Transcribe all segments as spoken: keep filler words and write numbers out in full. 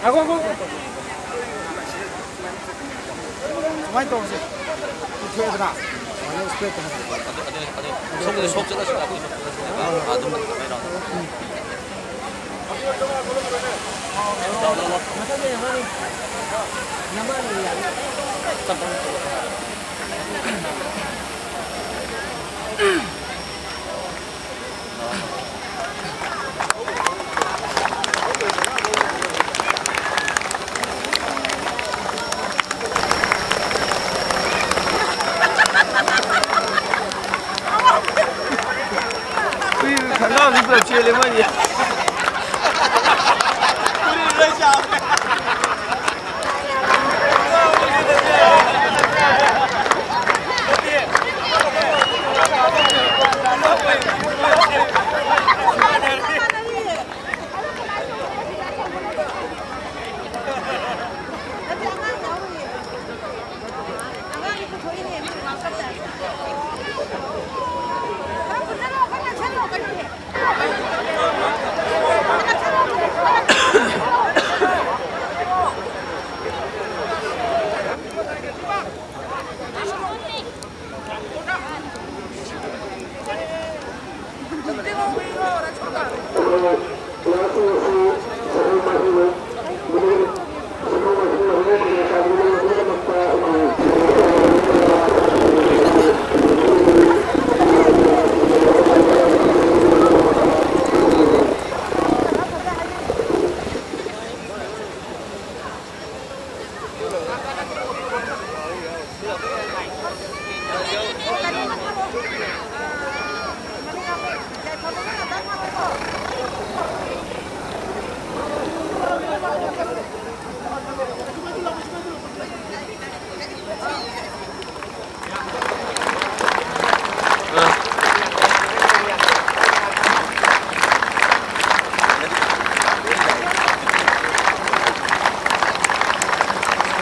ꯉꯥꯏꯈꯣ, ꯉꯥꯏꯈꯣ, ꯉꯥꯏꯈꯣ꯫ ꯁꯨꯃꯥꯏꯅ ꯇꯧꯔꯁꯦ꯫ ꯄꯨꯊꯣꯛꯑꯦꯗꯅ꯫ ꯁꯨꯃꯥꯏꯅ ꯁ꯭ꯄ꯭ꯔꯦꯗ ꯇꯧꯍꯟꯁꯦ꯫ ꯑꯗꯨ, ꯑꯗꯨ, ꯑꯗꯨ, ꯁꯣꯝꯗ ꯁꯣꯝ ꯆꯠꯂꯁꯤ, ꯑꯩꯈꯣꯏ ꯁꯣꯝ ꯆꯠꯂꯁꯤꯅꯦꯕ꯫ ꯑꯗꯨꯝ ꯁꯨꯃꯥꯏꯅ ꯂꯥꯎ꯫ ꯇꯞ ꯇꯞꯅ ꯆꯠꯂꯣ꯫ ꯈꯪꯒꯥꯎꯁꯨ ꯄꯨꯂꯞ ꯆꯦꯜꯂꯦ ꯃꯣꯏꯗꯤ꯫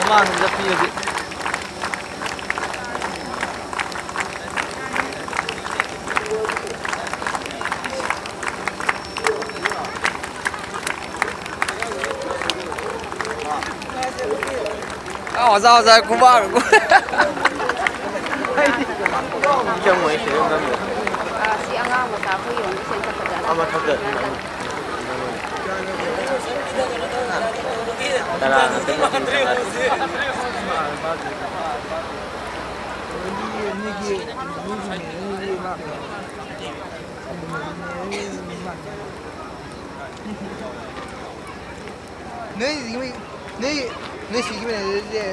ꯃꯃꯥꯡꯗ ꯄꯤꯔꯗꯤ꯫ ꯑꯣꯖꯥ, ꯑꯣꯖꯥ, ꯈꯨꯕꯥꯛ꯫ ꯆꯪꯉꯣꯏ, ꯁꯤꯗ ꯅꯝꯃꯣ꯫ ꯑꯥ, ꯁꯤ ꯑꯉꯥꯡ ꯃꯆꯥ ꯑꯩꯈꯣꯏ ꯌꯣꯟꯕꯁꯦ ꯑꯝꯇ ꯐꯖꯅ ꯑꯃ ꯊꯛꯇ꯫ ꯇꯔꯥ ꯉꯥꯛꯇꯪ ꯅꯠꯇꯦ꯫ ꯅꯣꯏ, ꯅꯣꯏ, ꯅꯣꯏ ꯁꯤꯒꯤ ꯃꯦꯅꯦꯖꯔꯁꯦ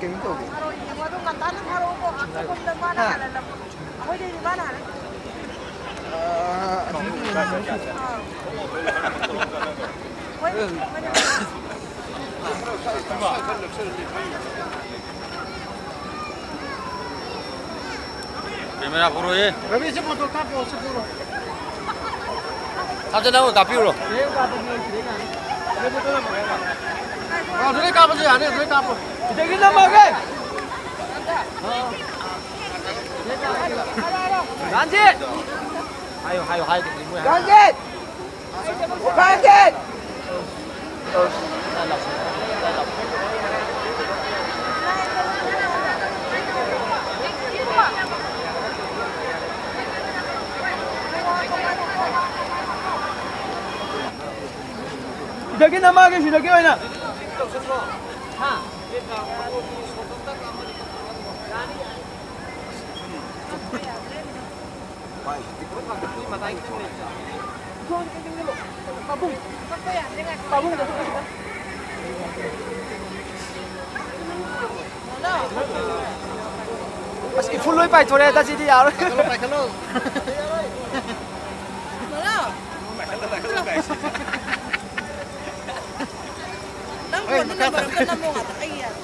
ꯀꯩꯅꯣ ꯇꯧꯒꯦ? ꯌꯦꯡꯉꯣ, ꯑꯗꯨ ꯉꯟꯇꯥꯅ ꯊꯥꯔꯛꯑꯣꯀꯣ꯫ ꯑꯩꯈꯣꯏ ꯁꯣꯝꯗ ꯃꯥꯅ ꯍꯥ? ꯍꯥꯟꯅ ꯂꯧ-, ꯑꯩꯈꯣꯏꯗꯩꯗꯤ ꯃꯥꯅ ꯍꯥꯟꯅ꯫ ꯑꯥ, ꯑꯗꯨꯗꯤ ꯑꯥ꯫ ꯍꯣꯏ, ꯍꯣꯏ꯫ ꯀꯦꯃꯦꯔꯥ ꯄꯨꯔꯛꯑꯣꯌꯦ꯫ ꯔꯕꯤ, ꯁꯤ ꯐꯣꯇꯣ ꯀꯥꯞꯄꯣ, ꯁꯤ ꯄꯨꯔꯣ꯫ ꯊꯥꯖꯅꯕ ꯀꯥꯞꯄꯤꯔꯣ꯫ ꯁꯤꯗꯩ ꯀꯥꯞꯄꯁꯨ ꯌꯥꯏ, ꯁꯤꯗꯩ ꯀꯥꯞꯄꯁꯨ ꯌꯥꯅꯤ꯫ ꯑꯥ, ꯑꯗꯨꯗꯩ ꯀꯥꯞꯄꯁꯨ ꯌꯥꯅꯤ, ꯑꯗꯨꯗꯩ ꯀꯥꯞꯄꯣ꯫ ꯁꯤꯗꯒꯤ ꯅꯝꯃꯒꯦ꯫ ꯔꯥꯟꯖꯤꯠ! ꯍꯥꯏꯌꯣ, ꯍꯥꯏꯌꯣ, ꯍꯥꯏꯗ꯭ꯔꯗꯤ ꯃꯣꯏ ꯍꯥꯏ-, ꯔꯥꯟꯖꯤꯠ! ꯁꯤꯗꯒꯤ ꯅꯝꯃꯛꯑꯒꯦ, ꯁꯤꯗꯒꯤ ꯑꯣꯏꯅ꯫ ꯑꯁ, ꯏꯐꯨꯜ ꯂꯣꯏ ꯄꯥꯏꯊꯣꯔꯛꯑꯦꯗ, ꯁꯤꯗꯤ ꯌꯥꯔꯣꯏ꯫ ꯄꯥꯏꯈꯠꯂꯣ, ꯄꯥꯏꯈꯠꯂꯣ꯫ ꯅꯪ ꯐꯣꯟꯗ ꯅꯝꯕꯔ ꯑꯝꯇ ꯅꯝꯃꯣ ꯉꯥꯛꯇ꯫ ꯑꯩ ꯌꯥꯔꯦ꯫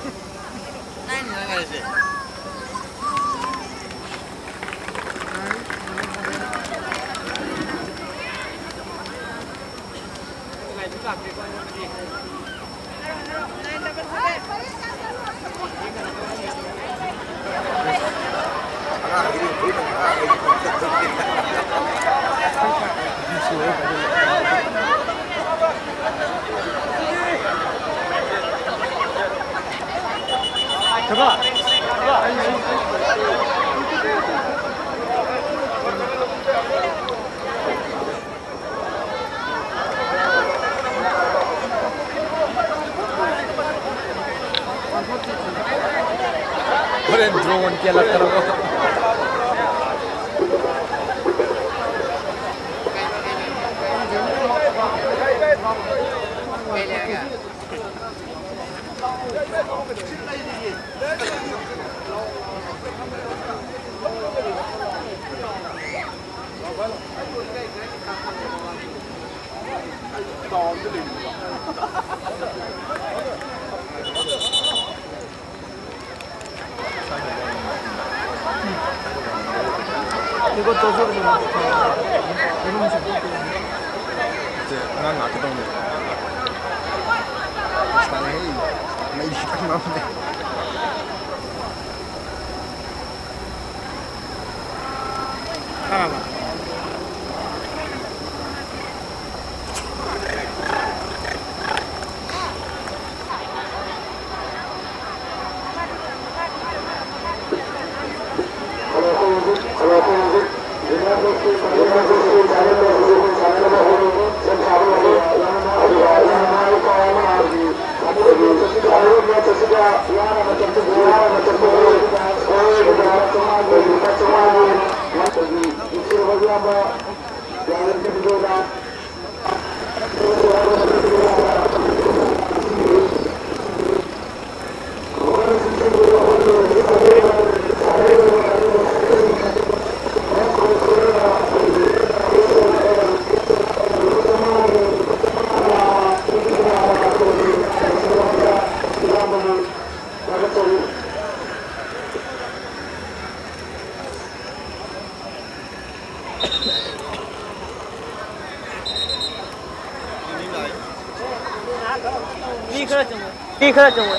ꯍꯣꯔꯦꯟ ꯗ꯭ꯔꯣꯟ ꯀꯦꯜꯂꯛꯇꯅꯀꯣ꯫ ꯁꯦ, ꯑꯉꯥꯡ ꯉꯥꯛꯀꯦ ꯇꯧꯅꯦ꯫ ꯁꯥꯟꯅꯩ꯫ ꯃꯩ ꯈꯤꯇꯪ ꯃꯝꯃꯦ꯫ ꯈꯪꯉꯕ? ꯃꯤ ꯈꯔ ꯆꯪꯉꯣ꯫ ꯃꯤ ꯈꯔ ꯆꯪꯉꯣ꯫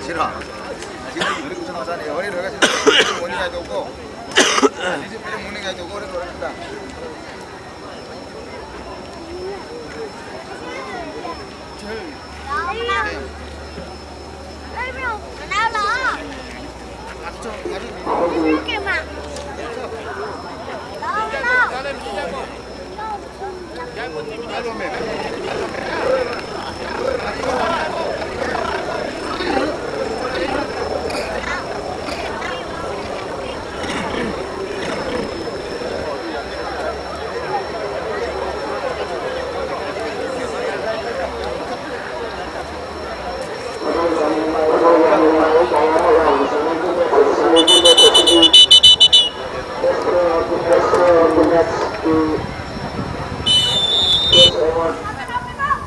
ꯁꯤꯔꯣ? ꯑꯁꯤ ꯍꯣꯔꯦꯟ ꯂꯣꯏꯔꯒ ꯁꯤꯗ ꯐꯤꯂꯝ ꯃꯨꯟꯅꯤꯡꯉꯥꯏ ꯇꯧꯀꯣ꯫ ꯑꯁꯤꯁꯦ ꯐꯤꯂꯝ ꯃꯨꯟꯅꯤꯡꯉꯥꯏ ꯇꯧꯀꯣ, ꯍꯣꯔꯦꯟ ꯂꯣꯏꯔꯒ꯫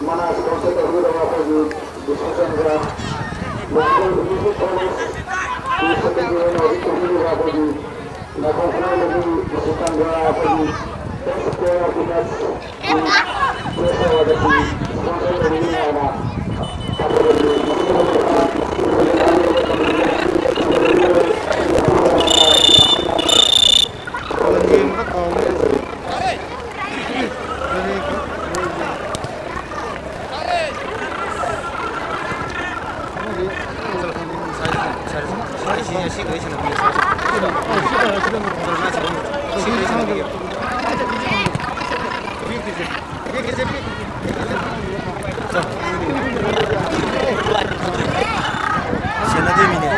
ꯃꯅꯥ ꯁ꯭ꯄꯣꯟꯁꯔ ꯇꯧꯕꯤꯔꯕ ꯑꯩꯈꯣꯏꯒꯤ ꯕꯤꯁꯅꯨꯆꯟꯗ꯭ꯔ, ꯂꯣꯀꯦꯜ ꯃ꯭ꯌꯨꯖꯤꯛ ꯀꯣꯂꯦꯖꯀꯤ ꯁꯦꯀ꯭ꯔꯦꯇꯔꯤ ꯑꯣꯏꯅ ꯍꯧꯖꯤꯛ ꯇꯧꯕꯤꯔꯤꯕ ꯑꯩꯈꯣꯏꯒꯤ ꯅꯥꯄꯣꯛ ꯀ꯭ꯂꯥꯏꯕꯒꯤ ꯕꯤꯁꯅꯨꯆꯟꯗ꯭ꯔ ꯑꯩꯈꯣꯏꯒꯤ Best Player of the Match ꯒꯤ ꯕꯦꯁ ꯑꯦꯋꯥꯔꯗ ꯑꯁꯤ ꯁ꯭ꯄꯣꯟꯁꯔ ꯇꯧꯕꯤꯔꯤꯕ ꯍꯥꯏꯅ ꯁꯦꯟꯅꯗꯣꯏꯃꯤꯅꯦ꯫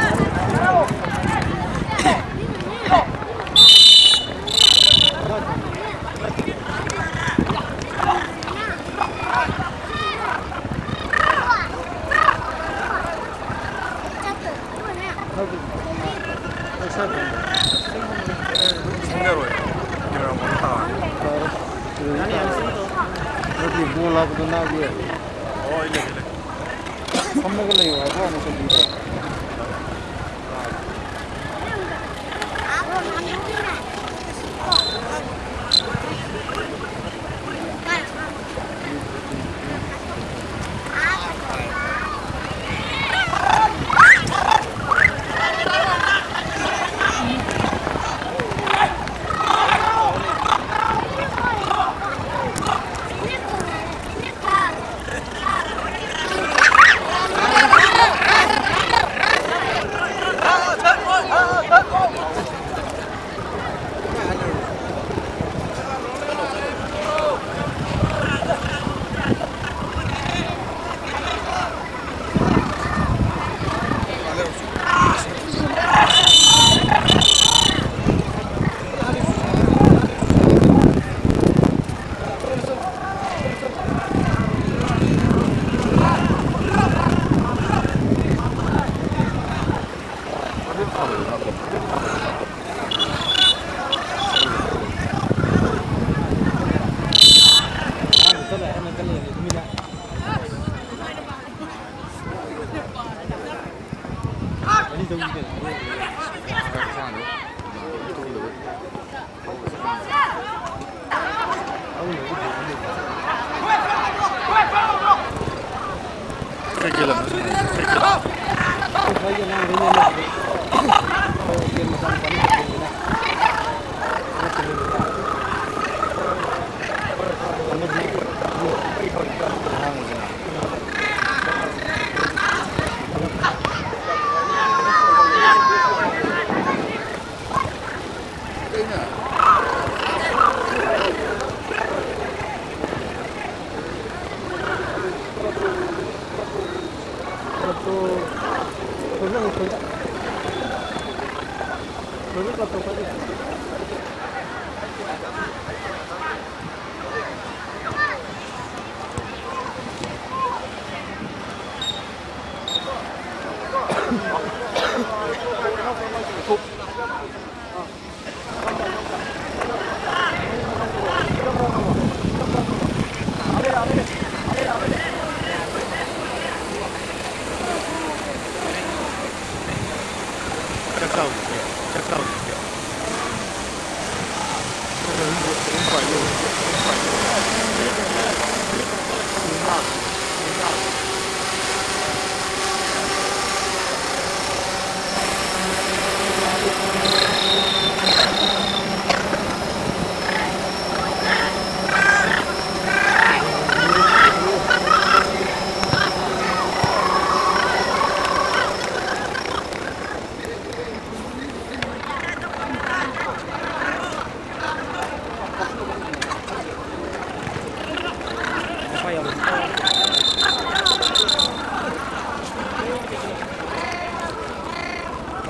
ꯐꯝꯃꯒ ꯂꯩꯌꯨ ꯍꯥꯏꯕ ꯋꯥꯅꯤ ꯆꯧꯀ꯭ꯔꯤꯗ꯫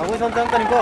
ꯃꯣꯏ ꯁꯣꯝ ꯆꯪꯉꯛꯀꯅꯤꯀꯣ꯫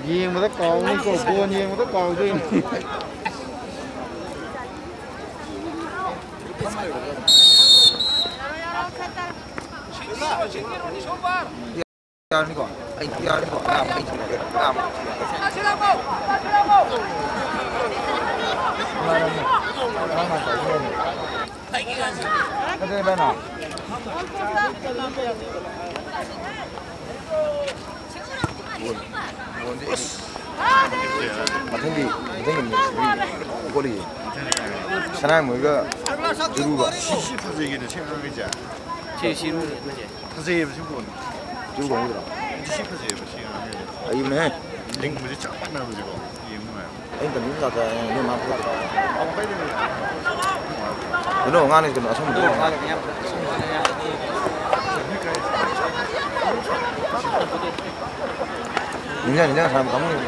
ꯌꯦꯡꯕꯗ ꯀꯥꯎꯅꯤꯀꯣ, ꯕꯣꯟ ꯌꯦꯡꯕꯗ ꯀꯥꯎꯗꯣꯏꯅꯤ꯫ ꯌꯥꯔꯅꯤꯀꯣ? ꯑꯩ ꯌꯥꯔꯅꯤꯀꯣ? ꯑꯌꯥꯝꯕ ꯑꯩ ꯊꯝꯃꯒꯦ꯫ ꯑꯌꯥꯝꯕ꯫ ꯀꯩꯗꯧꯔꯦ ꯚꯥꯏ ꯅꯪ? ꯃꯊꯪꯒꯤ, ꯃꯊꯪꯒꯤ ꯃꯦꯠꯁꯇꯗꯤ ꯒꯣꯂꯤ꯫ ꯁꯅꯥ ꯃꯣꯏꯒ ꯖꯨꯔꯨꯒ꯫ ꯁꯤ, ꯁꯤ ꯐꯖꯩꯌꯦꯅꯦ, ꯁꯤ ꯑꯉꯥꯡꯒꯤꯁꯦ꯫ ꯁꯤ, ꯁꯤ ꯐꯖꯩꯌꯦꯕ, ꯁꯤ ꯕꯣꯜ꯫ ꯖꯨꯔꯨ ꯀꯥꯡꯕꯨꯗꯨꯔꯣ? ꯁꯤ ꯐꯖꯩꯌꯦꯕ, ꯁꯤ ꯑꯉꯥꯡꯒꯤꯁꯦ꯫ ꯑꯩꯕꯅꯦꯍꯦ꯫ ꯂꯤꯡꯕꯁꯦ ꯆꯞ ꯃꯥꯟꯅꯕꯁꯦꯀꯣ꯫ ꯌꯦꯡꯕ ꯅꯨꯡꯉꯥꯏꯕ꯫ ꯑꯩꯅ ꯇꯝꯕꯤꯕ ꯖꯥꯠꯇ ꯅꯣꯏ ꯃꯥ ꯐꯨꯒꯠꯇ꯭ꯔꯣ? ꯀꯩꯅꯣ, ꯑꯉꯥꯡꯅꯤ ꯀꯩꯅꯣ, ꯑꯁꯪꯕꯗꯣ꯫ ꯅꯤꯡꯖꯪ, ꯅꯤꯡꯖꯪ ꯁꯥꯟꯅꯕ ꯀꯥꯡꯕꯨꯅꯤ꯫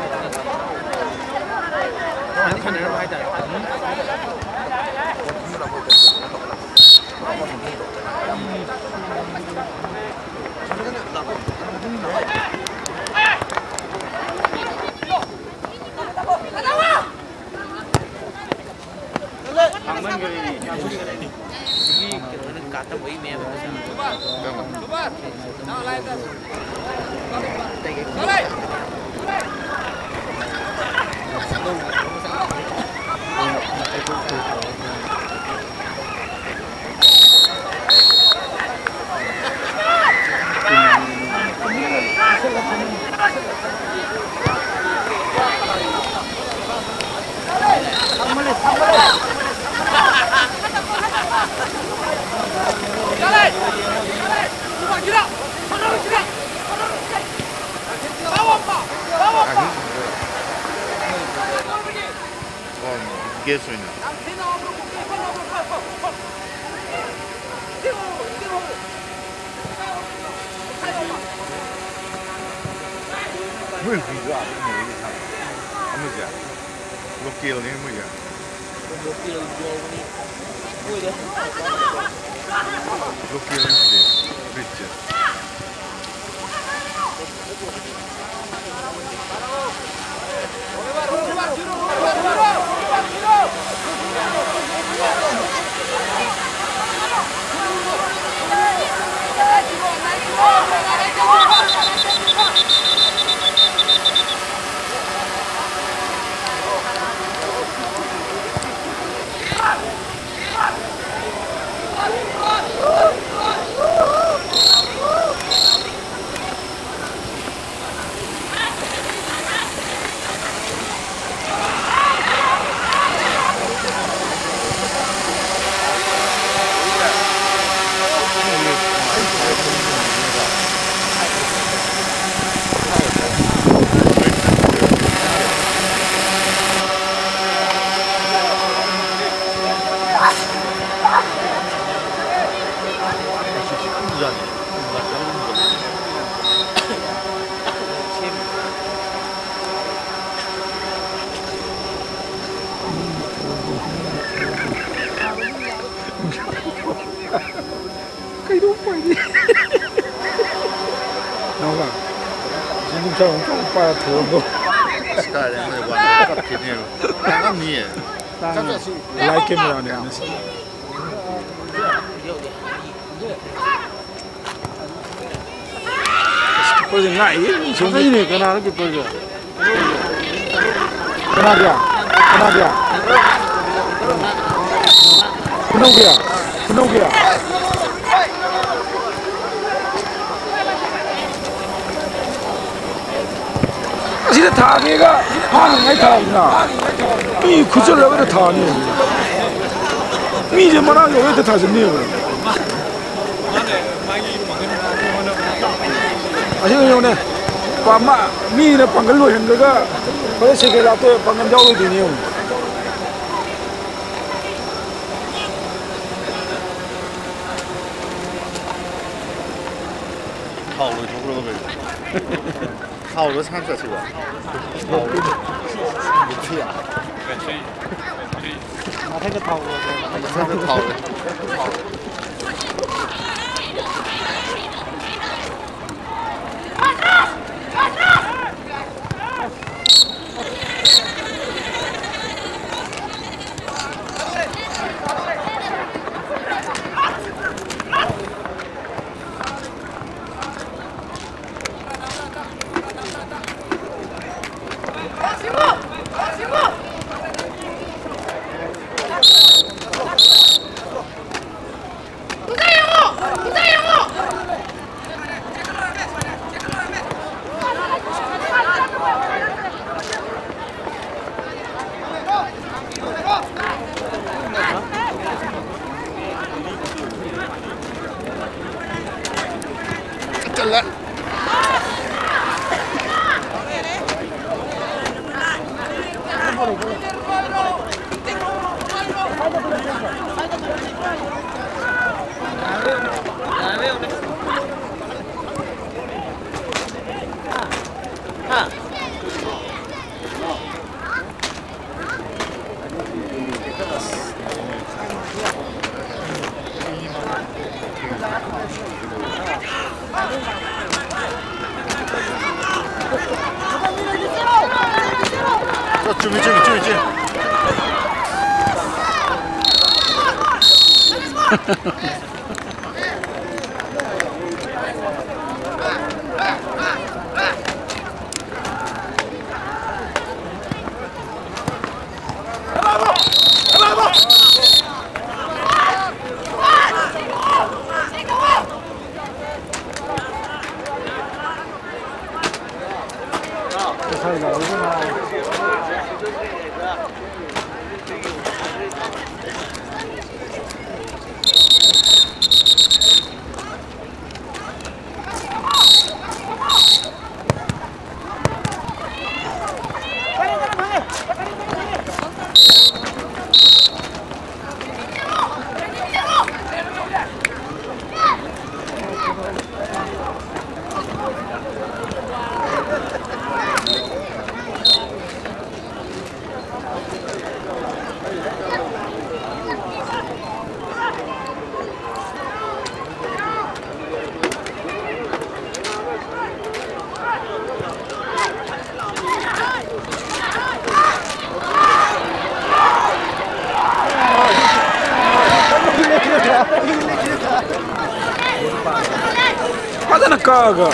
ꯒꯦꯁ ꯑꯣꯏꯅ꯫ ꯃꯣꯏ ꯍꯨꯏꯗꯣ ꯑꯥꯗ ꯂꯩꯍꯧꯔꯤꯁꯦ ꯈꯪꯕ꯭ꯔꯥ? ꯑꯃꯁꯦ ꯂꯣꯀꯦꯜꯅꯦ ꯃꯣꯏꯁꯦ꯫ ꯂꯣꯀꯦꯜ ꯅꯠꯇꯦ, ꯕ꯭ꯔꯤꯠꯁꯦ꯫ ꯀꯩꯅꯣ ꯄꯥꯏꯔꯤ? ꯅꯥꯎꯕ, ꯑꯁꯤ ꯅꯨꯡꯁꯥ ꯑꯃꯨꯛ ꯆꯥꯎꯅ ꯄꯥꯏꯔ ꯊꯣꯛꯑꯕꯣ? ꯑꯁ, ꯀꯥꯏꯗꯩ ꯃꯣꯏ ꯋꯥꯟ ꯀꯞꯀꯤꯅꯦꯕ꯫ ꯇꯥꯡꯉꯝꯅꯤꯌꯦ꯫ ꯇꯥꯡꯉꯦ꯫ ꯆꯠꯂꯁꯤ꯫ ꯂꯥꯏꯚ ꯀꯦꯃꯦꯔꯥꯅꯦ ꯍꯥꯏꯕꯅꯤ ꯁꯤ꯫ ꯉꯥꯛꯏ꯫ ꯁꯣꯝꯗꯅꯦ ꯀꯅꯥꯅꯣ ꯀꯤꯞꯄꯔꯁꯦ? ꯀꯅꯥꯒꯤꯌꯥ? ꯀꯅꯥꯒꯤꯌꯥ? ꯈꯨꯅꯧꯒꯤꯌꯥ? ꯈꯨꯅꯧꯒꯤꯌꯥ? ꯑꯁꯤꯗ ꯊꯥꯒꯦꯒ ꯍꯥꯡꯉꯤꯉꯩ ꯊꯥꯕꯅ ꯃꯤ ꯈꯨꯠꯆꯜꯂꯒꯗ ꯊꯥꯅꯤ꯫ ꯃꯤꯁꯦ ꯃꯅꯥꯛ ꯌꯧꯔꯒ ꯊꯥꯖꯟꯅꯦꯕ꯫ ꯑꯁꯤ ꯌꯦꯡꯉꯨꯅꯦ꯫ ꯄꯥꯝꯃ-, ꯃꯤꯅ ꯄꯥꯡꯒꯜ ꯂꯣꯏꯍꯟꯈ꯭ꯔꯒ ꯍꯣꯔꯦꯟ ꯁꯦꯀꯦꯟ ꯍꯥꯞꯇ ꯄꯥꯡꯒꯜ ꯌꯥꯎꯔꯣꯏꯗꯣꯏꯅꯦ ꯌꯦꯡꯉꯨ꯫ ꯊꯥꯎ ꯂꯣꯏꯊꯣꯛꯈ꯭ꯔꯕ ꯀꯩꯅꯣ? ꯊꯥꯎꯗꯣ ꯁꯥꯟꯅ ꯆꯠꯁꯤꯕ? ꯊꯥꯎꯗꯣ꯫ ꯃꯊꯛꯇ ꯊꯥꯎ ꯂꯣꯏꯈ꯭ꯔꯦ꯫ ꯃꯊꯛꯇ ꯊꯥꯎ ꯂꯣꯏꯈ꯭ꯔꯦ꯫ ꯆꯨꯝꯃꯤ, ꯆꯨꯝꯃꯤ, ꯆꯨꯝꯃꯤ, ꯆꯨꯝꯃꯤ꯫ ꯐꯖꯅ ꯀꯛꯑꯒ꯫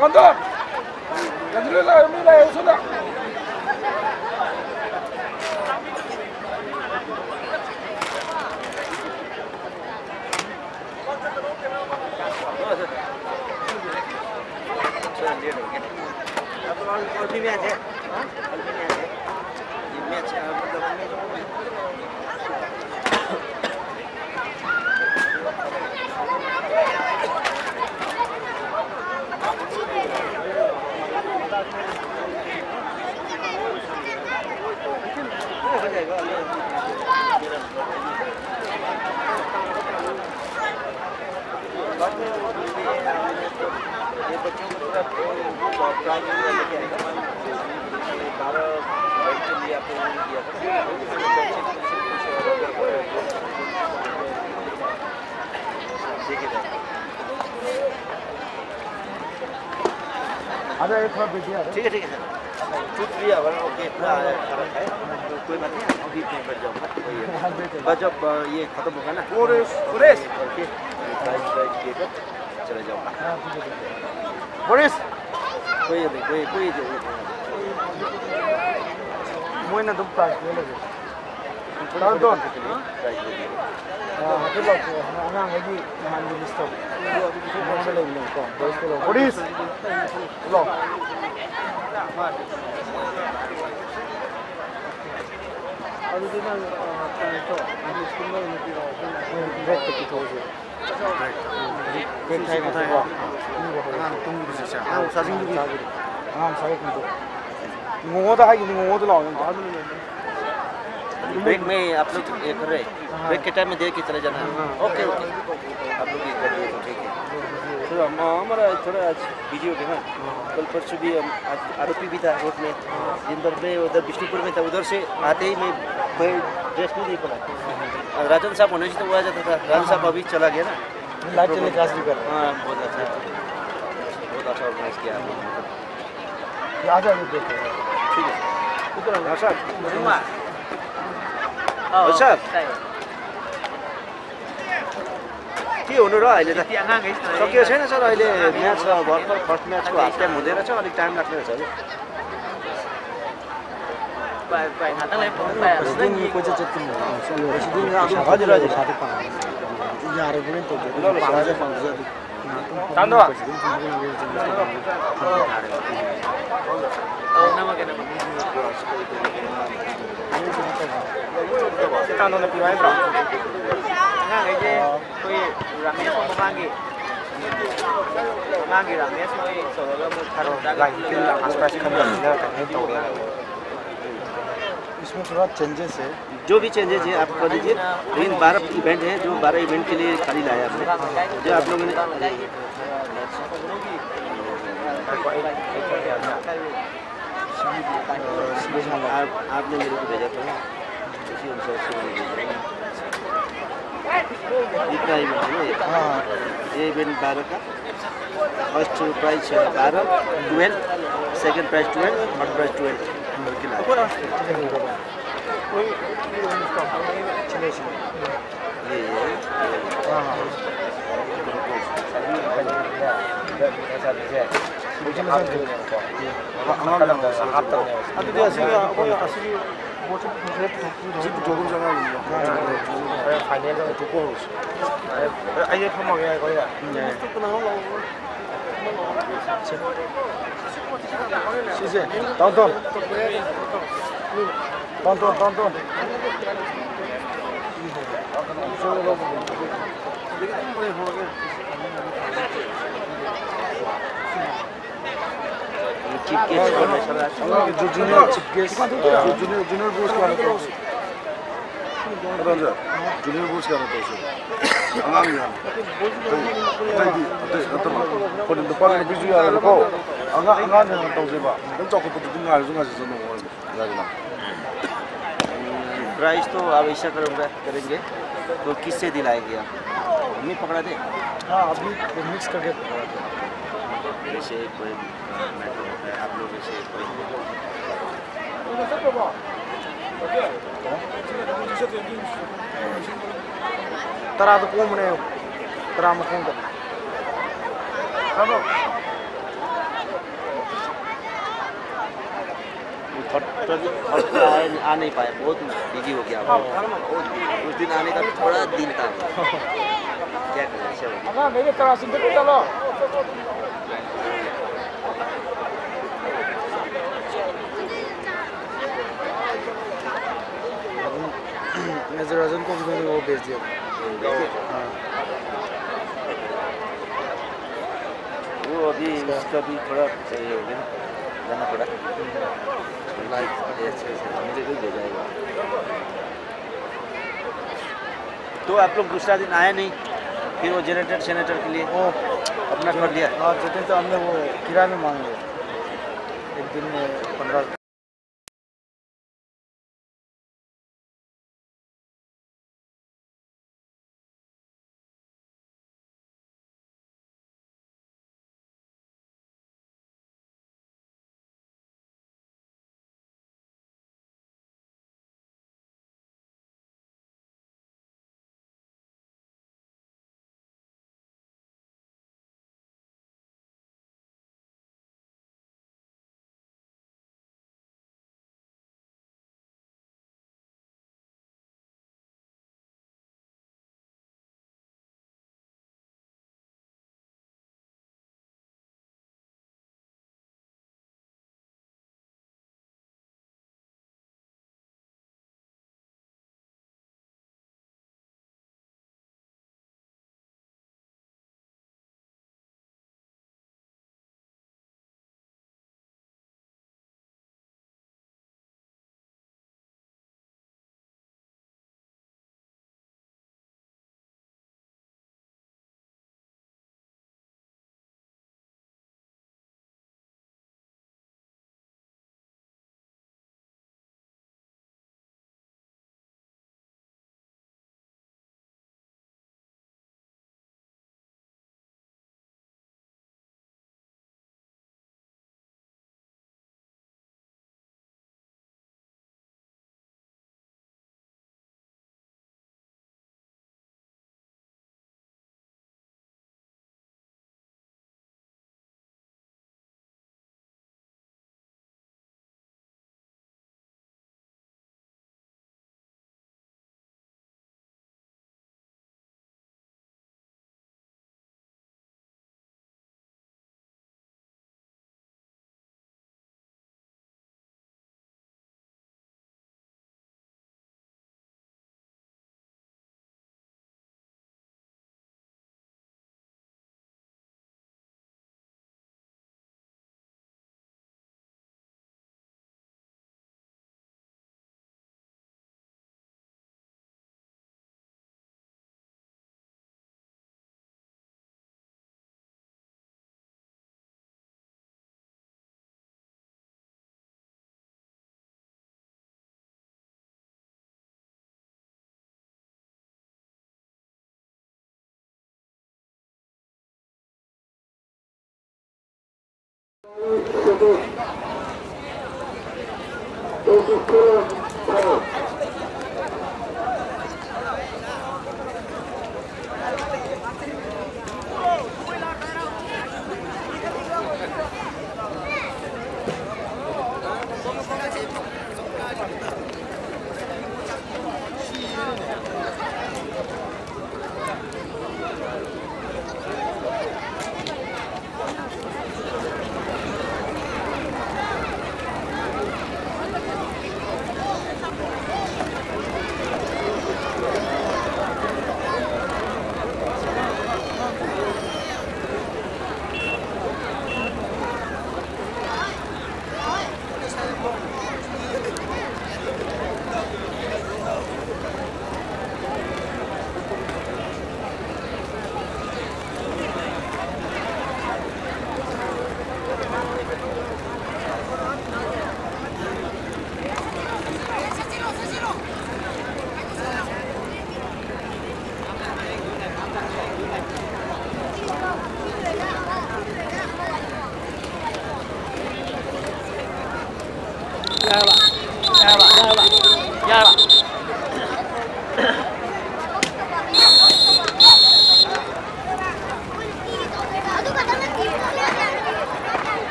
ꯇꯥꯟꯊꯣꯛ! ꯀꯩꯅꯣ ꯂꯥꯛꯑꯦ, ꯃꯤ ꯂꯥꯛꯑꯦ, ꯁꯣꯝꯗ꯫ अरे, थोड़ा पीछे आ जाओ। ठीक है, ठीक है, sir. Two three hour, okay, इतना फर्क है। कोई बात नहीं, अभी इतने बैठ जाऊंगा। वही है। बस जब, अ, ये खत्म होगा ना, बोरिस, बोरिस। करके प्राइस, प्राइस देकर चले जाऊंगा। बोरिस। कोई नहीं, कोई, कोई जरूरत नहीं। ꯃꯣꯏꯅ ꯑꯗꯨꯝ ꯄ꯭ꯔꯥꯏꯁ ꯄꯤꯔ ꯂꯩꯔꯦ꯫ ꯀꯥꯔꯟꯇꯣꯟ꯫ ꯄ꯭ꯔꯥꯏꯁ ꯄꯤꯔ ꯂꯩꯔꯦ꯫ ꯑ, ꯍꯥꯏꯐꯦꯠ ꯂꯥꯎꯊꯣꯛꯑꯣ꯫ ꯑꯉꯥꯡꯈꯩꯒꯤ ꯅꯍꯥꯟꯒꯤ ꯂꯤꯁꯇꯣ꯫ ꯃꯉꯣꯟꯗ ꯂꯩꯕꯅꯦꯕꯀꯣ, ꯕꯣꯏꯁꯇ ꯂꯧ꯫ ꯕꯣꯔꯤꯁ! ꯂꯥꯎ꯫ ꯑꯗꯨꯗꯤ ꯅꯪ, ꯑ, ꯀꯩꯅꯣ ꯇꯧ, ꯂꯤꯁꯇꯨꯃ ꯑꯣꯏꯅ ꯄꯤꯔꯛꯑꯣ, ꯑꯩꯈꯣꯏꯅ ꯎꯝ, ꯕ꯭ꯔꯦꯛꯇ ꯄꯤꯊꯣꯛꯑꯁꯦ꯫ ꯕ꯭ꯔꯦꯛ꯫ ꯕ꯭ꯔꯦꯛ ꯊꯥꯏ ꯉꯥꯏꯈꯣꯀꯣ꯫ ꯑꯉꯥꯡ ꯇꯨꯝꯈꯤꯕꯁꯦ, ꯑꯉꯥꯡ ꯃꯆꯥꯁꯤꯡꯗꯨꯒꯤ꯫ ꯑꯉꯥꯡ ꯃꯆꯥꯒꯤ ꯈꯣꯡꯎꯞ꯫ ꯉꯣꯉꯣꯗ ꯍꯥꯏꯈꯤꯕꯅꯤ, ꯉꯣꯉꯣꯗ ꯂꯥꯛꯑꯣ ꯅꯪ꯫ ब्रेक में आप लोग ये कर रहे हैं, ब्रेक के टाइम में दे के चले जाना है। ओके, ओके, आप लोग ये कर दिए तो ठीक है। थोड़ा हम, हमारा थोड़ा आज बिजी हो गया ना, कल परसों भी हम, आज आरोपी भी था रोड में, दिन भर में उधर विष्णुपुर में था, उधर से आते ही मैं कोई ड्रेस नहीं दे पाया। राजन साहब होने से तो वो आ जाता था, राजन साहब अभी चला गया ना। लाइट चले, क्लास भी कर। हाँ, बहुत अच्छा, बहुत अच्छा ऑर्गेनाइज किया आपने। ये आ जाओ, ये देखो। ठीक है। ऊपर आओ। हाँ, सर। हाँ, सर। के हुनु र अहिले त? सक्यो छैन सर, अहिले म्याच भर्खर फर्स्ट म्याचको हाफ टाइम हुँदै रहेछ, अलिक टाइम लाग्ने रहेछ हजुर। ꯑꯉꯥꯡꯈꯩꯁꯦ ꯑꯩꯈꯣꯏ ꯔꯥꯃꯦꯁ ꯃꯃꯥꯡꯒꯤ, ꯃꯃꯥꯡꯒꯤ ꯔꯥꯃꯦꯁ ꯍꯣꯏ ꯇꯧꯔꯒ ꯑꯃꯨꯛ ꯊꯥꯔꯣ ꯆꯥꯒꯠꯂꯒ ꯂꯥꯁ ꯄ꯭ꯔꯥꯏꯖ ꯈꯟꯕꯁꯤꯅ ꯀꯩꯅꯣ ꯇꯧꯒꯦ꯫ इसमें थोड़ा चेंजेस है। जो भी चेंजेस है आप कर दीजिए, लेकिन बारह इवेंट है, जो बारह इवेंट के लिए खाली लाया आपने, जो आप लोगों ने, आप, आपने मेरे को भेजा था ना, उसी अनुसार से मैंने भेजा। इतना इवेंट है ना ये? हाँ। ये इवेंट बारह का, फर्स्ट प्राइज बारह, twelve, second prize twelve, third prize twelve करके लाया। ये, ये, ये। हाँ, हाँ। हाँ, हाँ। ꯑꯗꯨꯗꯤ ꯑꯁꯤꯒꯤ, ꯑꯩꯈꯣꯏ ꯑꯁꯤꯒꯤ ꯁꯤ ꯄꯨꯊꯣꯛꯑꯒ ꯆꯪꯉꯛꯑꯒꯦ꯫ ꯍꯣꯔꯦꯟ ꯐꯥꯏꯅꯦꯜꯗ ꯑꯣꯏꯅ ꯄꯨꯊꯣꯛꯄ ꯍꯧꯔꯁꯤ꯫ ꯑꯩ ꯐꯝꯃꯒꯦ ꯉꯥꯏꯈꯣ꯫ ꯌꯥꯏ꯫ ꯁꯤꯁꯦ, town town. Town town, town town. Chief guest ꯑꯣꯏꯅ ꯁꯉꯥꯏ꯫ Junior chief guest, junior, junior boss ꯀꯧꯅ ꯇꯧꯁꯤ꯫ ꯑꯗꯣ ꯖꯨꯅꯤꯌꯔ ꯕꯣꯁ ꯀꯌꯥꯅ ꯇꯧꯁꯦꯕ? ꯑꯉꯥꯡ ꯌꯥꯝ ꯑꯇꯩꯗꯤ ꯑꯇꯩ ꯅꯠꯇꯕ ꯑꯩꯈꯣꯏꯅ ꯅꯨꯄꯥꯒꯤ ꯅꯨꯄꯤꯁꯨ ꯌꯥꯔꯦꯕꯀꯣ꯫ ꯑꯉꯥꯡ ꯑꯉꯥꯡ ꯌꯥꯝꯅ ꯇꯧꯁꯦꯕ꯫ ꯈꯤꯇꯪ ꯆꯥꯎꯈꯠꯄꯗꯨꯗꯤ ꯉꯥꯏꯔꯁꯨ ꯉꯥꯏꯖꯁꯅꯨ ꯃꯣꯏ꯫ ꯌꯥꯔꯦꯅ? प्राइस तो आप ऐसा करोगे, करेंगे तो किससे दिलाएंगे आप? हम ही पकड़ा दे। हाँ, अभी तो मिक्स करके पकड़ा दे। जैसे कोई मैटर होता है, आप लोग जैसे कोई ꯇꯔꯥꯗ ꯀꯣꯝꯕꯅꯦ꯫ ꯇꯔꯥ ꯃꯈꯣꯡꯗ꯫ फट-, फट-, आ नहीं पाए, बहुत बिजी हो गया। बहुत बिजी। उस दिन आने का थोड़ा दिल था। क्या करें, ऐसे हो गया। ꯑꯉꯥꯡꯈꯩꯗ ꯇꯔꯥ ꯆꯤꯡꯊꯠꯄ ꯆꯠꯂꯣ꯫ नजर अजून को भी वो भेज दिया। हाँ। वो अभी इसका भी थोड़ा ये हो गया ना, जाना पड़ा। लाइफ। ये अच्छे से मुझे भी भेजा है। तो आप लोग दूसरा दिन आए नहीं, फिर वो जनरेटर सेनेटर के लिए वो अपना कर लिया। हाँ, जनरेटर हमने वो किराए में मांग लिया, एक दिन में पन्द्रह।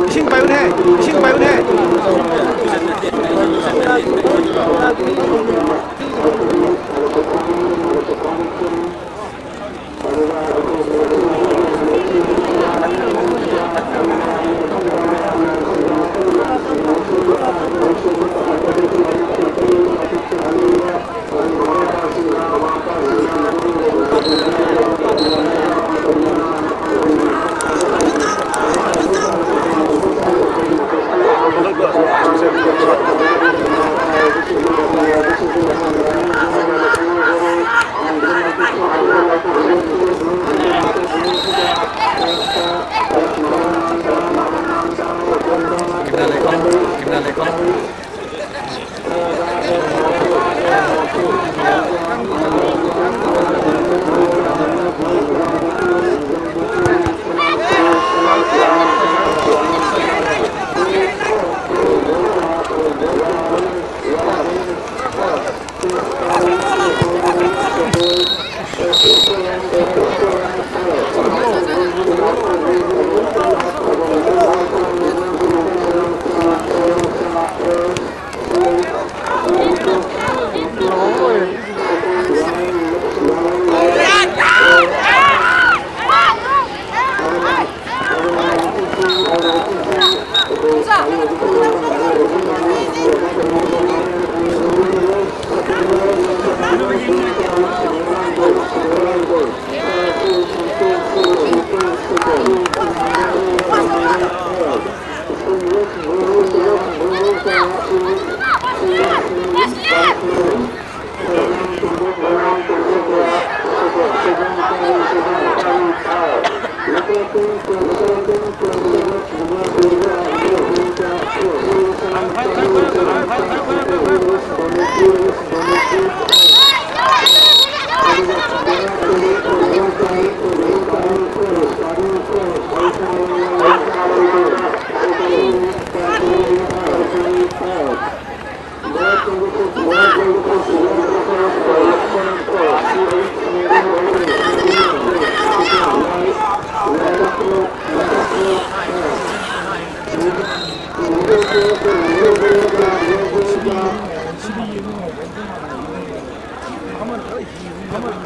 ꯏꯁꯤꯡ ꯄꯥꯏꯌꯨꯅꯦ, ꯏꯁꯤꯡ ꯄꯥꯏꯌꯨꯅꯦ꯫ ꯀꯩꯅꯣ?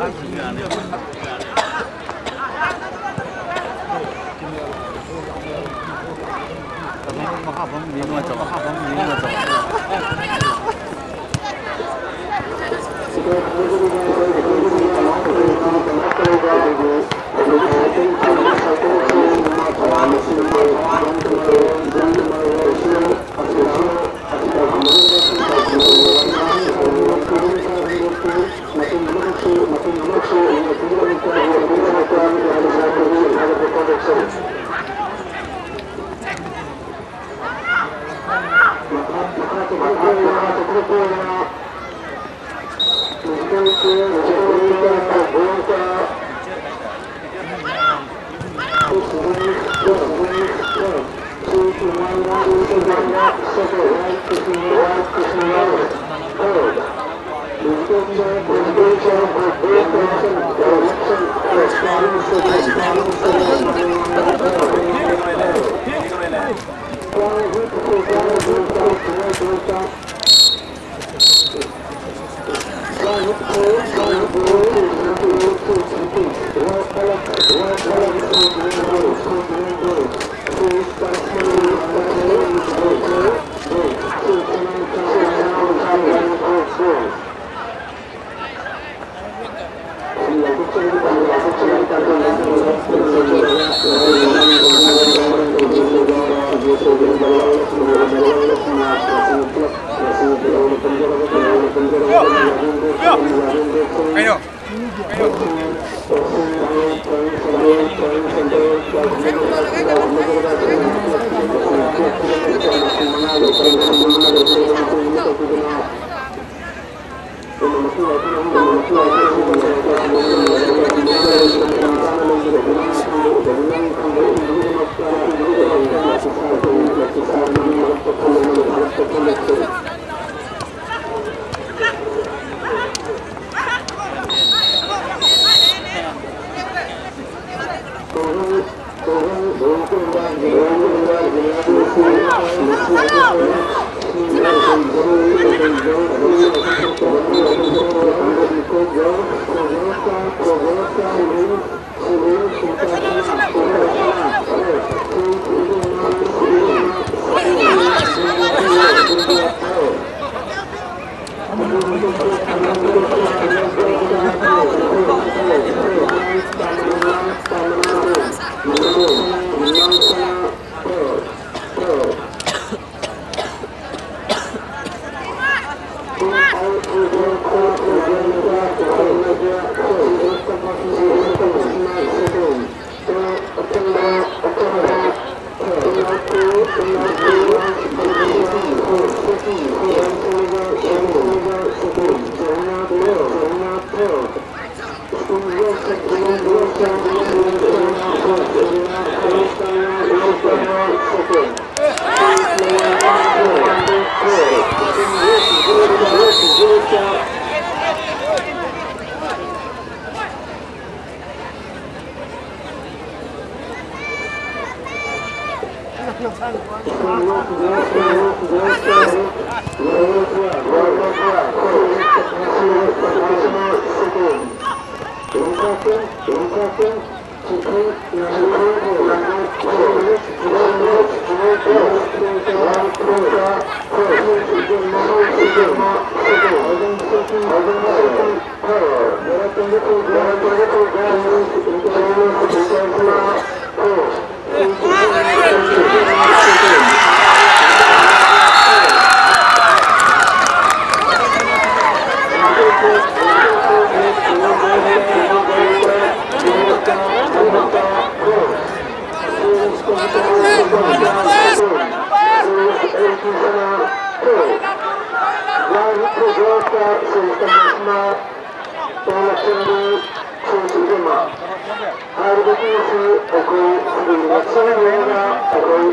ꯍꯥꯏꯔꯤꯕꯁꯤꯡ ꯑꯁꯤ ꯑꯩꯈꯣꯏ ꯁꯤꯒꯤ ꯃꯊꯪ ꯑꯣꯏꯅ ꯑꯩꯈꯣꯏ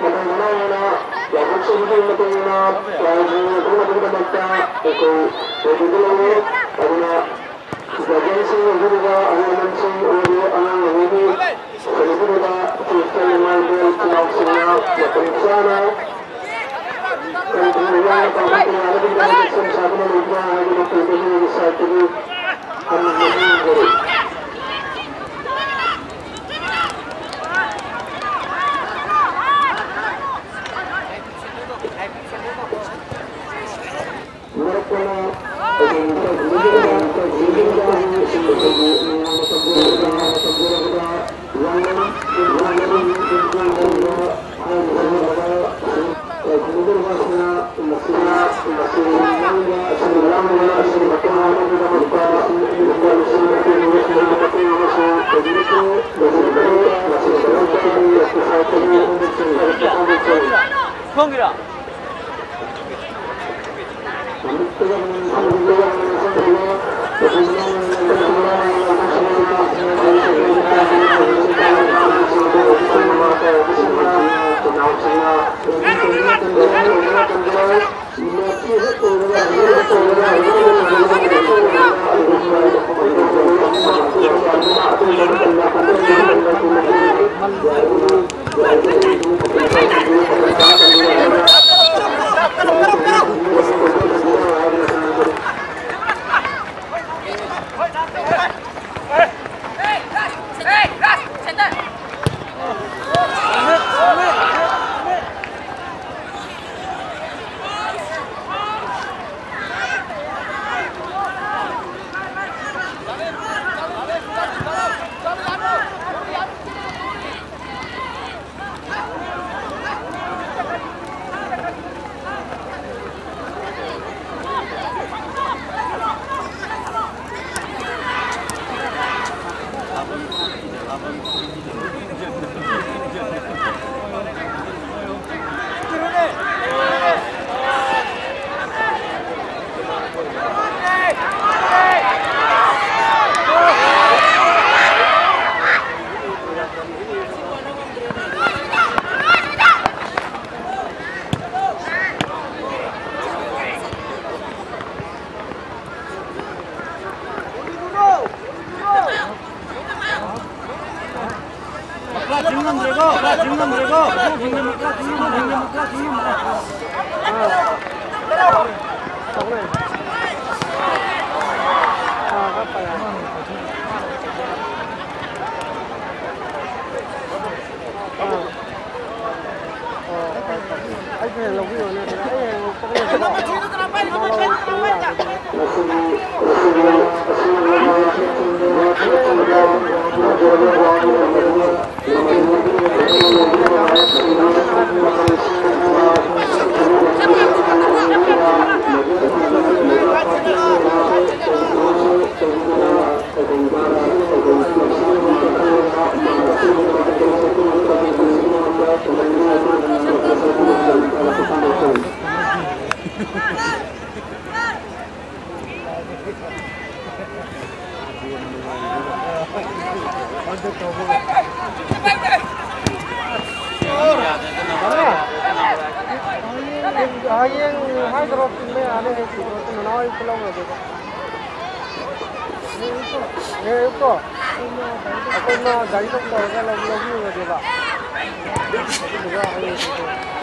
ꯃꯇꯧ ꯃꯅꯥꯎ ꯑꯣꯏꯅ ꯂꯥꯎꯊꯣꯛꯆꯕꯒꯤ ꯃꯇꯨꯡ ꯏꯟꯅ ꯄ꯭ꯔꯥꯏꯖ ꯌꯦꯟꯅꯗꯨꯅꯕꯒꯤꯗꯃꯛꯇ ꯑꯩꯈꯣꯏ ready ꯗ ꯂꯩꯔꯦ꯫ ꯑꯗꯨꯅ guardian ꯁꯤꯡ ꯑꯣꯏꯕꯤꯔꯤꯕ, ꯑꯍꯜ ꯂꯃꯟꯁꯤꯡ ꯑꯃꯗꯤ ꯑꯉꯥꯡ ꯑꯣꯏꯕꯤꯔꯤꯕ ꯆꯦꯟꯊꯔꯤꯕ ꯆꯦꯁꯇ ꯅꯨꯡꯉꯥꯏꯕ ꯏꯆꯤꯜ ꯏꯅꯥꯎꯁꯤꯡꯅ ꯃꯇꯝ ꯆꯥꯅ ꯀꯔꯤ ꯀꯔꯤ ꯌꯥꯝꯅ ꯄꯥꯡꯊꯣꯛꯄ ꯌꯥꯒꯗꯒꯦ ꯁꯦꯝ ꯁꯥꯗꯨꯅ ꯂꯩꯕ꯭ꯔꯥ ꯍꯥꯏꯕꯗꯨ ꯇꯧꯕꯤꯌꯨ꯫ Side ꯇꯒꯤ ꯍꯟꯅ ꯌꯦꯡꯕꯤꯌꯨ꯫ ꯊꯣꯡꯒꯤꯔꯣ? ꯍꯌꯦꯡ ꯍꯥꯏꯗ꯭ꯔꯣ? ꯄꯨꯟꯕ ꯌꯥꯅꯤ꯫ ꯍꯌꯦꯡ ꯄꯨꯊꯣꯛꯑꯣ, ꯅꯅꯥꯎ ꯑꯌꯨꯛꯇ ꯂꯧꯔꯒꯦꯕ꯫ ꯍꯌꯦꯡ ꯑꯌꯨꯛꯇꯣ? ꯍꯌꯦꯡ ꯑꯌꯨꯛꯇꯣ? ꯑꯩꯈꯣꯏꯅ ꯒꯥꯔꯤ ꯇꯧꯔꯒ ꯂꯧ-, ꯂꯧꯕꯤꯔꯨꯔꯒꯦꯕ꯫ ꯑꯗꯨꯗꯨꯒ ꯍꯌꯦꯡ ꯄꯨꯊꯣꯛꯑꯣ꯫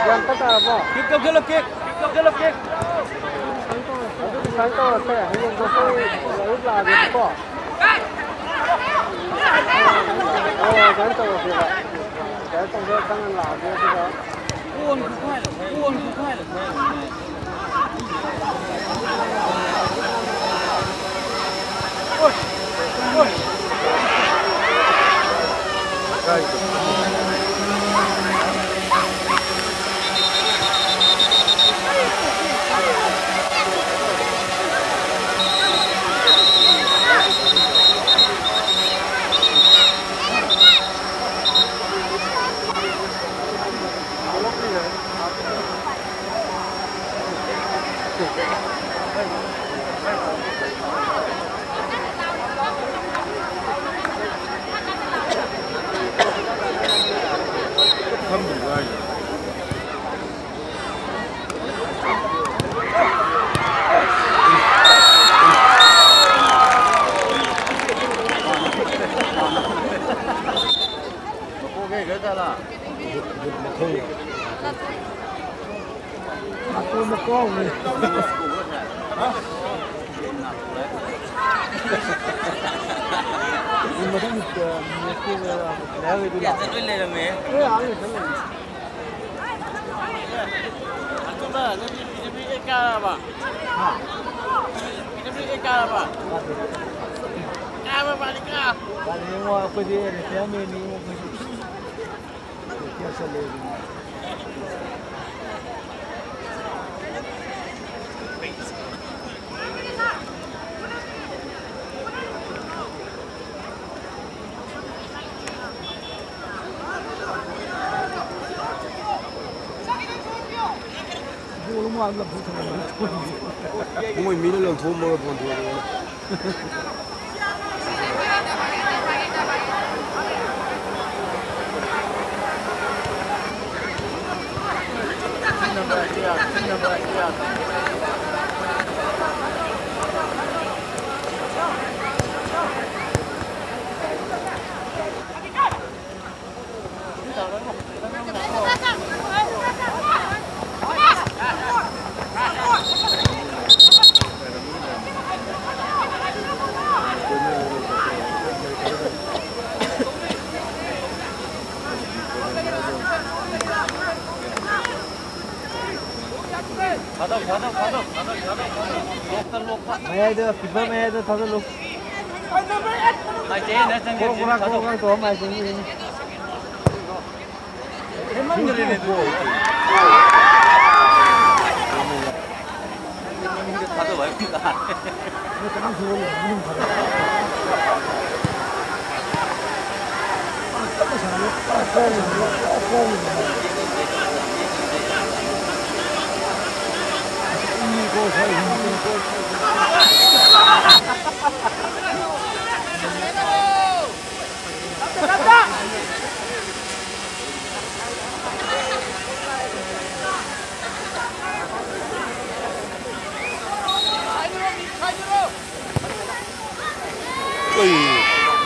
ꯒ꯭ꯌꯥꯟ ꯇꯥꯔꯕꯣ? ꯀꯤꯛ ꯇꯧꯁꯤꯜꯂꯣ, ꯀꯤꯛ꯫ ꯀꯤꯛ ꯇꯧꯁꯤꯜꯂꯣ, ꯀꯤꯛ꯫ ꯑꯗꯨꯗꯤ ꯁꯨꯃꯥꯏꯅ ꯇꯧꯔꯁꯦ, ꯍꯌꯦꯡꯗꯣ ꯑꯩꯈꯣꯏ ꯑꯌꯨꯛ ꯂꯥꯛꯑꯒꯦꯕꯀꯣ꯫ ꯑꯣ, ꯑꯗꯨꯃꯥꯏꯅ ꯇꯧꯔꯁꯦꯕ꯫ ꯑꯗꯨꯃꯥꯏꯅ ꯇꯧꯔꯒ ꯆꯪꯉ ꯂꯥꯛꯑꯒꯦ, ꯑꯗꯨꯒ ꯀꯣꯟ ꯈꯨꯈꯥꯏ, ꯀꯣꯟ ꯈꯨꯈꯥꯏ꯫ ꯃꯀꯣꯛ ꯌꯩꯈ꯭ꯔ ꯖꯥꯠꯂꯥ? ꯃꯀꯣꯛ ꯃꯀꯣꯛꯅꯤ꯫ ꯃꯊꯪ ꯃꯦꯠꯁꯇꯤ ꯂꯩꯍꯧꯔꯤꯗꯨꯗꯤ꯫ ꯂꯣꯏ ꯂꯩꯔꯝꯃꯦ꯫ ꯂꯣꯏ ꯑꯥ ꯂꯣꯏꯁꯜꯂꯝꯃꯦ꯫ ꯑꯆꯨꯝꯕ, ꯅꯪꯗꯤ ꯄꯤꯗꯕ꯭ꯂꯤꯌꯨ ꯑꯦ ꯀꯥꯔꯕ? ꯍꯥ? ꯄꯤꯗꯕ꯭ꯂꯤꯌꯨ ꯑꯦ ꯀꯥꯔꯕ? ꯀꯥꯔꯕ ꯃꯥꯜꯂꯤꯀꯣ? ꯀꯥꯏꯗꯩ ꯏꯕꯨꯡꯉꯣ, ꯑꯩꯈꯣꯏꯗꯤ retirement ꯅꯤ ꯏꯕꯨꯡꯉꯣ, ꯑꯩꯈꯣꯏꯗꯤ꯫ Retire ꯆꯠꯂꯦ ꯑꯗꯨꯝ꯫ ꯃꯣꯏ ꯃꯤꯅ ꯂꯪꯊꯣꯛꯑꯝꯃꯒ ꯕꯣꯟ ꯊꯣꯛꯑꯦ꯫ ꯃꯌꯥꯏꯗ, ꯐꯤꯐꯥ ꯃꯌꯥꯏꯗ ꯊꯥꯖꯜꯂꯨ꯫ ꯀꯣꯛ ꯀꯣꯛ ꯀꯣꯛ ꯀꯣꯛ ꯇꯧꯔ ꯃꯥꯏ ꯆꯦꯟꯈꯤꯅꯤ꯫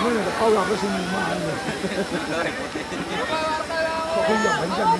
ꯃꯣꯏꯅ ꯄꯥꯎ ꯂꯥꯛꯄꯁꯤꯡ ꯃꯥ ꯍꯥꯏꯅꯦ꯫ ꯑꯩꯈꯣꯏ ꯌꯥꯝ ꯐꯩ ꯆꯪꯉꯤ꯫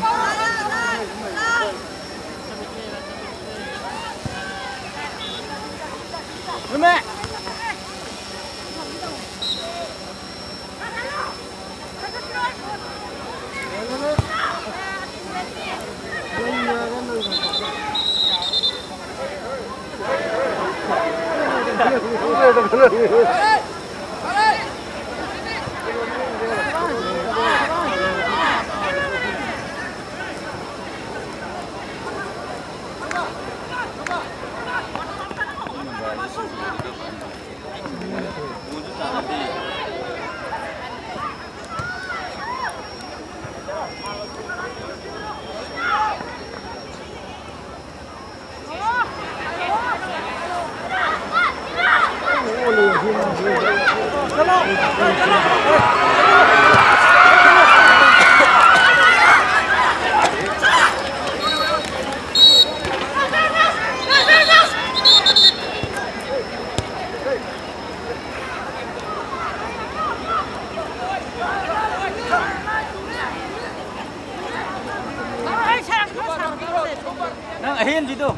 ꯅꯪ ꯑꯍꯦꯟꯕꯤꯗꯣ꯫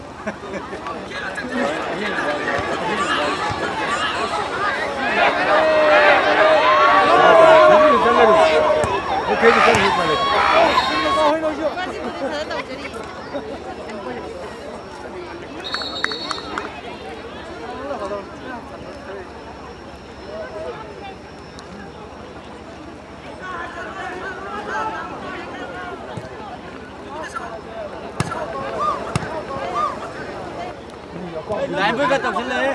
ꯂꯥꯏꯟꯕꯣꯏꯒ ꯇꯧꯁꯤꯜꯂꯛꯑꯦ꯫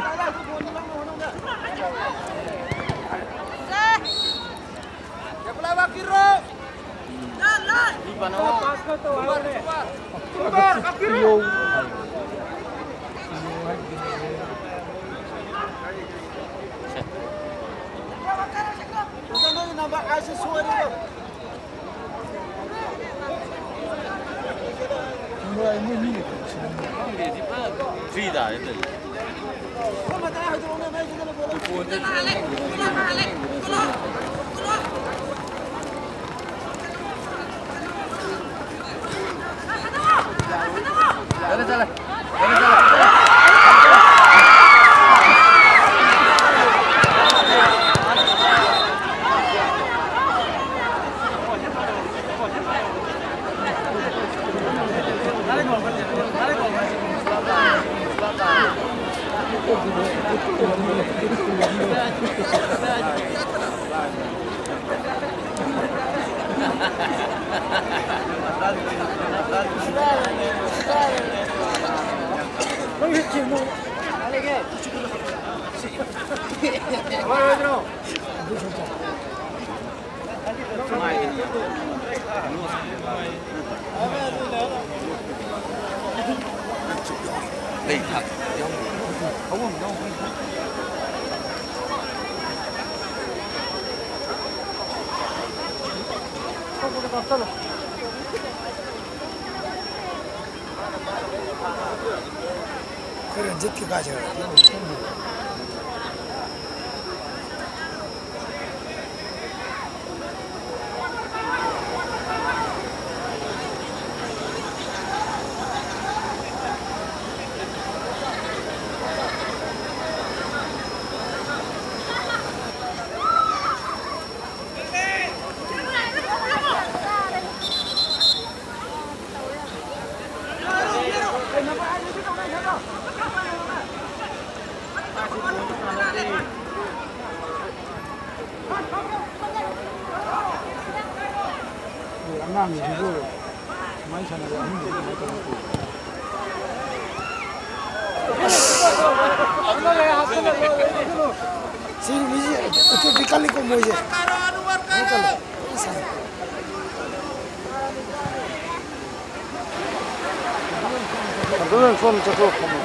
ꯂꯩ ꯊꯥꯛ ꯌꯥꯎꯗꯦ꯫ ꯑꯑꯣꯟꯕ ꯌꯥꯎꯕ꯫ ꯑꯩꯈꯣꯏ ꯔꯟꯖꯤꯠꯀꯤ ꯀꯥꯏ ꯆꯠꯈ꯭ꯔꯦ? ꯑꯉꯥꯡꯁꯤꯡꯗꯨ ꯁꯨꯃꯥꯏꯅ ꯁꯥꯟꯅꯕ ꯑꯍꯨꯝꯗꯨꯗꯤ ꯀꯃꯥꯏꯅ ꯇꯧꯔ ꯄꯨꯏ? ꯁꯤ ꯃꯤꯁꯦ ꯑꯦꯇꯣꯞꯇꯤ ꯀꯜꯂꯤꯀꯣ ꯃꯣꯏꯁꯦ꯫ ꯀꯃꯥꯏꯅ ꯇꯧꯔꯦ? ꯐꯖꯅ ꯁꯥꯟꯅꯩ꯫ ꯑꯗꯨꯅ ꯁꯣꯝ ꯆꯠꯊꯣꯛ ꯐꯝꯃꯣ꯫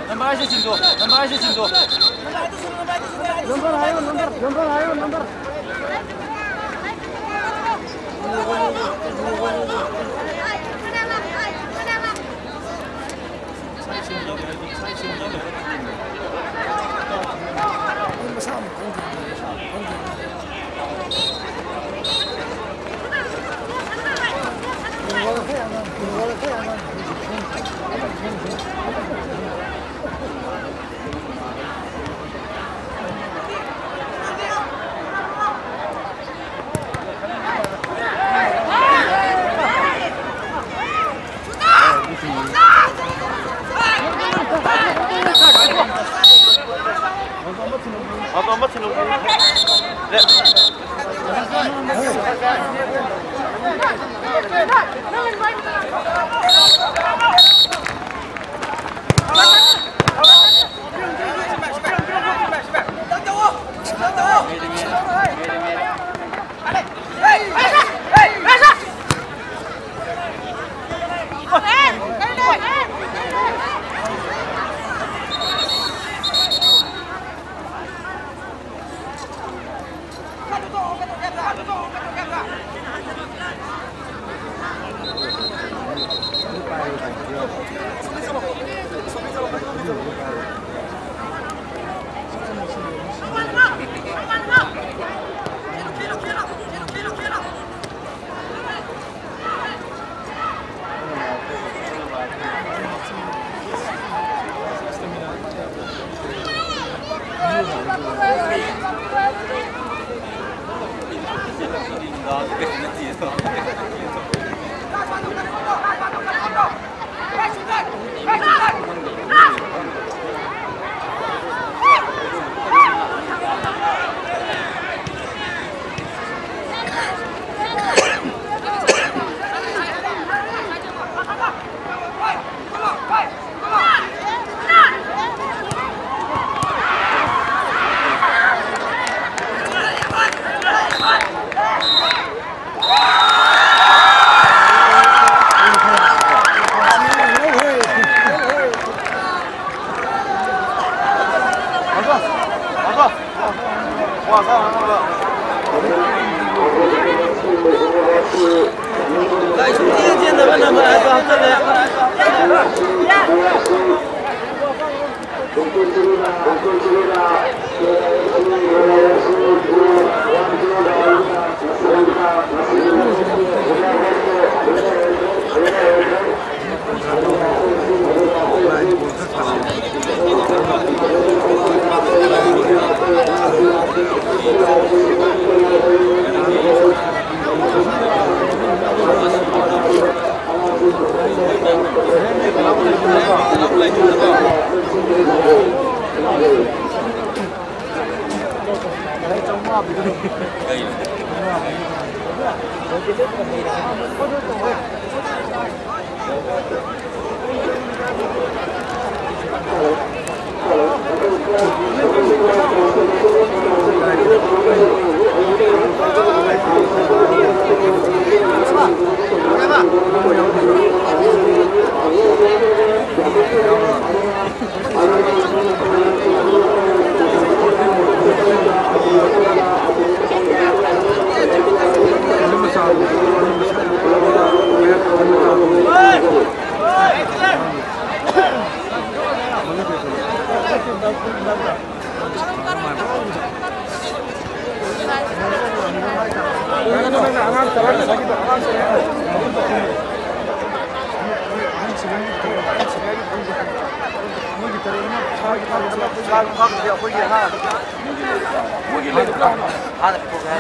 ꯅꯝꯕꯔ ꯑꯩꯠꯁꯦ ꯆꯤꯡꯗꯣ, ꯅꯝꯕꯔ ꯑꯩꯠꯁꯦ ꯆꯤꯡꯗꯣ꯫ ꯅꯝꯕꯔ ꯍꯥꯏꯌꯣ, ꯅꯝꯕꯔ, ꯅꯝꯕꯔ ꯍꯥꯏꯌꯣ, ꯅꯝꯕꯔ꯫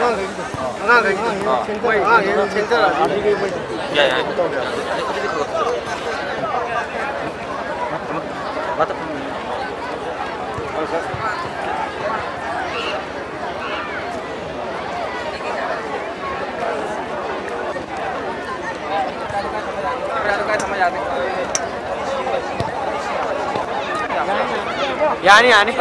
ꯑꯉꯥꯡꯈꯩꯒꯤꯗꯣ, ꯑꯉꯥꯡꯈꯩꯒꯤꯗꯣ ꯊꯦꯡꯊꯔꯛꯑꯗꯤ꯫ ꯌꯥꯏ, ꯌꯥꯏ꯫ ꯌꯥꯅꯤ, ꯌꯥꯅꯤ꯫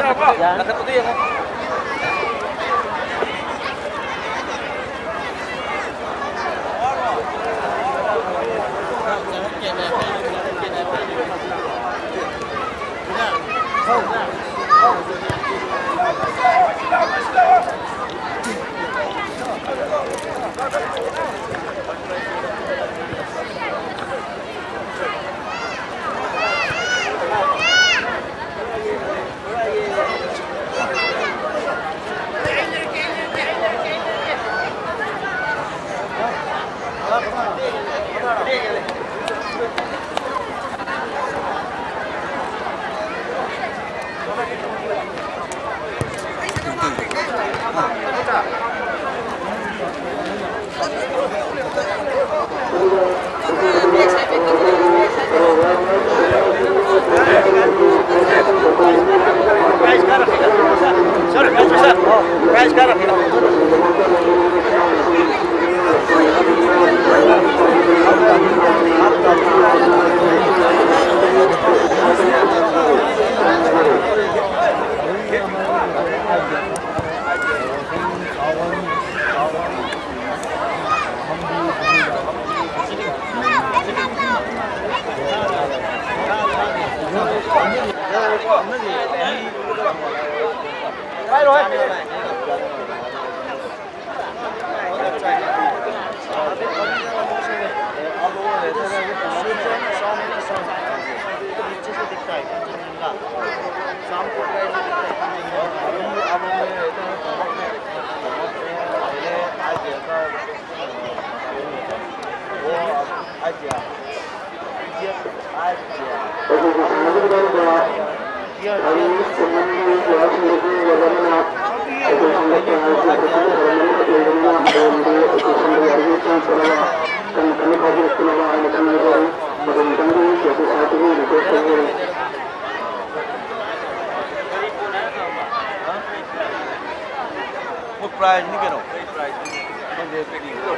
ꯃꯣꯏ ꯄ꯭ꯔꯥꯏꯖꯅꯤ ꯀꯩꯅꯣ꯫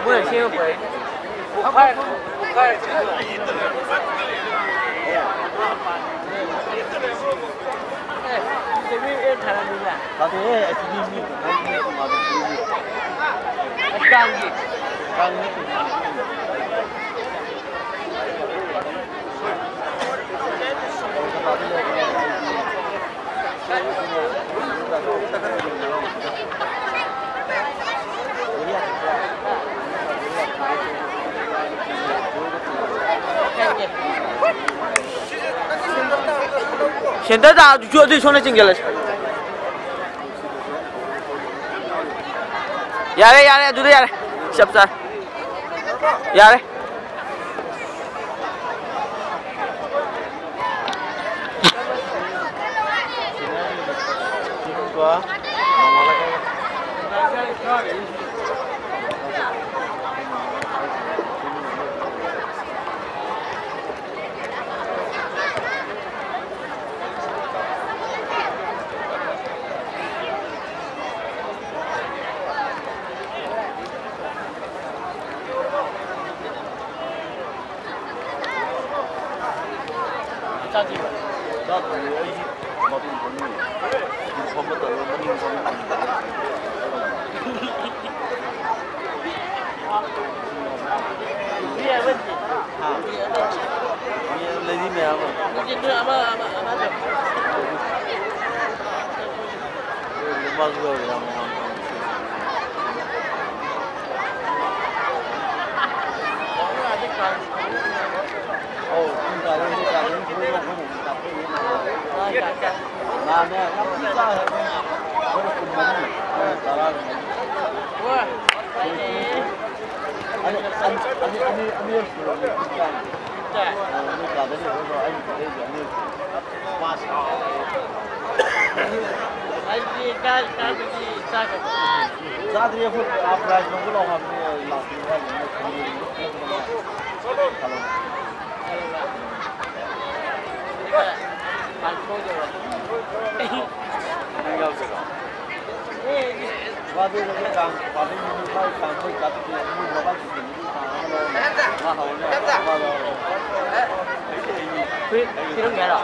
ꯃꯣꯏꯅ ꯁꯦꯝꯃ ꯄꯨꯔꯛꯏ꯫ ꯄꯨꯈꯥꯏ, ꯄꯨꯈꯥꯏ꯫ ꯑꯦ, ꯁꯤꯗ ꯃꯤ ꯑꯦ ꯊꯥꯔꯝꯃꯤꯅꯦ꯫ ꯅꯠꯇꯦꯍꯦ, ꯑꯁꯤꯗꯤ ꯃꯤ ꯇꯣꯉꯥꯟ, ꯃꯤ ꯇꯣꯉꯥꯟꯕ ꯄꯨꯔꯤ꯫ ꯑꯁ, ꯀꯥꯡꯒꯤ꯫ ꯀꯥꯡ ꯅꯠꯇꯦ꯫ ꯁꯦꯟꯇꯔ ꯇꯥ-, ꯑꯗꯨꯁꯨ ꯑꯗꯨꯏ ꯁꯣꯝꯗ ꯆꯤꯡꯁꯤꯜꯂꯁꯤ꯫ ꯌꯥꯔꯦ, ꯌꯥꯔꯦ, ꯑꯗꯨꯗ ꯌꯥꯔꯦ꯫ ꯆꯞ ꯆꯥꯔꯦ꯫ ꯌꯥꯔꯦ꯫ ꯆꯥꯗ꯭ꯔꯤꯕ? ꯆꯥꯗ꯭ꯔꯤ꯫ ꯑꯩ ꯃꯇꯨꯡ ꯐꯝꯃꯤ꯫ ꯐꯝꯕ ꯇꯜꯂꯦ, ꯃꯅꯤꯡ ꯐꯝꯃꯤ꯫ ꯂꯩꯕꯤ ꯍꯥꯏꯕ ꯅꯠꯇꯦ꯫ ꯍꯥ? ꯂꯩꯕꯤ ꯃꯌꯥꯝ ꯑꯃ꯫ ꯅꯠꯇꯦ, ꯅꯣꯏ ꯑꯃ, ꯑꯃ, ꯑꯃ ꯂꯩ꯫ ꯃꯥꯁꯨ ꯌꯥꯎꯔꯤ, ꯌꯥꯝ ꯅꯨꯡꯉꯥꯏ꯫ ꯑꯧ, ꯄꯨꯡ ꯇꯔꯥꯗ ꯄꯨꯡ ꯇꯔꯥꯗ ꯄꯨꯡ ꯇꯔꯥꯗ꯫ ꯉꯥꯅꯦ, ꯌꯥꯝ ꯊꯤ ꯆꯥꯎꯋꯦ꯫ ꯀꯨꯟꯃꯔꯤ, ꯇꯔꯥ꯫ ꯑꯅꯤ, ꯑꯅꯤ, ꯑꯅꯤ, ꯑꯅꯤ, ꯑꯅꯤꯔꯛ ꯁꯨꯔꯕꯅꯤ ꯈꯨꯠ ꯆꯥꯝꯃ꯫ ꯑ, ꯅꯣꯏ ꯀꯥꯗ ꯂꯩꯕꯗꯣ ꯑꯩꯅ ꯄꯤꯔꯛꯏꯁꯦ ꯑꯅꯤꯔꯛ ꯁꯨꯔꯦ꯫ ꯃꯥ ꯁꯥꯎꯔꯦ꯫ ꯑꯩꯗꯤ ꯀꯥꯏ ꯀꯥꯏꯗꯒꯤ ꯆꯥꯒꯗꯕ? ꯆꯥꯗ꯭ꯔꯤ ꯑꯩꯈꯣꯏ, ꯑꯥ, prize ꯂꯧꯕ ꯂꯥꯛꯑꯣ ꯍꯥꯏꯕꯅꯦ, ꯂꯥꯛꯇ꯭ꯔꯤ ꯍꯥꯏꯕꯅꯦ꯫ ꯅꯪ ꯌꯥꯎꯁꯤꯔꯣ? ꯐꯨꯔꯤꯠ ꯄꯤꯔꯝꯒꯦ ꯍꯥꯏꯔꯣ?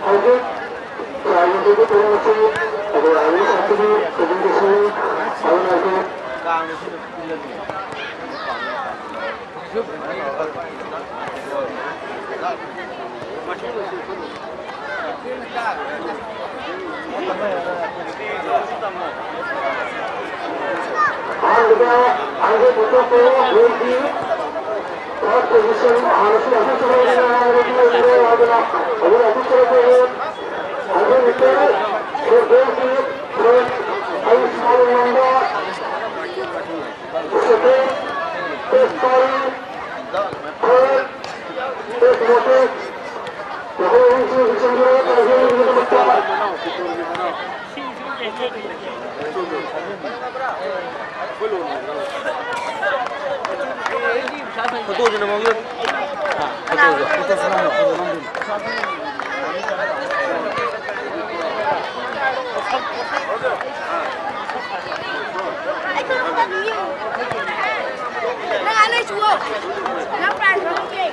ꯍꯧꯖꯤꯛ ꯆꯥꯏꯕꯗꯨꯒꯤ ꯄꯨꯡ ꯑꯁꯤ ꯑꯗꯨꯒ ꯑꯅꯤ ꯁꯥꯠꯄꯒꯤ ꯈꯨꯗꯤꯡꯒꯤꯁꯨ ꯑꯗꯨꯅ ꯑꯩꯈꯣꯏ ꯑꯍꯥꯟꯕꯗ ꯑꯩꯒꯤ ꯄꯣꯠꯊꯣꯛꯇꯣ ꯃꯣꯏꯒꯤ third position ꯍꯥꯟꯅꯁꯨ ꯑꯗꯨꯝ ꯆꯠꯂꯛꯄꯅꯤ ꯍꯥꯏꯕꯗꯤ ꯂꯩꯇ꯭ꯔꯦ ꯍꯥꯏꯗꯅ ꯑꯗꯨꯅ ꯑꯗꯨꯝ ꯆꯠꯂꯛꯄꯅꯤ꯫ ꯑꯗꯨ ꯅꯠꯇꯦ, footballꯒꯤ third ꯑꯩ ꯁꯥꯎ ꯉꯝꯕ second, first ꯇꯥꯔꯤ, third, first ꯃꯣꯇꯤꯚ, ꯃꯈꯣꯏ ꯑꯍꯨꯝꯁꯤ ꯍꯧꯖꯤꯛ ꯆꯪꯕꯤꯔꯛꯑꯣ, ꯇꯥꯏꯕꯪꯒꯤꯗꯃꯛꯇ꯫ ꯐꯣꯇꯣꯁꯤ ꯅꯝꯍꯧꯒꯦ꯫ ꯐꯣꯇꯣꯁꯤ꯫ ꯐꯣꯇꯣꯁꯤ ꯅꯝꯍꯧꯒꯦ꯫ ꯅꯪ ꯑꯥ ꯂꯩ ꯆꯨꯋꯣ꯫ ꯅꯪ prize ꯂꯧꯒꯦ꯫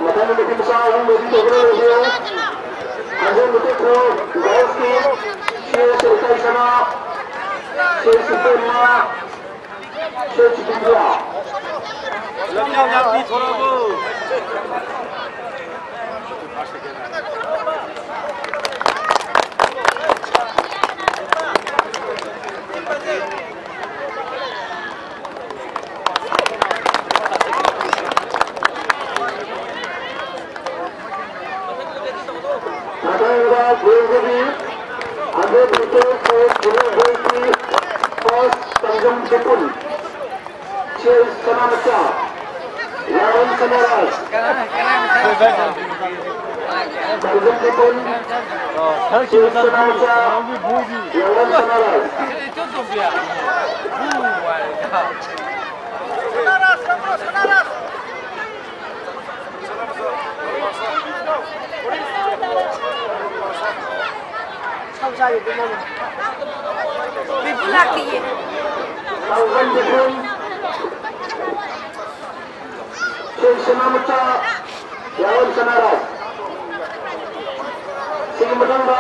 ꯃꯊꯪꯒꯤ ꯅꯨꯄꯤ ꯃꯆꯥ ꯑꯍꯨꯝ ready ꯇꯧꯗꯨꯅ ꯂꯩꯕꯤꯌꯨ꯫ ꯍꯟꯖꯤꯟꯕ ꯇꯦꯛꯈ꯭ꯔꯣ, girls ꯀꯤ ꯁꯤ ꯑꯦꯁ ꯏꯀꯥꯏ ꯁꯅꯥ, ꯁꯤ ꯑꯦꯁ ꯏꯕꯦꯝꯃ, ꯁꯤ ꯑꯦꯁ ꯏꯕꯦꯝꯃ꯫ ꯂꯝꯖꯥꯎ ꯌꯥꯝꯕꯤ ꯊꯣꯔꯛꯑꯕꯣ? ꯃꯊꯪꯗ ꯌꯦꯡꯖꯕꯤ, hundred meter four kilometer ꯒꯤ first ꯇꯥꯡꯖꯝ ꯈꯨꯄꯨꯟ, ꯁꯤ ꯑꯦꯁ ꯁꯅꯥꯃꯆꯥ, ꯌꯥꯔꯣꯝ ꯁꯅꯥꯔꯥꯖ꯫ ꯇꯥꯡꯖꯝ ꯈꯨꯄꯨꯟ, ꯁꯤ ꯑꯦꯁ ꯁꯅꯥꯃꯆꯥ, ꯌꯥꯔꯣꯝ ꯁꯅꯥꯔꯥꯖ꯫ ꯕꯤꯄꯨ ꯂꯥꯛꯇꯤꯌꯦ꯫ ꯁꯦꯟ ꯁꯅꯥꯃꯆꯥ, ꯌꯥꯔꯣꯝ ꯁꯅꯥꯔꯥꯖ꯫ ꯁꯤꯒꯤ ꯃꯊꯪꯗ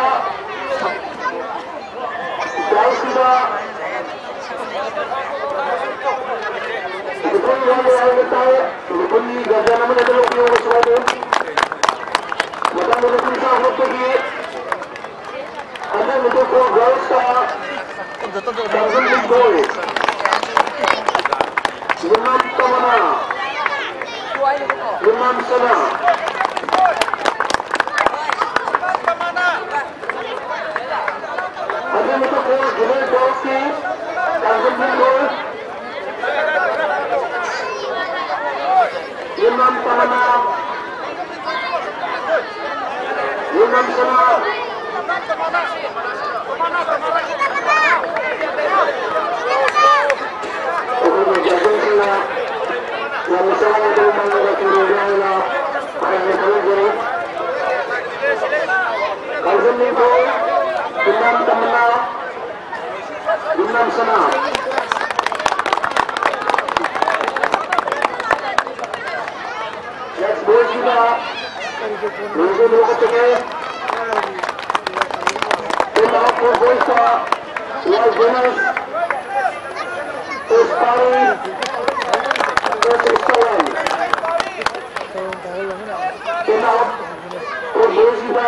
ꯗꯥꯏꯁꯁꯤꯗ ꯂꯤꯄꯨꯟ ꯌꯥꯎꯔꯦ ꯍꯥꯏꯅ ꯇꯥꯏ꯫ ꯂꯤꯄꯨꯟꯒꯤ ꯗꯔꯖꯟ ꯑꯃ ꯂꯩꯕ ꯂꯧꯕꯤꯌꯣ, ꯀꯩꯁꯨ ꯀꯥꯏꯗꯦ꯫ ꯃꯊꯪꯗ ꯂꯤꯄꯨꯟ ꯆꯥ ꯍꯨꯠꯄꯒꯤ ꯑꯗꯨ ꯃꯊꯛꯇ girls ꯇ ꯇꯥꯡꯖꯝ ꯂꯤꯡꯊꯣꯏ, ꯌꯨꯝꯅꯥꯝ ꯇꯃꯅꯥ, ꯌꯨꯝꯅꯥꯝ ꯁꯅꯥ꯫ ꯑꯗꯨ ꯃꯊꯛꯇ junior girls ꯀꯤ ꯇꯥꯡꯖꯝ ꯂꯤꯡꯊꯣꯏ꯫ Yunnan Tamana. Yunnan Sana. ꯑꯩꯈꯣꯏꯒꯤ ꯖꯖꯁꯤꯡꯅ ꯌꯥꯝꯅ ꯆꯥꯎꯅ ꯃꯥꯡꯂꯣꯝꯗ ꯆꯤꯡꯕꯤꯕ ꯍꯥꯏꯅ ꯍꯥꯏꯅ ꯈꯪꯖꯩ꯫ ꯀꯥꯡꯖꯝ ꯅꯤꯡꯊꯧ, ꯌꯨꯝꯅꯥꯝ ꯇꯝꯅ, ꯌꯨꯝꯅꯥꯝ ꯁꯅꯥ꯫ Next boys ꯁꯤꯗ ꯂꯣꯏꯁꯤꯟ ꯂꯧꯈꯠꯆꯒꯦ꯫ Team of four boys ꯇ, Lord Venus, Puspari, Puspari. Team of four boys ꯁꯤꯗ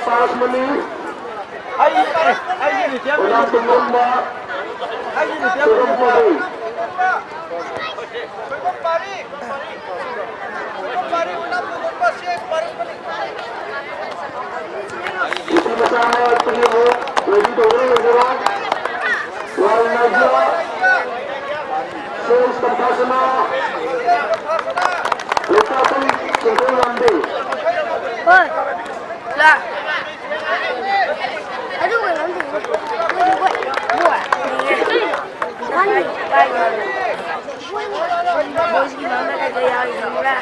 Pass money. ꯑꯩ, ꯑꯩ, ꯑꯩꯒꯤ ꯔꯤꯇꯤꯌꯔ ꯇꯣꯉꯥꯟꯕ ꯑꯩꯒꯤ ꯔꯤꯇꯤꯌꯔ ꯇꯣꯉꯥꯟꯕ ꯁꯣꯏꯕꯝ ꯄꯥꯔꯤ꯫ ꯅꯨꯄꯤ ꯃꯆꯥ ꯑꯃ ꯄꯨꯈ꯭ꯔꯤꯃꯨꯛ ready ꯇꯧꯗꯨꯅ ꯂꯩꯖꯕ꯫ ꯋꯥꯔꯤ ꯅꯥꯏꯖ꯫ Sales ꯇꯝꯐꯥꯁꯅꯥ꯫ ꯂꯣꯛꯇꯥꯛꯄꯝ ꯆꯤꯡꯈꯣꯡ ꯂꯥꯟꯕꯤ꯫ ꯍꯣꯏ꯫ ꯂꯥ꯫ ꯑꯗꯨ ꯀꯩꯅꯣꯝ ꯇꯧꯏ꯫ ꯃꯣꯏ, ꯃꯣꯏ꯫ ꯃꯣꯏꯒꯤ ꯃꯃꯥ ꯀꯩꯀꯩ ꯌꯥꯎꯔꯤ ꯈꯪꯕ꯭ꯔꯥ?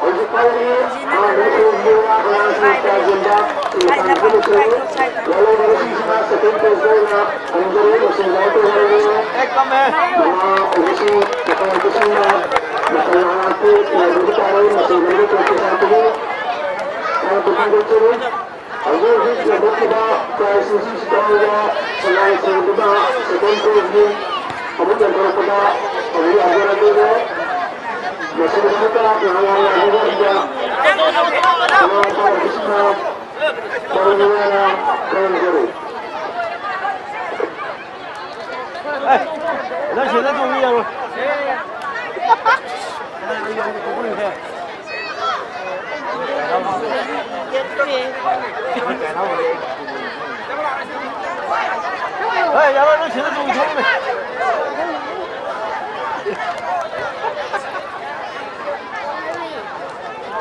ꯍꯧꯖꯤꯛ ꯐꯥꯎꯒꯤ ꯍꯥꯟꯅ ꯈꯨꯔꯨꯝꯕ ꯑꯉꯥꯡꯁꯤꯡ ꯀꯌꯥꯒꯨꯝꯕ ꯁꯤꯟꯊꯥꯅꯕ ꯂꯩꯇ꯭ꯔꯦ꯫ ꯂꯥꯂꯣꯡ ꯉꯁꯤꯁꯤꯅ second prize ꯑꯣꯏꯅ ꯐꯪꯖꯔꯦ꯫ ꯃꯁꯤꯡ ꯌꯥꯎꯗꯕ ꯃꯃꯥ ꯑꯣꯏꯕꯁꯤꯡ, ꯑꯆꯧꯕꯁꯤꯡꯅ ꯃꯇꯝ ꯉꯥꯏꯍꯥꯛꯇꯤ ꯉꯥꯏꯕꯤꯕ ꯇꯥꯔꯦ꯫ ꯃꯁꯤꯡ ꯌꯥꯎꯗꯕ ꯇꯧꯔꯛꯄ ꯁꯥꯇ꯭ꯔꯕꯨ ꯊꯥꯒꯠꯄ ꯐꯣꯡꯗꯣꯛꯆꯔꯤ꯫ ꯍꯧꯖꯤꯛ ꯍꯧꯖꯤꯛ ꯌꯦꯟꯊꯣꯛꯈꯤꯕ prize ꯑꯁꯤ ꯁꯤꯗꯧꯔꯤꯕ ꯑꯉꯥꯡꯁꯤꯡꯗꯨꯗ second prizeꯒꯤ ꯑꯃꯨꯛ ꯌꯦꯟꯊꯣꯔꯛꯄꯗ ꯑꯃꯨꯛ ꯌꯥꯖꯔꯛꯂꯦ꯫ ꯃꯁꯤꯒꯤꯗꯃꯛꯇ ꯉꯥꯏꯍꯥꯛ ꯉꯥꯏꯕꯤꯕ ꯑꯁꯤꯗ ꯃꯃꯥ ꯃꯄꯥ ꯑꯣꯏꯕꯁꯤꯡꯅ ꯑꯦ, ꯅꯪ ꯁꯤꯗ ꯇꯣꯡꯕ ꯌꯥꯔꯣꯏ꯫ ꯑꯦ, ꯌꯥꯔꯣꯏ, ꯅꯪ ꯁꯤꯗ ꯇꯣꯡꯕ ꯊꯣꯛꯎꯅꯦ꯫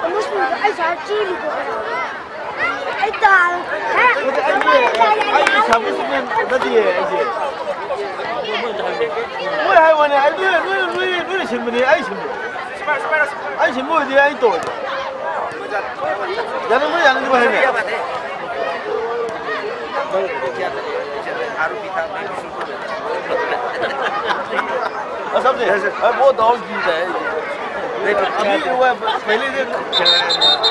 ꯑꯃꯁꯨꯡ ꯑꯩ ꯁꯥꯏ ꯆꯦꯜꯂꯤꯗꯣ꯫ ꯑꯩ ꯇꯥꯔꯦ꯫ ꯍꯦ? ꯅꯠꯇꯦ, ꯑꯩꯗꯤ, ꯑꯩꯗꯤ ꯁꯥꯕꯨ ꯁꯤꯃꯦꯟ ꯅꯠꯇꯤꯌꯦ, ꯑꯩꯗꯤ꯫ ꯃꯣꯏ ꯍꯥꯏ ꯋꯥꯅꯦ, ꯑꯩ ꯅꯣꯏ, ꯅꯣꯏ, ꯅꯣꯏ, ꯅꯣꯏꯅ ꯁꯤꯟꯕꯅꯦ, ꯑꯩ ꯁꯤꯟꯕ꯫ ꯑꯩ ꯁꯤꯟꯕ ꯑꯣꯏꯗꯤ ꯑꯩ ꯇꯧꯔꯣꯏꯗ꯭ꯔꯣ? ꯌꯥꯅꯤꯡꯕ ꯌꯥꯅꯤꯡꯗꯕ ꯍꯥꯏꯅꯦ꯫ और सबसे, और वो दौड़ जीत है। अभी वो है, पहले से खेल रहा है।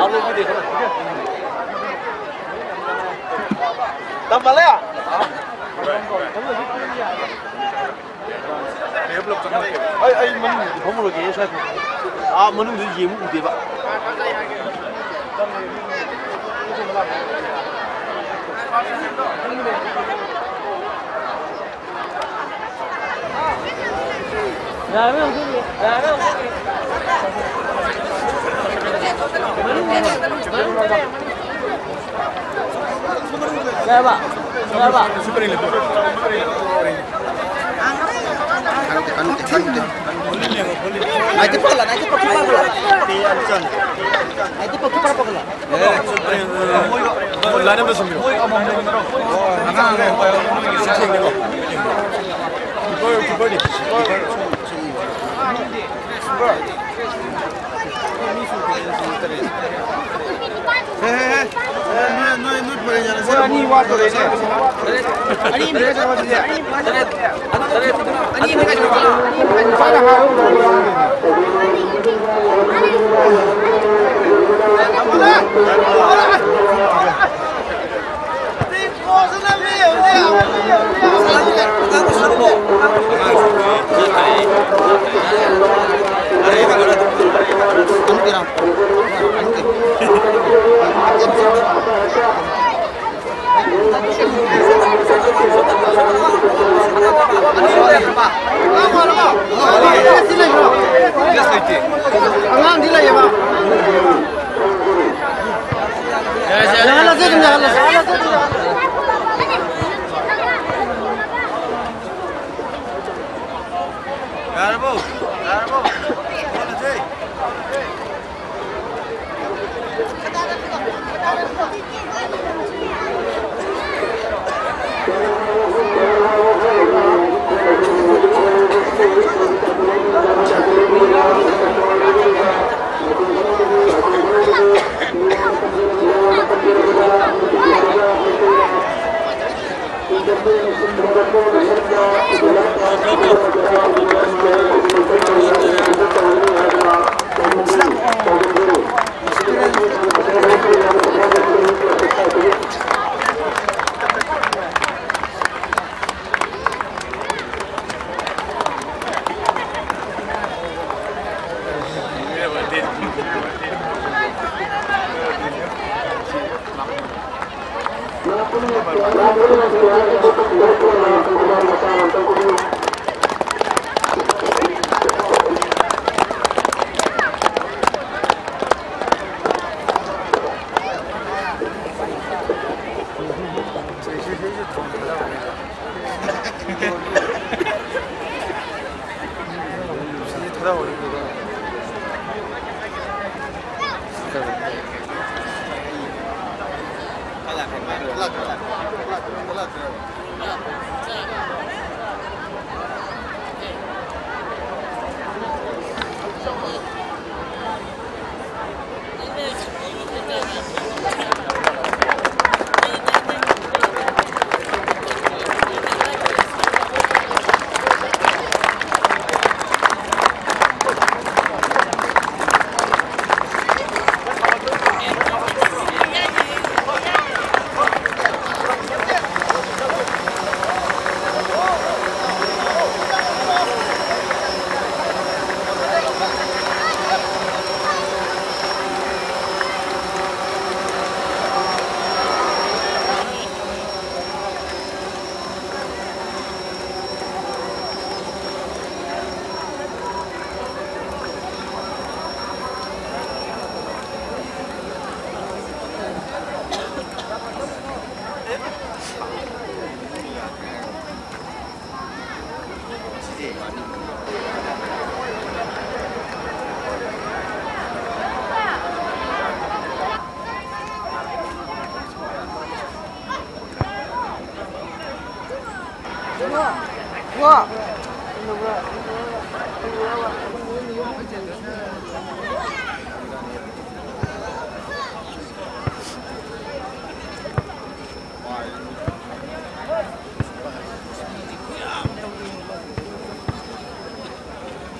अब वो भी देखा नहीं। ꯑꯩ, ꯑꯩ ꯃꯅꯨꯡꯗꯗꯤ ꯐꯝꯃꯨꯔꯒꯦ, ꯁ꯭ꯋꯥꯏ ꯐꯝꯃꯨꯔꯒꯦ꯫ ꯑꯥ ꯃꯅꯨꯡꯗꯗꯤ ꯌꯦꯡꯕ ꯎꯗꯦꯕ꯫ ꯅꯥꯏꯠꯇꯤ ꯄꯛꯂ, ꯅꯥꯏꯠꯇꯤ ꯄꯛꯂ, ꯄꯛꯂ꯫ ꯅꯥꯏꯠꯇꯤ ꯄꯛꯂ, ꯄꯛꯂ꯫ ꯃꯣꯏ ꯑꯅꯤ ꯋꯥꯠꯇꯣꯔꯦꯅꯦ꯫ ꯑꯅꯤ ꯑꯃ ꯀꯥꯏ ꯆꯠꯈ꯭ꯔꯕ ꯁꯤꯗꯤ? ꯑꯅꯤ ꯑꯃ ꯀꯥꯏ ꯆꯠꯈ꯭ꯔꯕ? ꯑꯉꯥꯡꯗꯤ ꯂꯩꯌꯦꯕ꯫ ꯌꯥꯍꯜꯂꯁꯦ ꯑꯗꯨꯝ, ꯌꯥꯍꯜꯂꯁꯦ꯫ ꯌꯥꯔꯕꯣ? ꯌꯥꯔꯕꯣ? ꯍꯣꯠꯅꯁꯦ꯫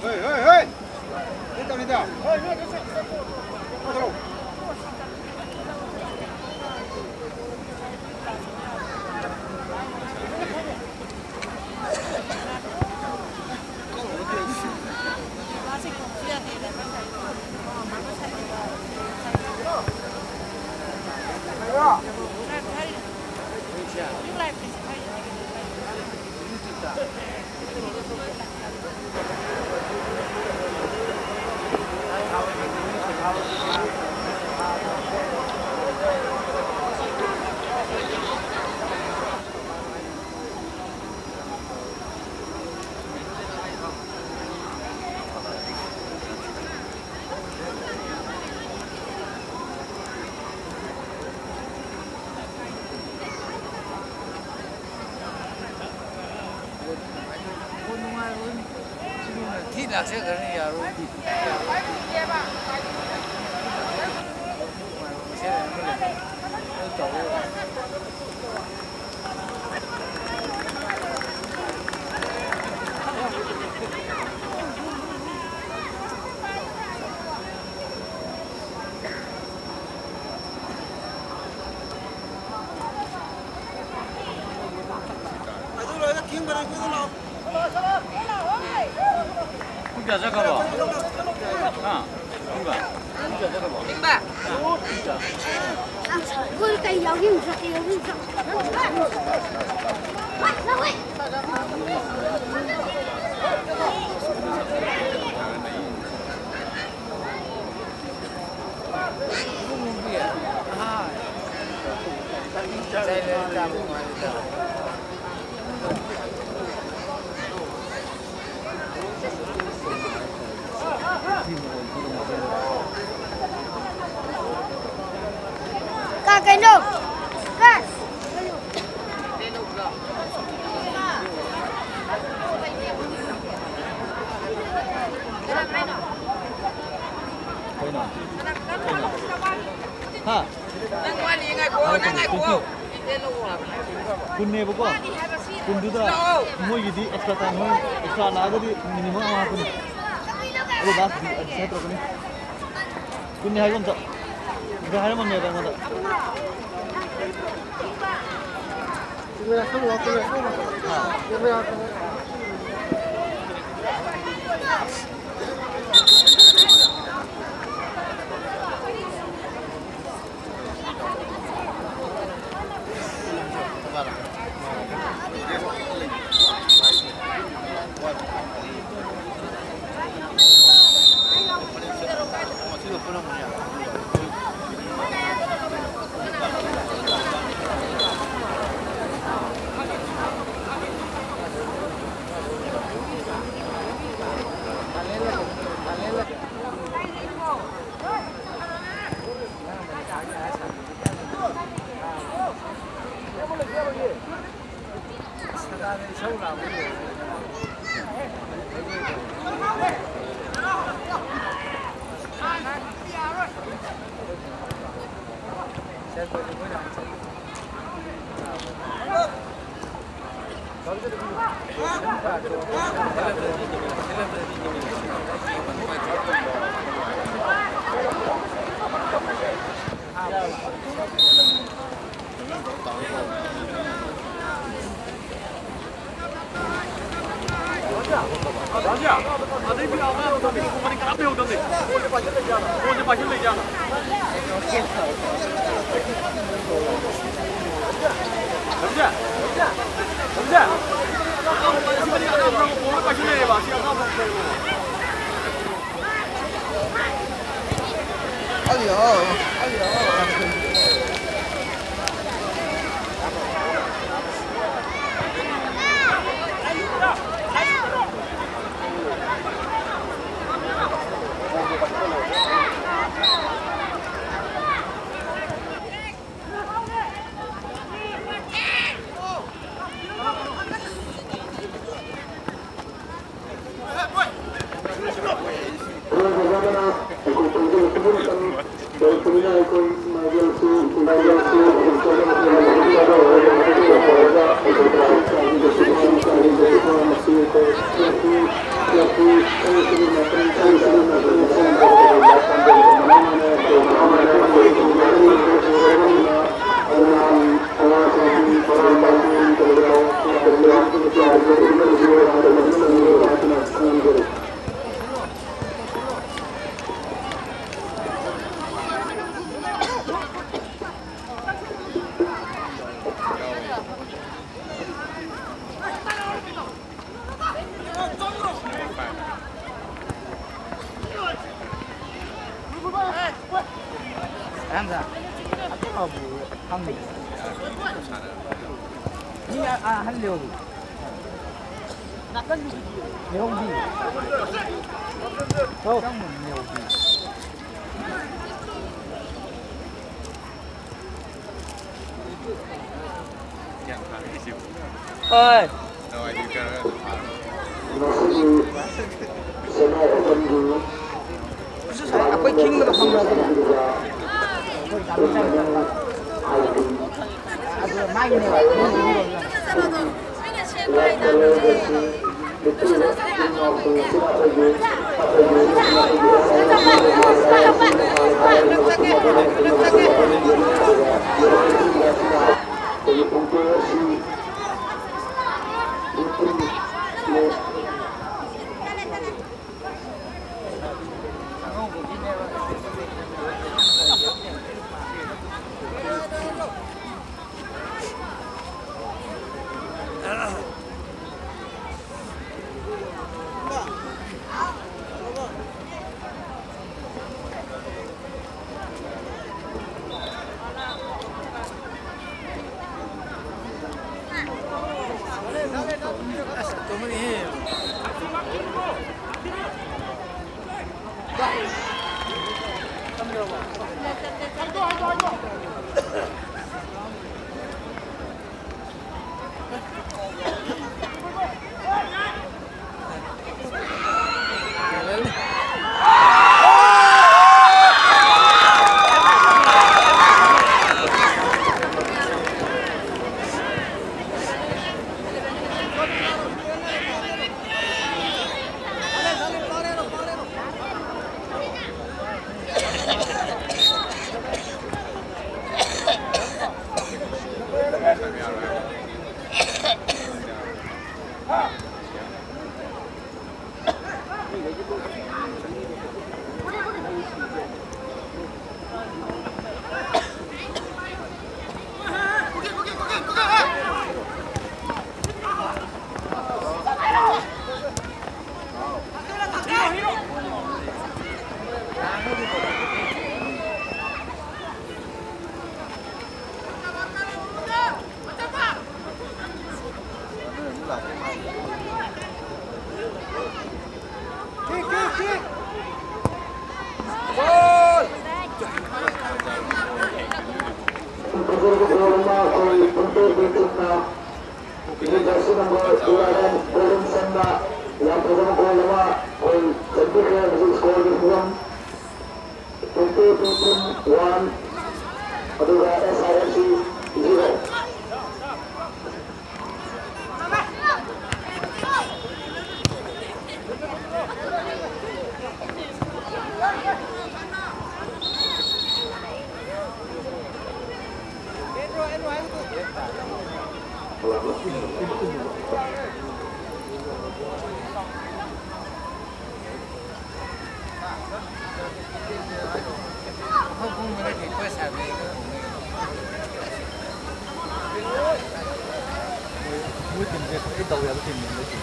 ꯍꯣꯏ, ꯍꯣꯏ, ꯍꯣꯏ꯫ ꯀꯩ ꯇꯧꯔꯤꯗ? ꯍꯣꯏ, ꯍꯣꯏ, ꯍꯣꯏ꯫ ꯊꯤ ꯂꯥꯛꯆꯈ꯭ꯔꯅꯤ, ꯌꯥꯔꯣꯏ꯫ ꯑꯗꯨ ꯂꯣꯏꯔꯒ ꯊꯦꯡꯕꯅ ꯑꯩꯈꯣꯏꯗ ꯂꯥꯛꯑꯣ꯫ ꯄꯨꯡ ꯀꯌꯥ ꯆꯠꯈ꯭ꯔꯕꯣ? ꯍꯥ? ꯄꯨꯡ ꯀꯌꯥ? ꯄꯨꯡ ꯀꯌꯥ ꯆꯠꯈ꯭ꯔꯕꯣ? ꯄꯨꯡ ꯀꯌꯥ? ꯒꯣꯜ ꯀꯩ ꯌꯥꯎꯔꯤ? ꯀꯩ ꯌꯥꯎꯔꯤ? ꯀ-, ꯀꯩꯅꯣ? ꯀ-, ꯍꯥ? ꯅꯪ ꯋꯥꯠꯂꯤ, ꯉꯥꯏꯈꯣ, ꯅꯪ ꯉꯥꯏꯈꯣ꯫ ꯀꯨꯟꯅꯦꯕꯀꯣ꯫ ꯀꯨꯟꯗꯨꯗ ꯃꯣꯏꯒꯤꯗꯤ extra time, ꯃꯣꯏ extra ꯂꯥꯛꯑꯒꯗꯤ minimum ꯑꯃ ꯍꯥꯞꯄꯅꯤ꯫ ꯑꯗꯨ last ꯗꯤ ꯑꯗꯨ ꯁꯦꯠꯇ꯭ꯔꯛꯀꯅꯤ꯫ ꯀꯨꯟꯅꯤ ꯍꯥꯏꯕ ꯑꯝꯇ꯫ ꯉꯁꯥꯏ ꯍꯥꯏꯔꯝꯃꯝꯃꯦꯕ ꯑꯩꯉꯣꯟꯗ꯫ ꯈꯪꯗꯦ꯫ ꯃꯤ ꯑ-, ꯑꯍꯜ ꯂꯩꯍꯧꯕꯅꯤ꯫ ꯅꯥꯀꯟꯗꯨꯗꯤ ꯂꯩꯍꯧꯗꯦ꯫ ꯍꯣ꯫ ꯆꯪꯕꯅꯤ ꯂꯩꯍꯧꯗꯦ꯫ ꯍꯣꯏ꯫ ꯑꯩꯈꯣꯏ ꯈꯤꯡꯕꯗꯣ ꯈꯪꯕ꯭ꯔꯥ? ꯑꯩꯈꯣꯏ ꯒꯥꯔꯤ ꯆꯪꯉꯤꯀꯥꯟꯗ꯫ ꯑꯗꯨ ꯃꯥꯒꯤꯅꯦꯕ꯫ ꯐꯖꯔꯕ ꯒꯣꯜ ꯑꯃ ꯑꯩꯈꯣꯏ ꯄꯨꯡꯄꯦ ꯄꯦ ꯇꯤꯝꯅ, ꯖꯔꯁꯤ ꯅꯝꯕꯔ ꯏꯂꯦꯚꯦꯟ ꯕꯣꯂꯤꯟꯁꯟꯅ ꯌꯥꯝ ꯐꯖꯕ ꯒꯣꯜ ꯑꯃ ꯑꯩꯈꯣꯏ ꯆꯟꯕꯤꯈ꯭ꯔꯦ꯫ ꯍꯧꯖꯤꯛ ꯁ꯭ꯀꯣꯔꯒꯤ ꯐꯤꯕꯝ, ꯄꯨꯡꯄꯦ ꯄꯦ ꯇꯤꯝ ꯋꯥꯟ, ꯑꯗꯨꯒ ꯑꯦꯁ ꯑꯥꯏ ꯑꯦꯐ ꯁꯤ ꯖꯤꯔꯣ꯫ ꯃꯣꯏ ꯇꯤꯝꯁꯦ ꯈ꯭ꯋꯥꯏꯗꯒꯤ ꯗꯥꯎ ꯌꯥꯕ ꯇꯤꯝꯅꯦ ꯍꯟꯗꯛꯀꯤ꯫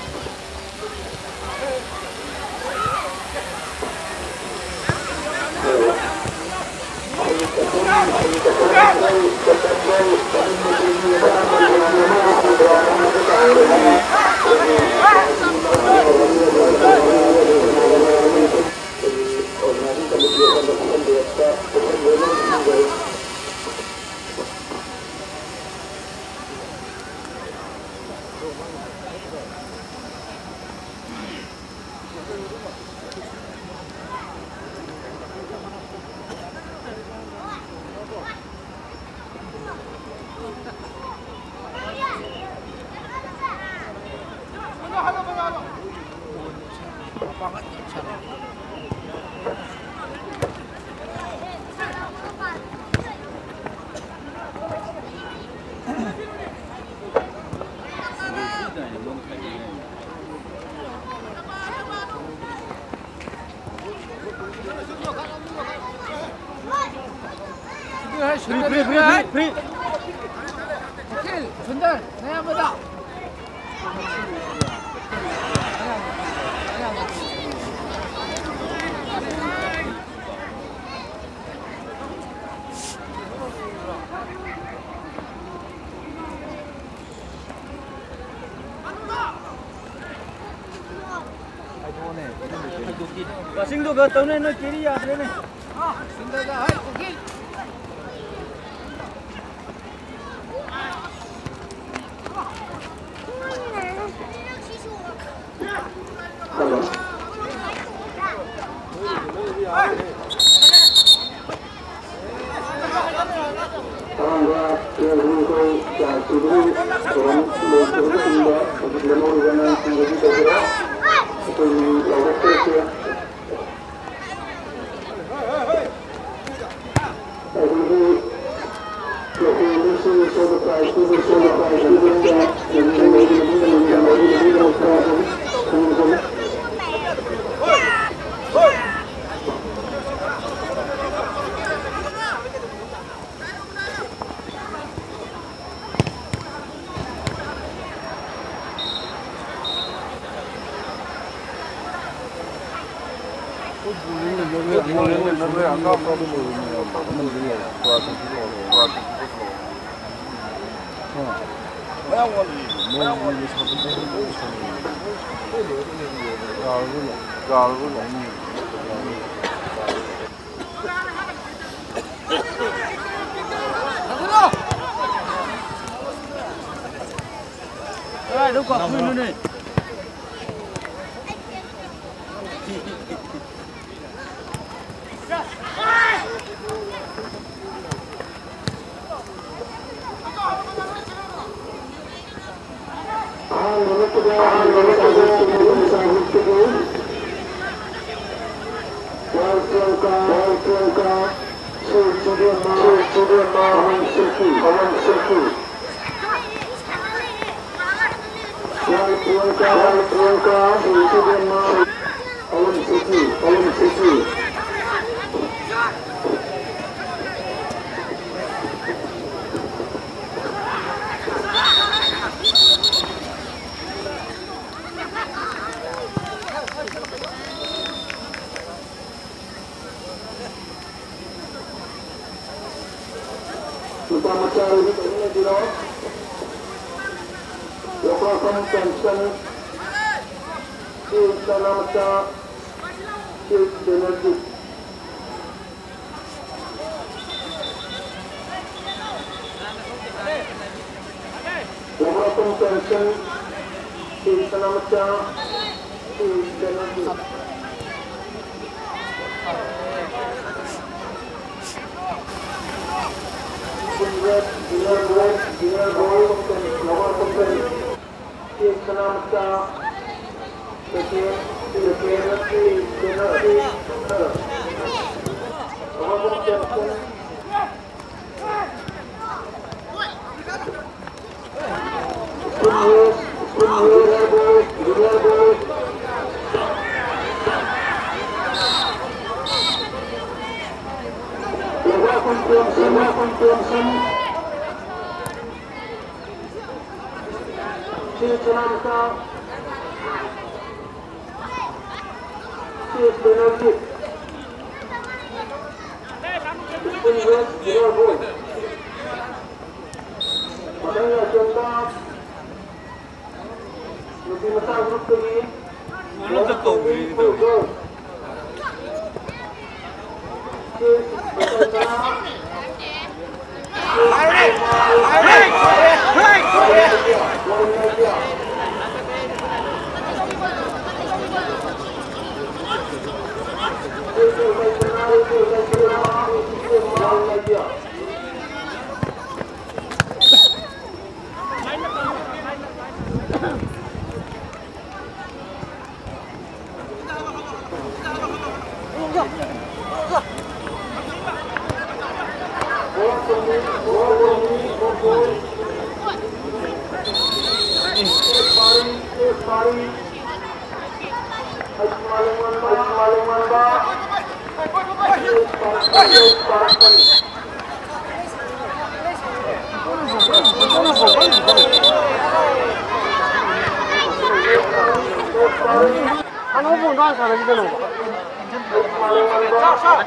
ꯀꯛꯆꯤꯡꯗꯨꯒ ꯇꯧꯅꯦ, ꯅꯣꯏ ꯀꯦꯔꯤ ꯌꯥꯗ꯭ꯔꯦꯅꯦ꯫ ꯑꯍꯥꯟꯕ ꯄ꯭ꯂꯦꯌꯔꯁꯤꯡ ꯑꯩꯈꯣꯏ ꯆꯥꯟꯁ ꯄꯤꯕꯒꯤ ꯊꯧꯔꯝ ꯂꯣꯏꯈꯤꯕꯒꯤ ꯇꯨꯡꯗ ꯍꯧꯖꯤꯛ ꯂꯦꯝꯍꯧꯔꯤꯕ ꯑꯉꯥꯡꯁꯤꯡꯗꯒꯤ ꯇꯧꯖꯔꯣ꯫ ꯑꯩꯈꯣꯏ ꯃꯤꯡ ꯂꯥꯎꯊꯣꯛꯆꯔꯛꯀꯦ꯫ ꯑꯗꯒꯤ ꯂꯣꯀꯦꯜꯗꯁꯨ ꯁꯣꯝꯗ ꯄ꯭ꯔꯥꯏꯖ ꯄꯤꯕ, ꯁꯣꯝꯗ ꯄ꯭ꯔꯥꯏꯖ ꯄꯤꯕ꯫ ꯀꯗꯥꯏꯗ ꯀꯥꯞꯊꯣꯛꯏꯅꯣꯅꯦ? ꯑꯍꯥꯟꯕ ꯃꯛꯇꯗ, ꯑꯍꯥꯟꯕ ꯃꯛꯇꯗ, ꯁꯥꯍꯤꯕꯇꯒꯤ ꯋꯥꯔꯜ ꯄ꯭ꯂꯦꯌꯔ, ꯋꯥꯔꯜ ꯄ꯭ꯂꯦꯌꯔ, ꯁ꯭ꯔꯤ ꯆꯤꯕꯦꯝꯃ, ꯁ꯭ꯔꯤ ꯆꯤꯕꯦꯝꯃ, ꯑꯃꯟ ꯁꯤꯔꯀꯤ, ꯑꯃꯟ ꯁꯤꯔꯀꯤ꯫ ꯋꯥꯔꯜ ꯄ꯭ꯂꯦꯌꯔ, ꯋꯥꯔꯜ ꯄ꯭ꯂꯦꯌꯔ, ꯁ꯭ꯔꯤ ꯆꯤꯕꯦꯝꯃ, ꯑꯃꯟ ꯁꯤꯔꯀꯤ, ꯑꯃꯟ ꯁꯤꯔꯀꯤ꯫ ꯅꯨꯄꯥ ꯃꯆꯥ ꯑꯣꯏꯕꯤ ꯇꯧꯃꯤꯟꯅꯕꯤꯔꯣ꯫ ꯂꯧꯈꯥꯐꯝ ꯇꯣꯝꯁꯟ, ꯁꯤ ꯆꯅꯥꯃꯆꯥ꯫ Penalty. Overlapping tension. Six number. Six penalty. Inner ball, inner ball, lower company. Six number. Second, second, penalty. Lower company. Penalty. School West, zero goal. ꯃꯊꯪꯒꯤ ꯑꯆꯦꯟꯕ ꯅꯨꯄꯤ ꯃꯆꯥ ꯒ꯭ꯔꯨꯞꯇꯒꯤ ꯃꯣꯏꯅ ꯑꯝꯇ ꯀꯧꯕꯤꯔꯤꯗꯣ꯫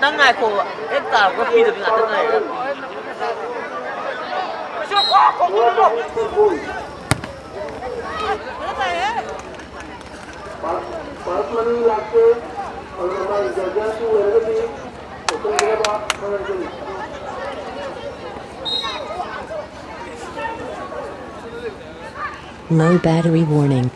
ꯉꯥꯛꯇꯪ ꯉꯥꯏꯈꯣꯕ꯫ ꯍꯦꯛ ꯇꯥꯔꯛꯄ ꯄꯤꯗꯕꯤ ꯉꯥꯛꯇꯪ ꯉꯥꯏꯔꯒ꯫ First money ꯂꯥꯛꯇꯦ꯫ Low battery warning.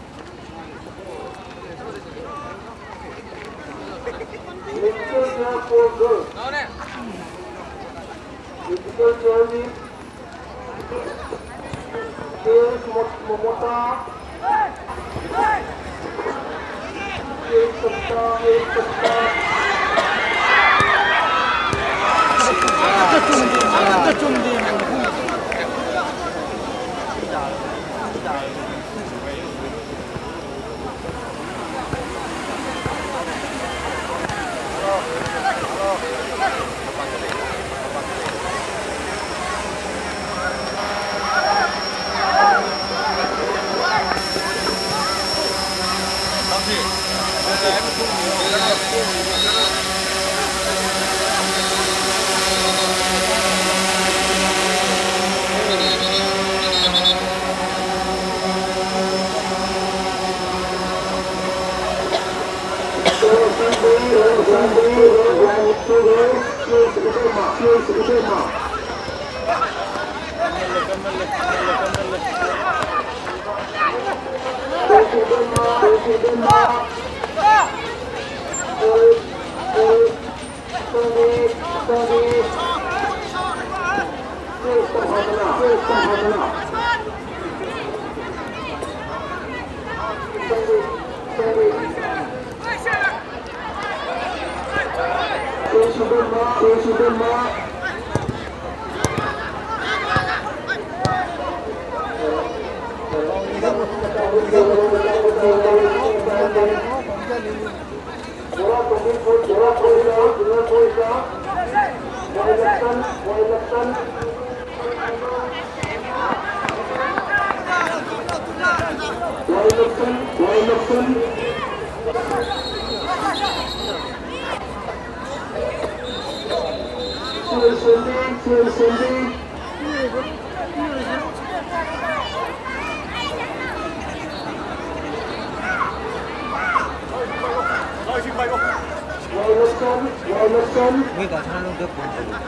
ꯃꯣꯏ ꯀꯥ ꯁꯅꯥ ꯅꯪ ꯇꯨꯌꯦꯜꯞ ꯄꯨꯡ ꯀꯌꯥ?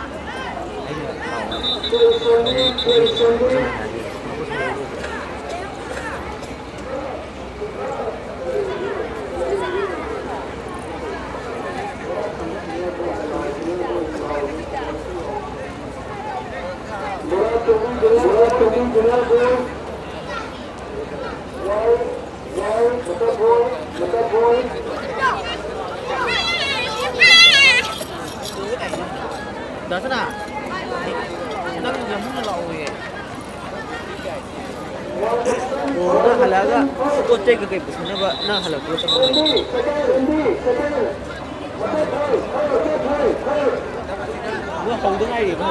ꯑꯩꯅ ꯀꯥꯎꯔꯦ꯫ ꯗꯥ ꯁꯅꯥ, ꯅꯪ ꯌꯥꯝ ꯍꯧꯅ ꯂꯥꯛꯑꯣꯌꯦ꯫ ꯑꯣ, ꯅꯪ ꯍꯜꯂꯛꯑꯒ ꯄꯣꯠ ꯆꯩ ꯀꯩꯀꯩ ꯄꯨꯁꯟꯅꯕ ꯅꯪ ꯍꯜꯂꯛꯄꯒ ꯆꯪꯉꯣ꯫ ꯃꯣꯏ ꯍꯧꯗ ꯉꯥꯏꯔꯤꯕ꯫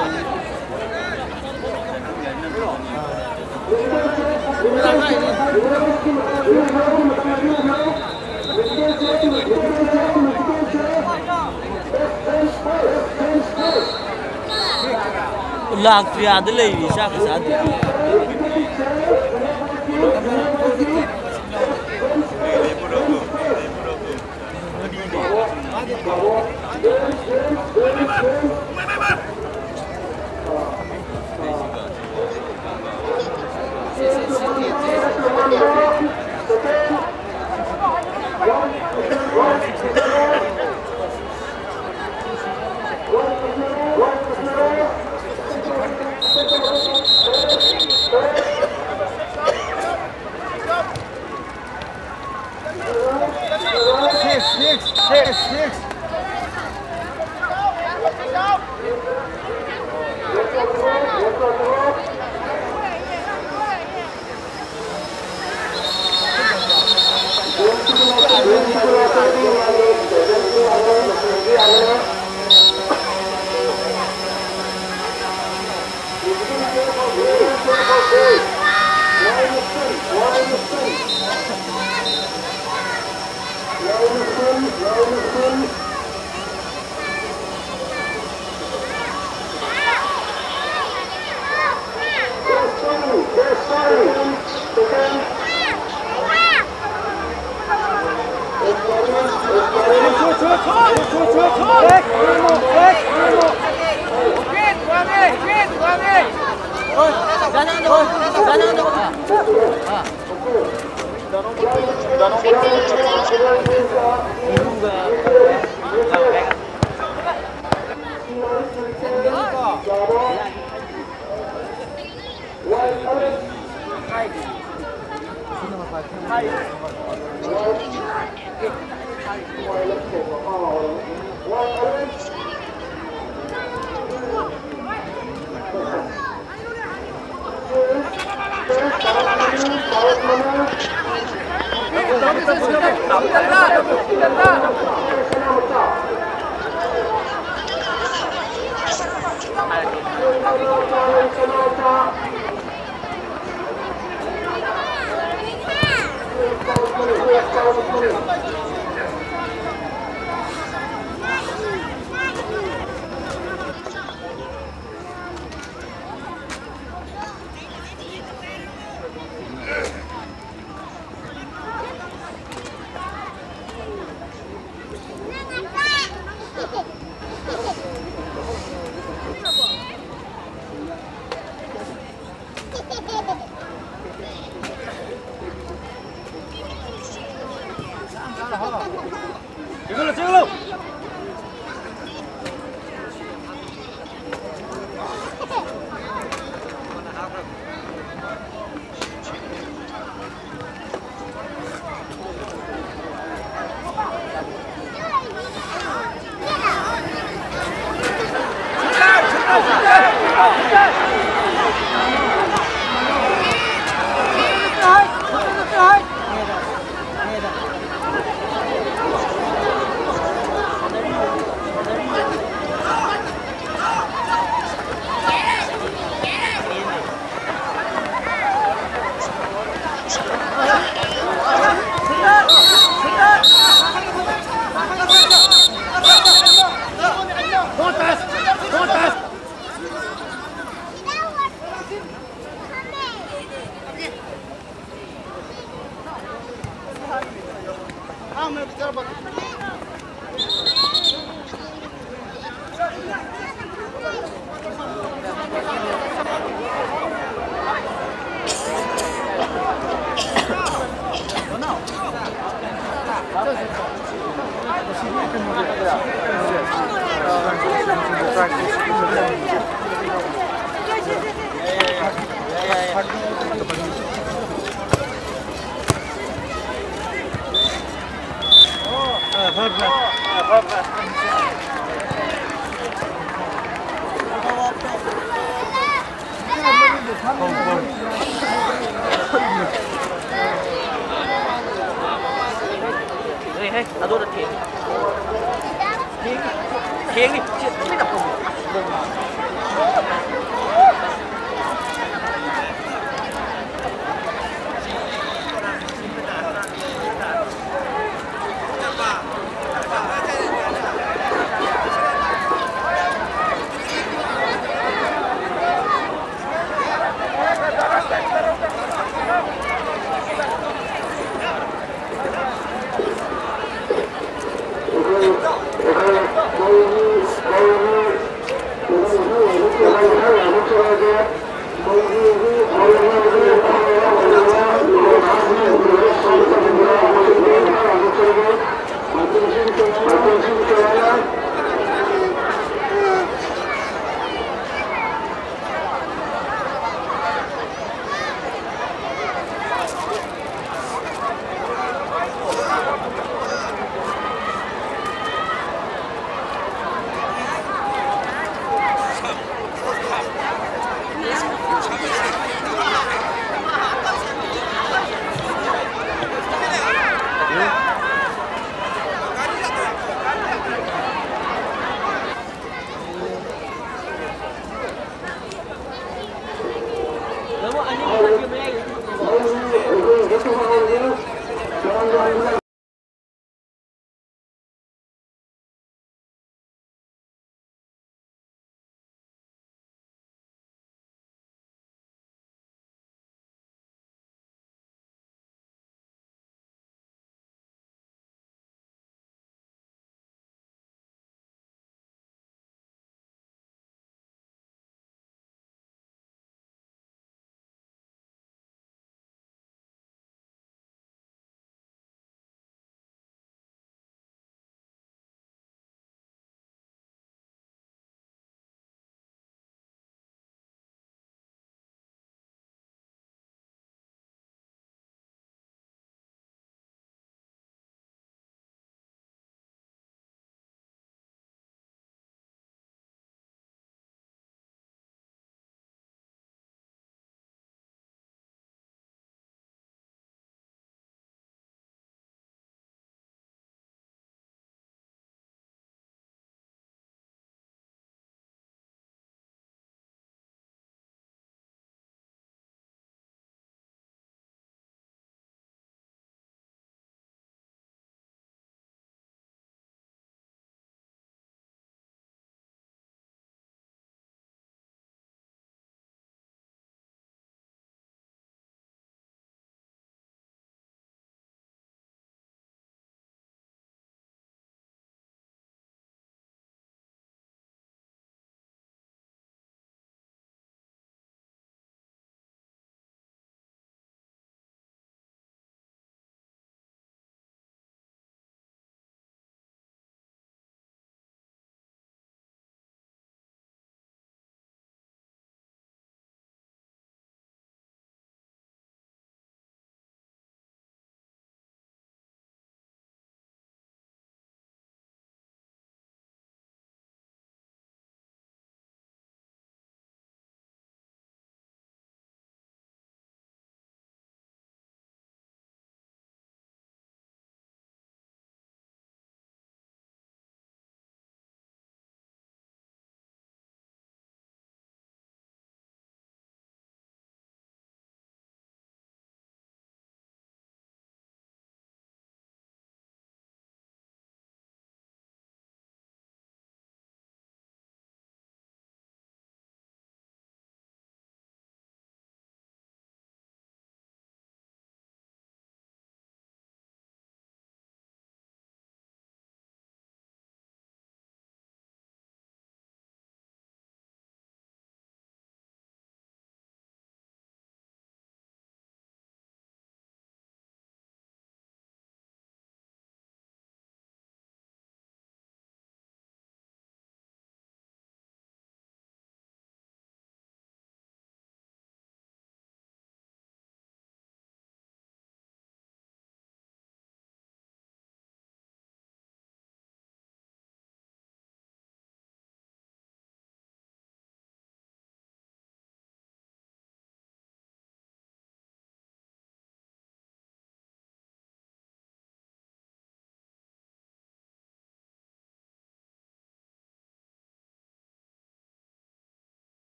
ꯂꯥꯛꯇ꯭ꯔꯤ, ꯑꯥꯗ ꯂꯩꯔꯤ, ꯆꯥꯛꯀ ꯆꯥꯗ꯭ꯔꯤ꯫ Six, six, six, six. हाँ, मैं विचार बता ꯍꯦ, ꯍꯦ, ꯑꯗꯨꯗ ꯊꯦꯡꯉꯤ꯫ ꯊꯦꯡꯉꯤ꯫ ꯊꯦꯡꯉꯤ꯫ ꯁꯤ ꯇꯨꯃꯤꯟꯅ ꯐꯝꯃꯨ꯫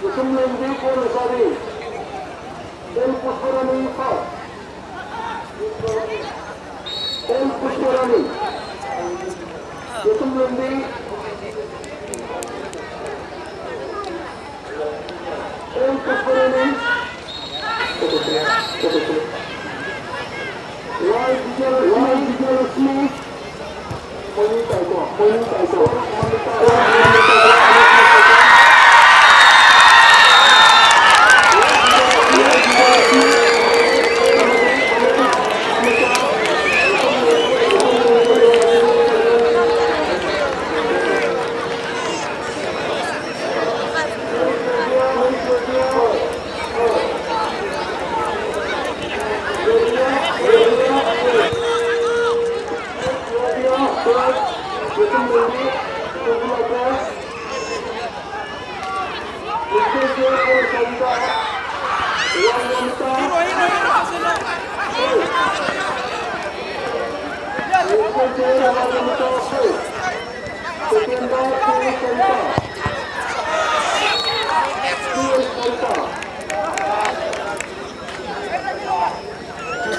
ꯎꯆꯨꯝꯂꯦꯟꯕꯤ ꯀꯣꯟꯅ ꯆꯥꯕꯤ꯫ ꯑꯦꯜ ꯄꯨꯁꯄꯔꯥꯅꯤ ꯐꯥꯔꯁ꯫ ꯑꯦꯜ ꯄꯨꯁꯄꯔꯥꯅꯤ꯫ ꯎꯆꯨꯝꯂꯦꯟꯕꯤ꯫ L Pushparani. Y Bijaylakshmi. Y Bijaylakshmi.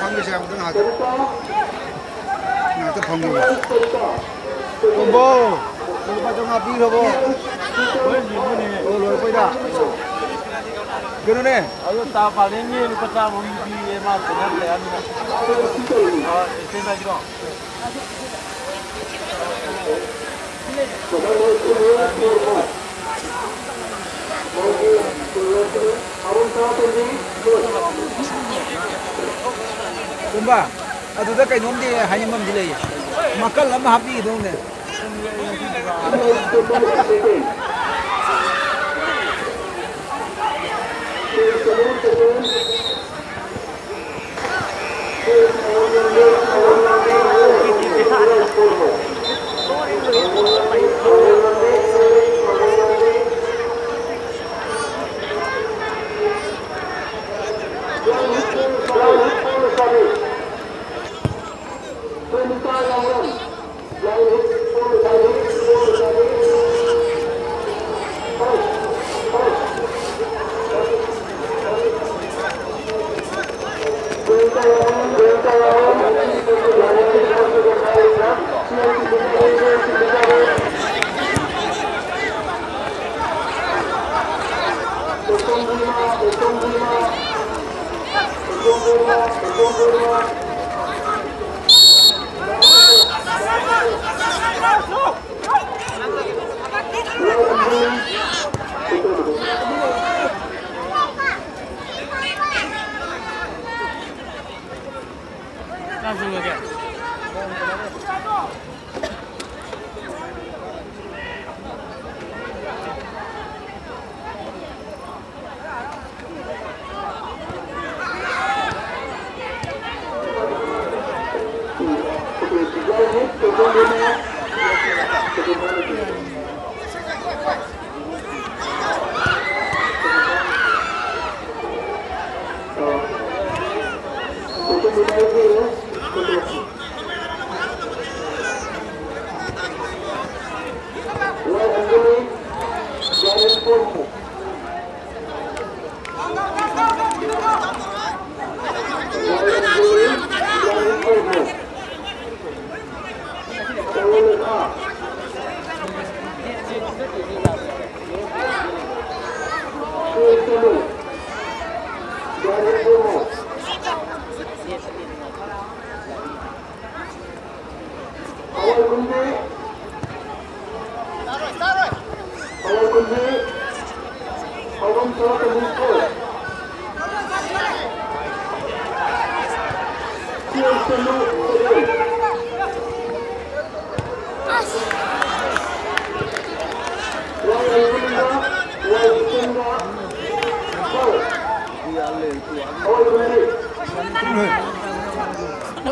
ꯐꯪꯒꯦꯁꯦ, ꯑꯃꯨꯛꯇ ꯉꯥꯏꯍꯥꯛꯇ꯫ ꯉꯥꯏꯍꯥꯛꯇ ꯐꯪꯒꯦꯕ꯫ ꯇꯣꯝꯕꯧ, ꯂꯨꯄꯥ ꯆꯥꯝꯃꯉꯥ ꯄꯤꯈ꯭ꯔꯕꯣ? ꯑꯣ, ꯂꯣꯏꯔꯛꯄꯩꯗ꯫ ꯀꯩꯅꯣꯅꯦ꯫ ꯑꯗꯣ ꯇꯥ ꯄꯥꯂꯦꯟꯒꯤ ꯂꯨꯄꯥ ꯆꯥꯝꯃ ꯄꯤꯌꯦ, ꯃꯥ ꯄꯨꯅꯗ꯭ꯔꯦ ꯍꯥꯏꯕꯅꯤꯅ꯫ ꯑ, exchange ꯍꯥꯏꯁꯤꯔꯣ? ꯃꯊꯪ ꯃꯣꯏ ꯀꯨꯟꯃꯉꯥ ꯄꯤꯔꯣ꯫ ꯀꯨꯝꯕ, ꯑꯗꯨꯗ ꯀꯩꯅꯣꯝꯗꯤ ꯍꯥꯏꯅꯤꯡꯕ ꯑꯃꯗꯤ ꯂꯩꯌꯦ꯫ ꯃꯀꯜ ꯑꯃ ꯍꯥꯞꯄꯤꯒꯗꯧꯅꯦ꯫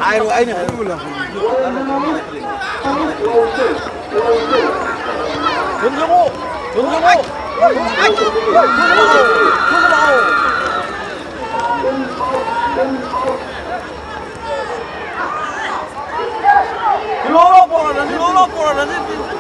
ꯍꯥꯏꯔꯣ, ꯑꯩꯅ ꯍꯥꯏꯔꯨꯕ ꯂꯧꯍꯧꯅꯤ꯫ ꯊꯨꯝꯖꯤꯜꯂꯣ! ꯊꯨꯝꯖꯤꯜꯂꯣ! ꯊꯨꯝꯖꯤꯜꯂꯣ! ꯊꯨꯝꯖꯤꯜꯂꯣ! ꯊꯨꯝꯖꯤꯜꯂꯣ! ꯊꯤꯜꯂꯛꯑꯣ, ꯄꯣꯔꯣ, ꯊꯤꯜꯂꯛꯑꯣ, ꯄꯣꯔꯣ, ꯊꯤꯜꯂꯛꯑꯣ꯫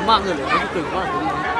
ꯃꯥꯡꯗ ꯂꯩꯔꯝꯃꯗꯤ ꯀꯩ ꯃꯥꯡꯗꯣꯔꯤꯒꯦ?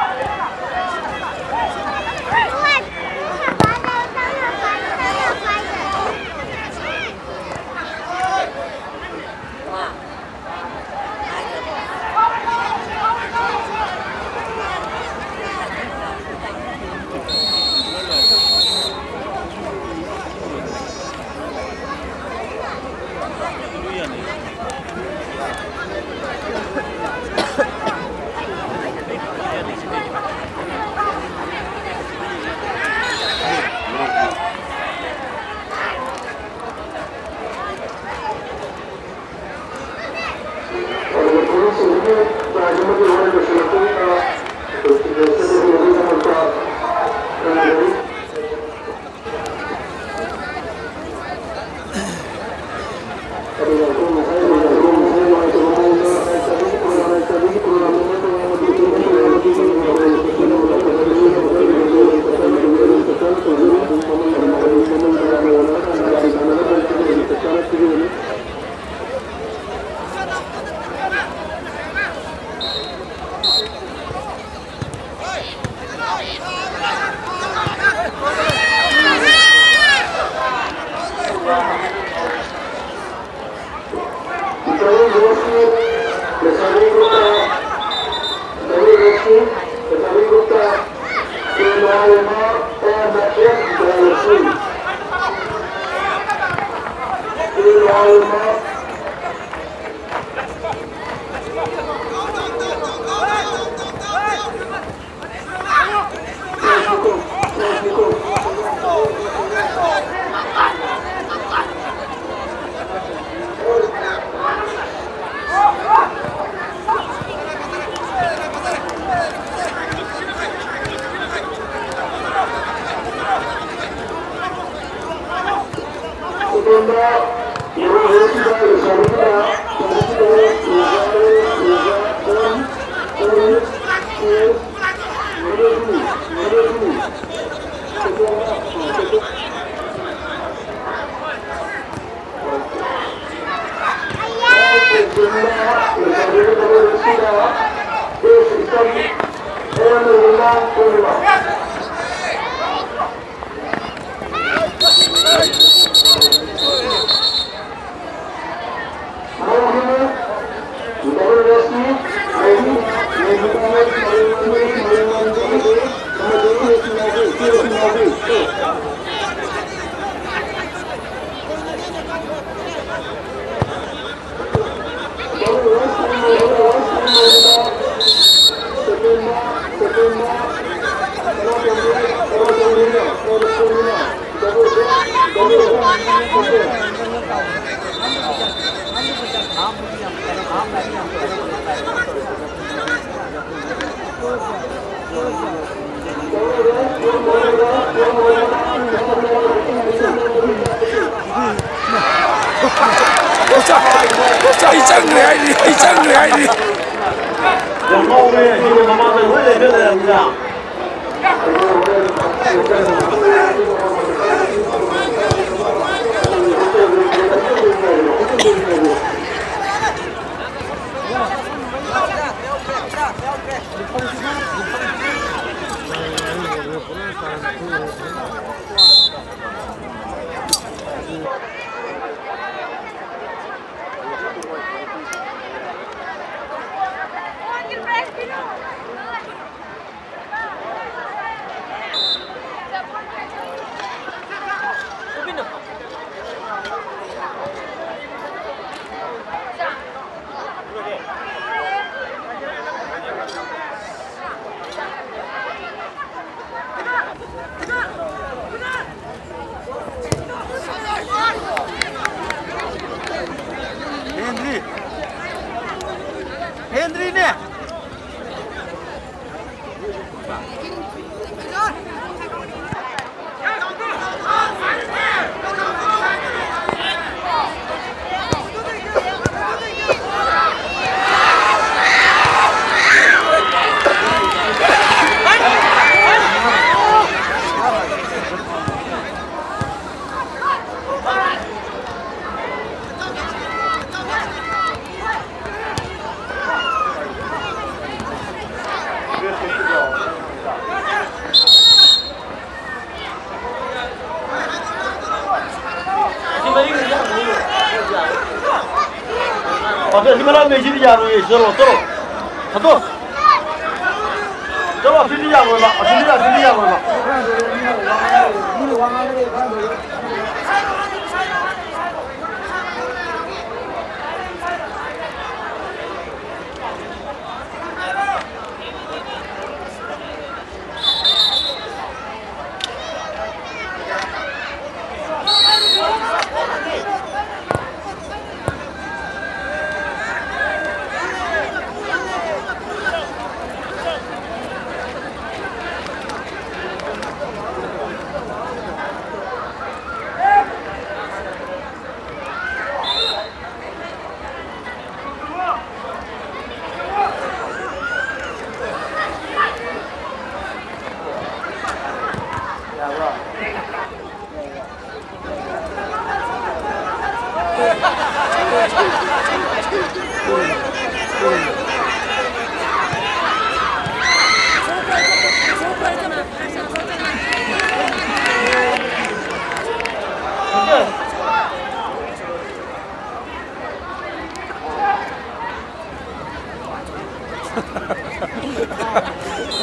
ꯑꯩ ꯆꯪꯈ꯭ꯔꯦ ꯍꯥꯏꯔꯤ, ꯑꯩ ꯆꯪꯈ꯭ꯔꯦ ꯍꯥꯏꯔꯤ꯫ ꯌꯥꯝ ꯉꯥꯎꯔꯦ, ꯁꯤꯒꯤ ꯃꯃꯥꯡꯗ ꯂꯣꯏ ꯂꯩꯈꯠ ꯂꯩꯔꯕꯅꯤꯅ꯫ ꯍꯦꯟꯗ꯭ꯔꯤ꯫ ꯍꯦꯟꯗ꯭ꯔꯤꯅꯦ꯫ ꯑꯁꯤ ꯃꯅꯥꯛ ꯂꯩꯁꯤꯗꯤ ꯌꯥꯔꯣꯏꯌꯦ꯫ ꯆꯠꯂꯣ, ꯆꯠꯂꯣ꯫ ꯊꯥꯗꯣꯛ꯫ ꯆꯠꯂꯣ, ꯑꯁꯤꯗꯤ ꯌꯥꯔꯣꯏꯕ꯫ ꯑꯁꯤꯗꯤ, ꯑꯁꯤꯗꯤ ꯌꯥꯔꯣꯏꯕ꯫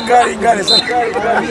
ꯒꯥꯔꯤ, ꯒꯥꯔꯤ ꯆꯠ-, ꯒꯥꯔꯤ, ꯒꯥꯔꯤ꯫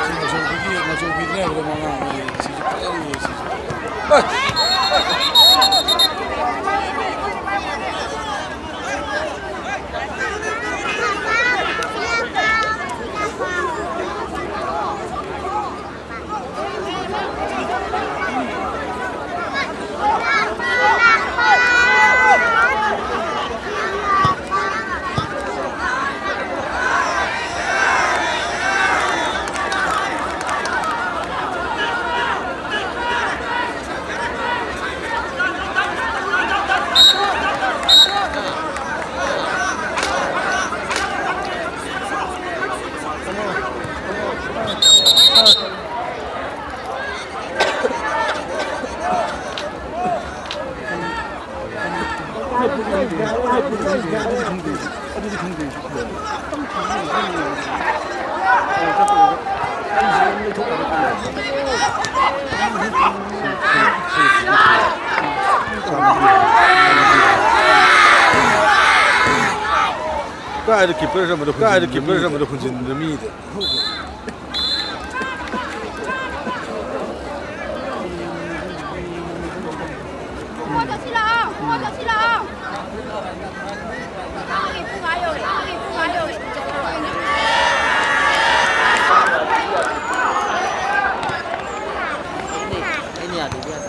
ꯁꯤ ꯃꯆꯧꯕꯤꯒꯤ, ꯃꯆꯧꯕꯤꯗꯨꯅ ꯍꯥꯏꯕꯗꯣ ꯃꯉꯥ ꯑꯃ ꯂꯩꯔꯦ꯫ ꯁꯤꯁꯨ ꯐꯖꯔꯤꯌꯦ ꯁꯤꯁꯨ꯫ ꯀꯥꯏꯗ ꯀꯤꯄꯔ ꯑꯃꯗ ꯍꯨꯟꯖꯤꯟ-, ꯀꯥꯏꯗ ꯀꯤꯄꯔ ꯑꯃꯗ ꯍꯨꯟꯖꯤꯟꯕ ꯃꯤꯗ? ꯄꯨꯡ ꯑꯃꯗ ꯁꯤ ꯂꯥꯛꯑꯣ, ꯄꯨꯡ ꯑꯃꯗ ꯁꯤ ꯂꯥꯛꯑꯣ꯫ ꯄꯨꯡ ꯑꯃꯒꯤ ꯄꯨꯡ ꯑꯥ ꯌꯧꯔꯦ, ꯄꯨꯡ ꯑꯃꯒꯤ ꯄꯨꯡ ꯑꯥ ꯌꯧꯔꯦ꯫ ꯑꯩꯅ ꯌꯥꯗꯦꯗꯤ ꯌꯥꯗꯦ꯫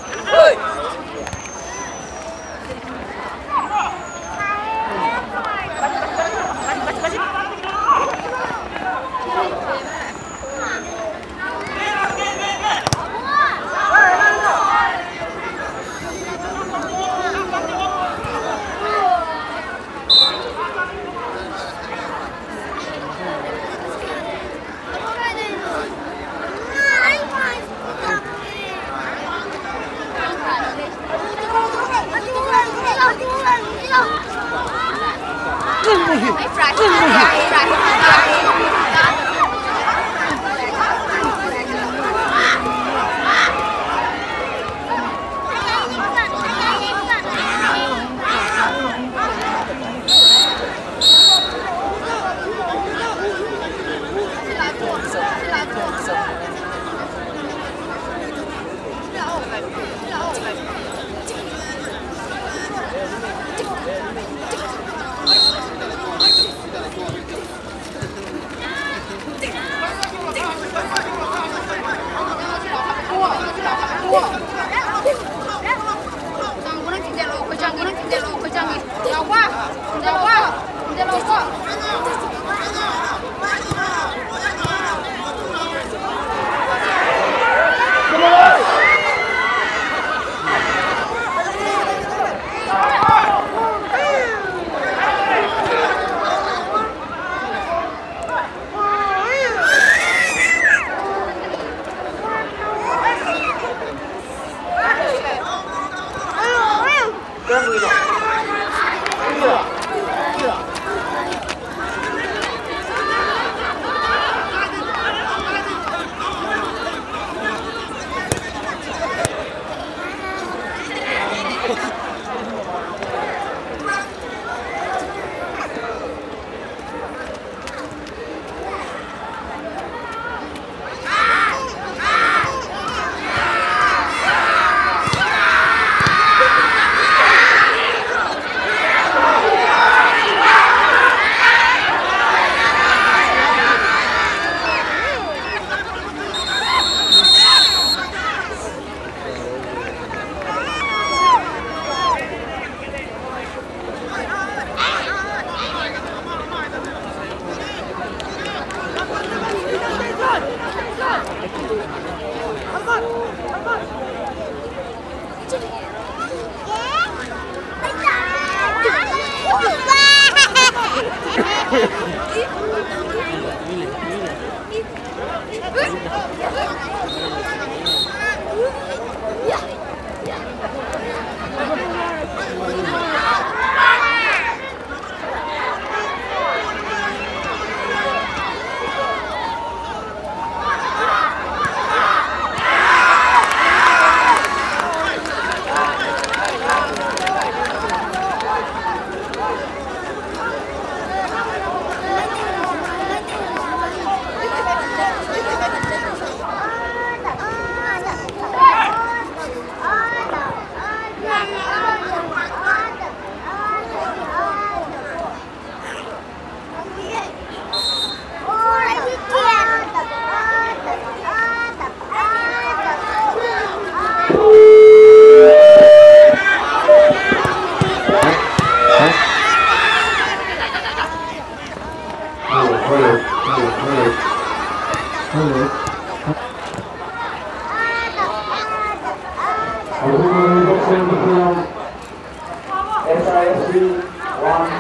One.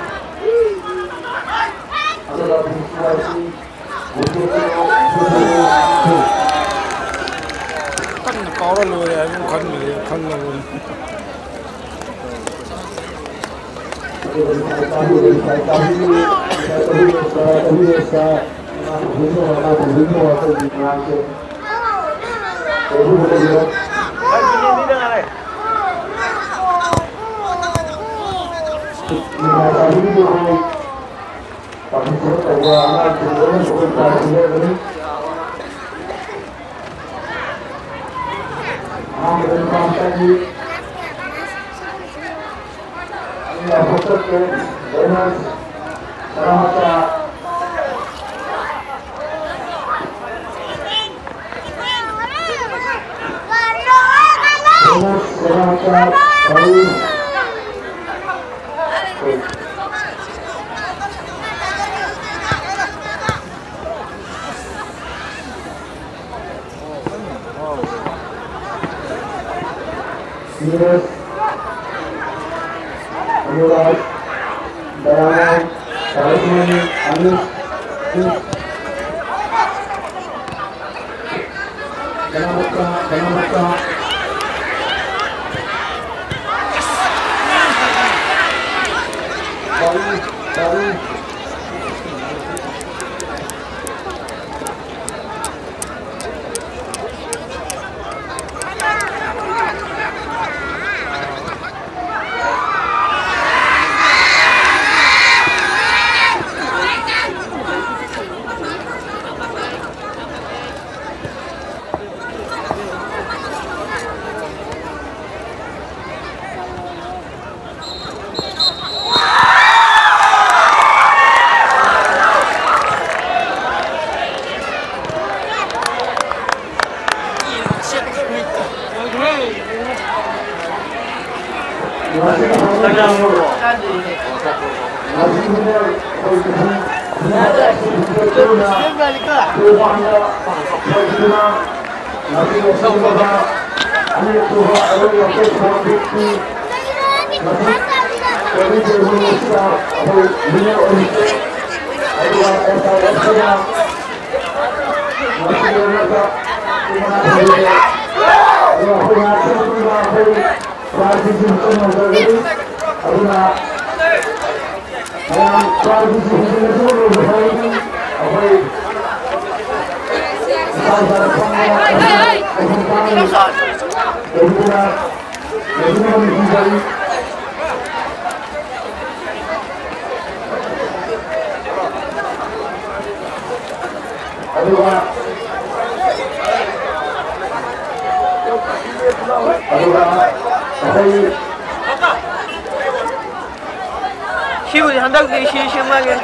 ꯑꯗꯨꯒ ꯕꯤ ꯁꯤ ꯋꯥꯏ ꯁꯤ, ꯀꯟꯅ ꯀꯥꯎꯔ ꯂꯣꯏꯔꯦ ꯍꯥꯏꯕ ꯈꯟꯕꯗꯤ ꯈꯜꯂꯕꯅꯤ꯫ Participate ꯇꯧꯕ ꯑꯉꯥꯡꯁꯤꯡ ꯂꯣꯏꯅ ꯁ꯭ꯀꯨꯜ ꯀꯥꯔꯛꯄ ꯂꯣꯏꯔꯒꯅꯤ꯫ ꯑꯍꯥꯟꯕꯗ ꯅꯨꯄꯥ ꯃꯆꯥꯒꯤ ꯑꯅꯤ ꯂꯥꯎꯊꯣꯛꯆꯔꯛꯀꯦ꯫ ꯂꯣꯏꯅ ꯁꯅꯥꯃꯆꯥ꯫ ꯂꯣꯏꯅ ꯁꯅꯥꯃꯆꯥ Rahul. Sirus, Anurag, Dayana, Saraswani, Anish, Dayana, Dayana, Baru, Baru. ꯑꯩꯈꯣꯏ ꯃꯤꯅ ꯑꯣꯏꯔꯤꯁꯦ꯫ ꯑꯗꯨꯒ ꯑꯦꯁ ꯑꯥꯏ ꯑꯦꯁ ꯀꯤꯅ ꯃꯁꯤꯒꯤ ꯃꯔꯛꯇ ꯑꯗꯨꯒ ꯑꯩꯈꯣꯏ ꯉꯥꯛꯇ ꯑꯩꯈꯣꯏ ꯄ꯭ꯔꯥꯏꯖꯁꯤꯡꯁꯨ ꯇꯧꯖꯒꯅꯤ꯫ ꯑꯗꯨꯅ ꯃꯌꯥꯝ ꯄ꯭ꯔꯥꯏꯖꯁꯤꯡꯁꯨ ꯍꯦꯟꯖꯤꯟꯅ ꯂꯧꯕ ꯍꯥꯏꯔꯒꯗꯤ ꯑꯩꯈꯣꯏ ꯏꯁꯥ ꯏꯁꯥꯅ ꯈꯪꯕ ꯑꯗꯨꯒ ꯂꯩꯕꯤꯗꯨꯅ ꯂꯩꯕꯤꯅꯕ ꯅꯤꯡꯁꯤꯡꯖꯔꯤ꯫ ꯑꯗꯨꯒ ꯑꯗꯨꯒ ꯑꯩꯈꯣꯏ ꯁꯤꯕꯨꯗꯤ ꯍꯟꯗꯛꯇꯤ ꯁꯤ ꯁꯦꯝꯃꯒꯦ꯫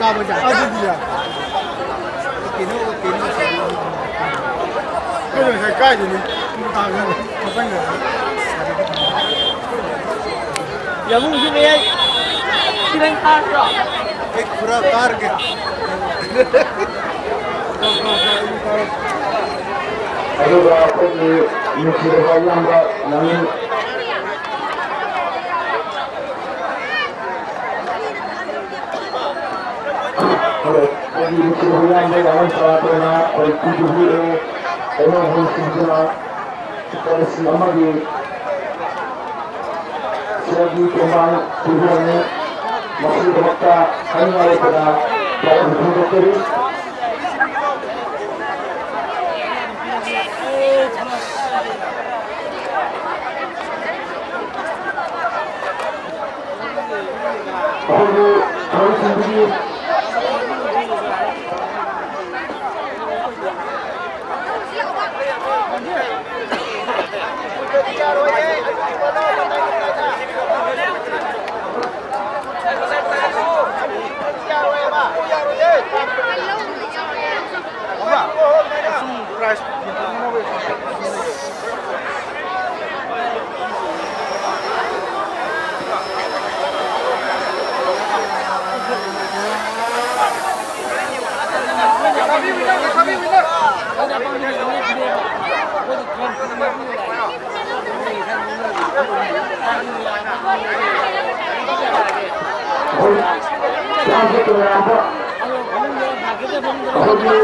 ꯑꯗꯨꯗꯤ ꯌꯥꯏ꯫ ꯀꯩꯅꯣ, ꯀꯩꯅꯣ꯫ ꯑꯩꯈꯣꯏꯅ ꯉꯁꯥꯏ ꯀꯥꯏꯗꯅꯤ? ꯇꯥꯈ꯭ꯔꯦ꯫ ꯃꯊꯪꯗ꯫ ꯌꯥꯃꯨꯡꯁꯤ ꯃꯌꯥꯏ ꯈꯤꯇꯪ ꯀꯥꯔꯗ꯭ꯔꯣ? ꯑꯩ ꯈꯔ ꯀꯥꯔꯒꯦ꯫ ꯑꯗꯨꯒ ꯑꯩꯈꯣꯏꯒꯤ ꯅꯨꯡꯁꯤꯔꯕ ꯏꯌꯥꯝꯕ ꯅꯪ ꯍꯜꯂꯣ, ꯑꯩꯒꯤ ꯅꯨꯡꯁꯤꯔꯕ ꯏꯌꯥꯝꯕ ꯌꯥꯝꯕ ꯁꯅꯥꯇꯣꯟꯅ ꯑꯩꯈꯣꯏ ꯄꯤ ꯗꯕ꯭ꯂꯤꯎ ꯑꯦ ꯑꯦꯅꯨꯑꯦꯜ ꯐꯟꯁꯤꯡꯗꯨꯅ ꯂꯨꯄꯥ ꯂꯤꯁꯤꯡ ꯑꯃꯒꯤ ꯁꯦꯜꯒꯤ ꯇꯦꯡꯕꯥꯡ ꯄꯤꯕꯤꯔꯝꯃꯤ꯫ ꯃꯁꯤꯒꯤꯗꯃꯛꯇ ꯍꯥꯏꯅꯤꯡꯉꯥꯏ ꯂꯩꯇꯅ ꯊꯥꯒꯠꯄ ꯐꯣꯡꯗꯣꯛꯆꯔꯤ꯫ ꯑꯩꯈꯣꯏꯒꯤ ꯊꯕꯛꯁꯤꯡꯗꯨꯒꯤ ꯑꯩꯈꯣꯏꯒꯤ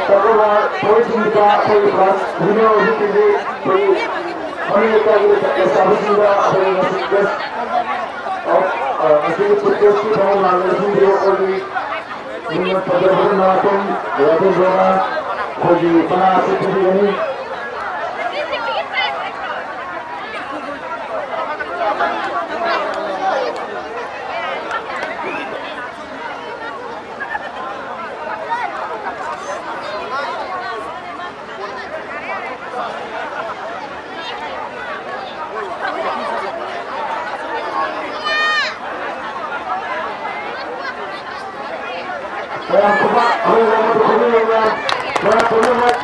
ꯇꯧꯔꯕ ꯊꯕꯛꯁꯤꯡꯁꯤꯗ ꯑꯩꯈꯣꯏꯒꯤ ꯀ꯭ꯂꯥꯁ ꯋꯤꯅꯔ ꯑꯣꯏꯕꯁꯤꯡꯗꯤ ꯑꯩꯈꯣꯏꯒꯤ ꯃꯃꯤꯡ ꯂꯩꯀꯥꯏꯒꯤ ꯂꯩꯁꯥꯕꯤꯁꯤꯡꯗ ꯑꯩꯈꯣꯏꯒꯤ ꯉꯁꯤ ꯒꯦꯁ ꯑꯣꯐ, ꯑ, ꯉꯁꯤꯒꯤ ꯄ꯭ꯔꯤꯟꯁꯤꯄꯥꯜ ꯃꯥꯡꯂꯕꯁꯤꯡꯗꯨ ꯑꯩꯈꯣꯏꯒꯤ ꯃꯤꯡ ꯐꯖꯕ ꯅꯥꯇꯣꯝ ꯔꯥꯖꯦꯟꯗ꯭ꯔꯣꯅ ꯑꯩꯈꯣꯏꯒꯤ ꯃꯅꯥ ꯑꯁꯤ ꯄꯤꯕꯤꯒꯅꯤ꯫ ꯃꯌꯥꯝ ꯈꯨꯕꯥꯛ ꯑꯔꯣꯏꯕ ꯑꯃꯗ ꯈꯨꯕꯥꯛ ꯑꯔꯣꯏꯕ ꯃꯌꯥꯝ ꯄꯨꯝꯅꯃꯛ꯫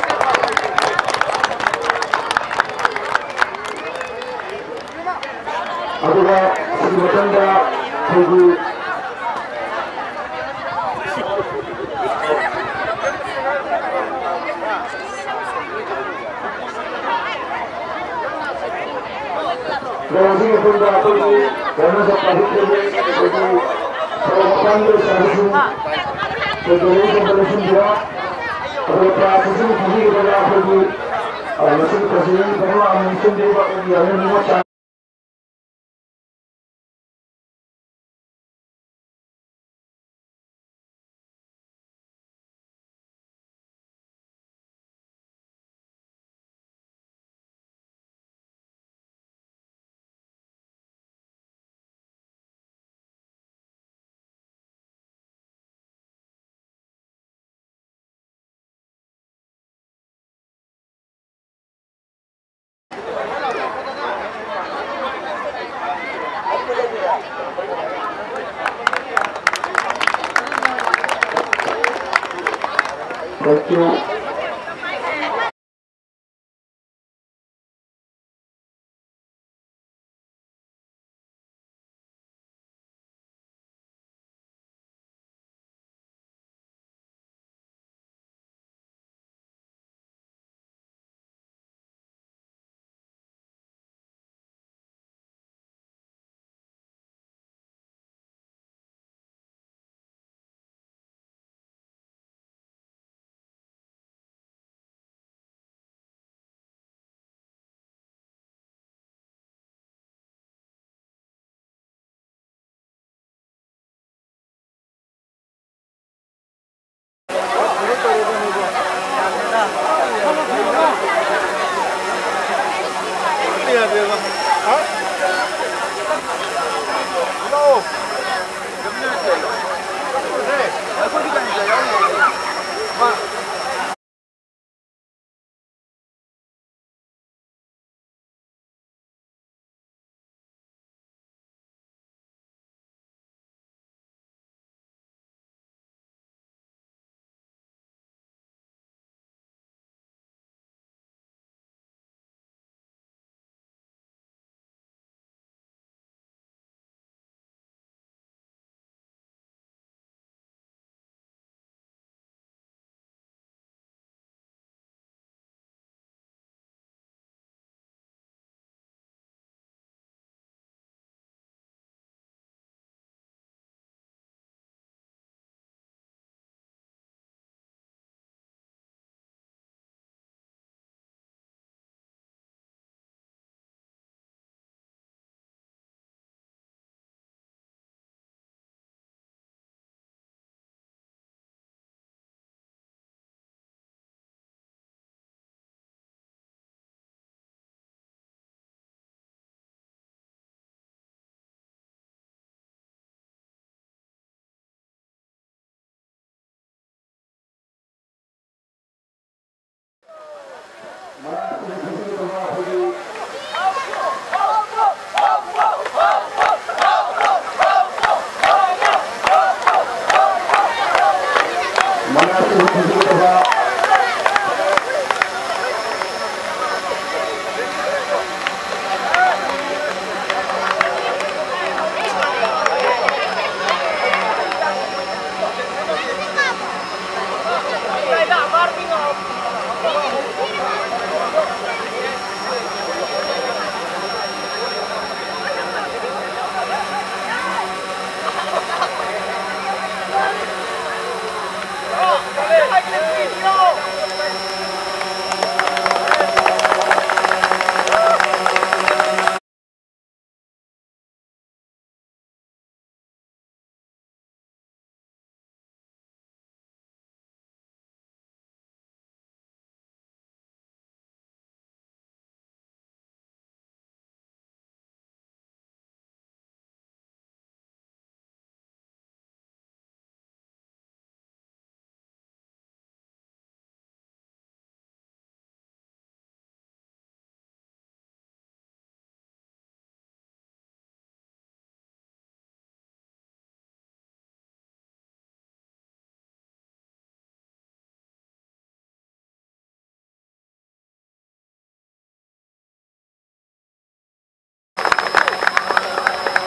ꯑꯗꯨꯒ ꯁꯤꯒꯤ ꯃꯊꯪꯗ ꯑꯩꯈꯣꯏꯒꯤ ꯃꯌꯥꯝꯁꯤꯒꯤ ꯃꯇꯨꯡꯗ ꯑꯩꯈꯣꯏꯒꯤ ꯀꯩꯅꯣ ꯆꯠꯄ ꯍꯤꯠ ꯇꯦꯕꯜ, ꯑꯩꯈꯣꯏꯒꯤ ꯊꯕꯛ ꯃꯐꯝꯗ ꯂꯩꯁꯥꯕꯤꯁꯤꯡ, ꯑꯩꯈꯣꯏ ꯒꯦꯂꯔꯤꯁꯤꯡꯗ ꯂꯣꯏꯁꯤꯟꯕꯤꯔꯣ꯫ ꯑꯗꯨꯒ ꯄ꯭ꯔꯥꯏꯖ ꯑꯁꯤꯒꯤ ꯄꯤꯕꯤꯒꯗꯕ ꯑꯩꯈꯣꯏꯒꯤ, ꯑ, ꯃꯁꯤꯒꯤ ꯄ꯭ꯔꯁꯤꯗꯦꯟ ꯀꯩꯅꯣ ꯂꯥꯛꯑꯝꯃꯤ, ꯅꯤꯡꯁꯤꯡꯕꯤꯔꯤꯕ ꯑꯩꯈꯣꯏꯒꯤ ꯌꯥꯝꯅ ꯅꯤꯡꯉꯣꯜ ꯆꯥꯟꯅ Thank you.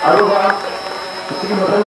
ꯑꯗꯨꯒ ꯁꯤꯒꯤ ꯃꯊꯪ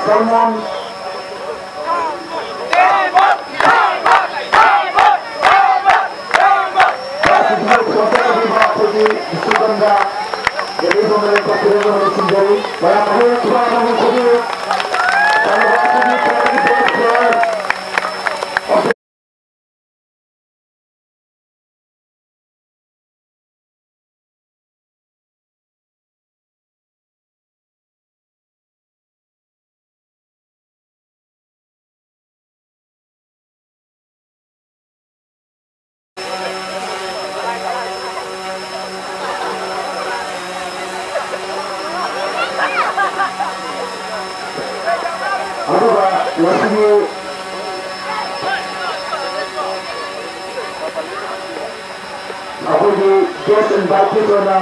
Salmon. ꯑꯗꯨꯒ ꯉꯁꯤꯒꯤ ꯑꯩꯈꯣꯏꯒꯤ guest invitees ꯑꯣꯏꯅ,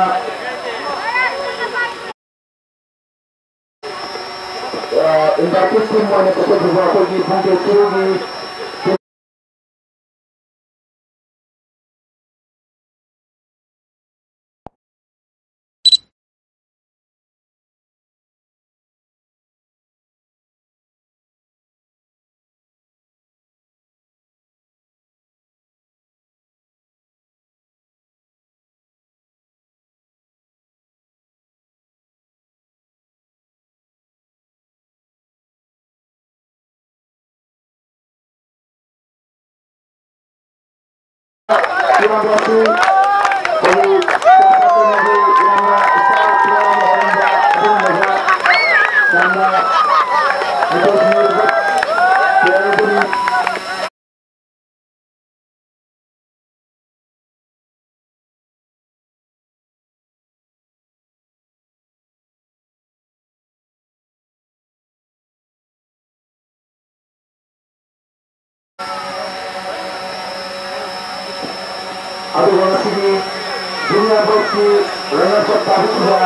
ꯑ, invitees team ꯑꯣꯏꯅ ꯆꯠꯆꯈꯤꯕ ꯑꯩꯈꯣꯏꯒꯤ ꯄꯨꯡ ꯇꯔꯦꯠ ꯈꯨꯔꯨꯒꯤ ꯑꯗꯨꯒ ꯉꯁꯤꯒꯤ junior boys ꯀꯤ runner up ꯇꯥꯕꯤꯈꯤꯕ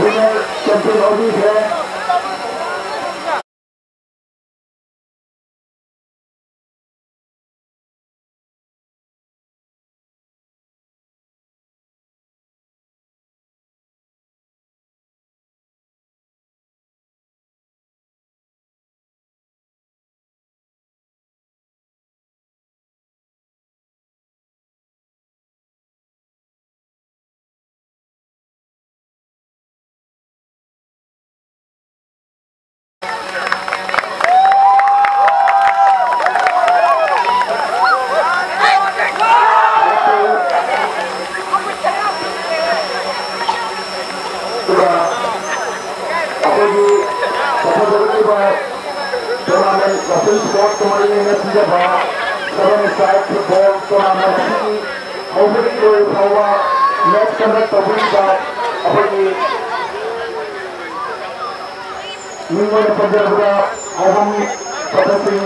winner champion ꯑꯣꯏꯕꯤꯈ꯭ꯔꯦ꯫ ꯑꯗꯨꯒ ꯑꯩꯈꯣꯏꯒꯤ ꯆꯠꯊꯖꯔꯛꯂꯤꯕ tournament, Western Sports ꯀ ꯃꯔꯤ ꯂꯩꯅꯅ ꯄꯤꯖꯕ seven-a-side football tournament ꯑꯁꯤꯒꯤ ꯍꯧꯕꯗꯒꯤ ꯂꯣꯏꯕ ꯐꯥꯎꯕ Match conduct ꯇꯧꯕꯤꯔꯤꯕ ꯑꯩꯈꯣꯏꯒꯤ ꯃꯤꯡ ꯑꯣꯏꯅ ꯄꯟꯖꯔꯕꯗ ꯑꯍꯨꯝ ꯄꯗꯁꯤꯡ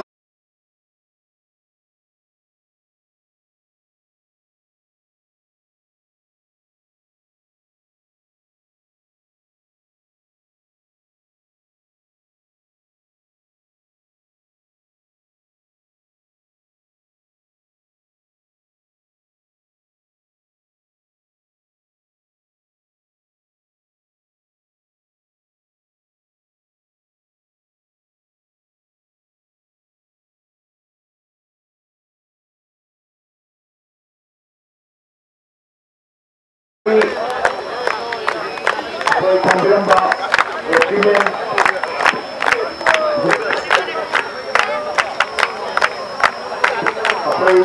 ꯑꯩꯈꯣꯏ ꯊꯝꯕꯤꯔꯝꯕ ꯔꯦꯐ꯭ꯔꯤꯃꯦꯟ ꯑꯩꯈꯣꯏ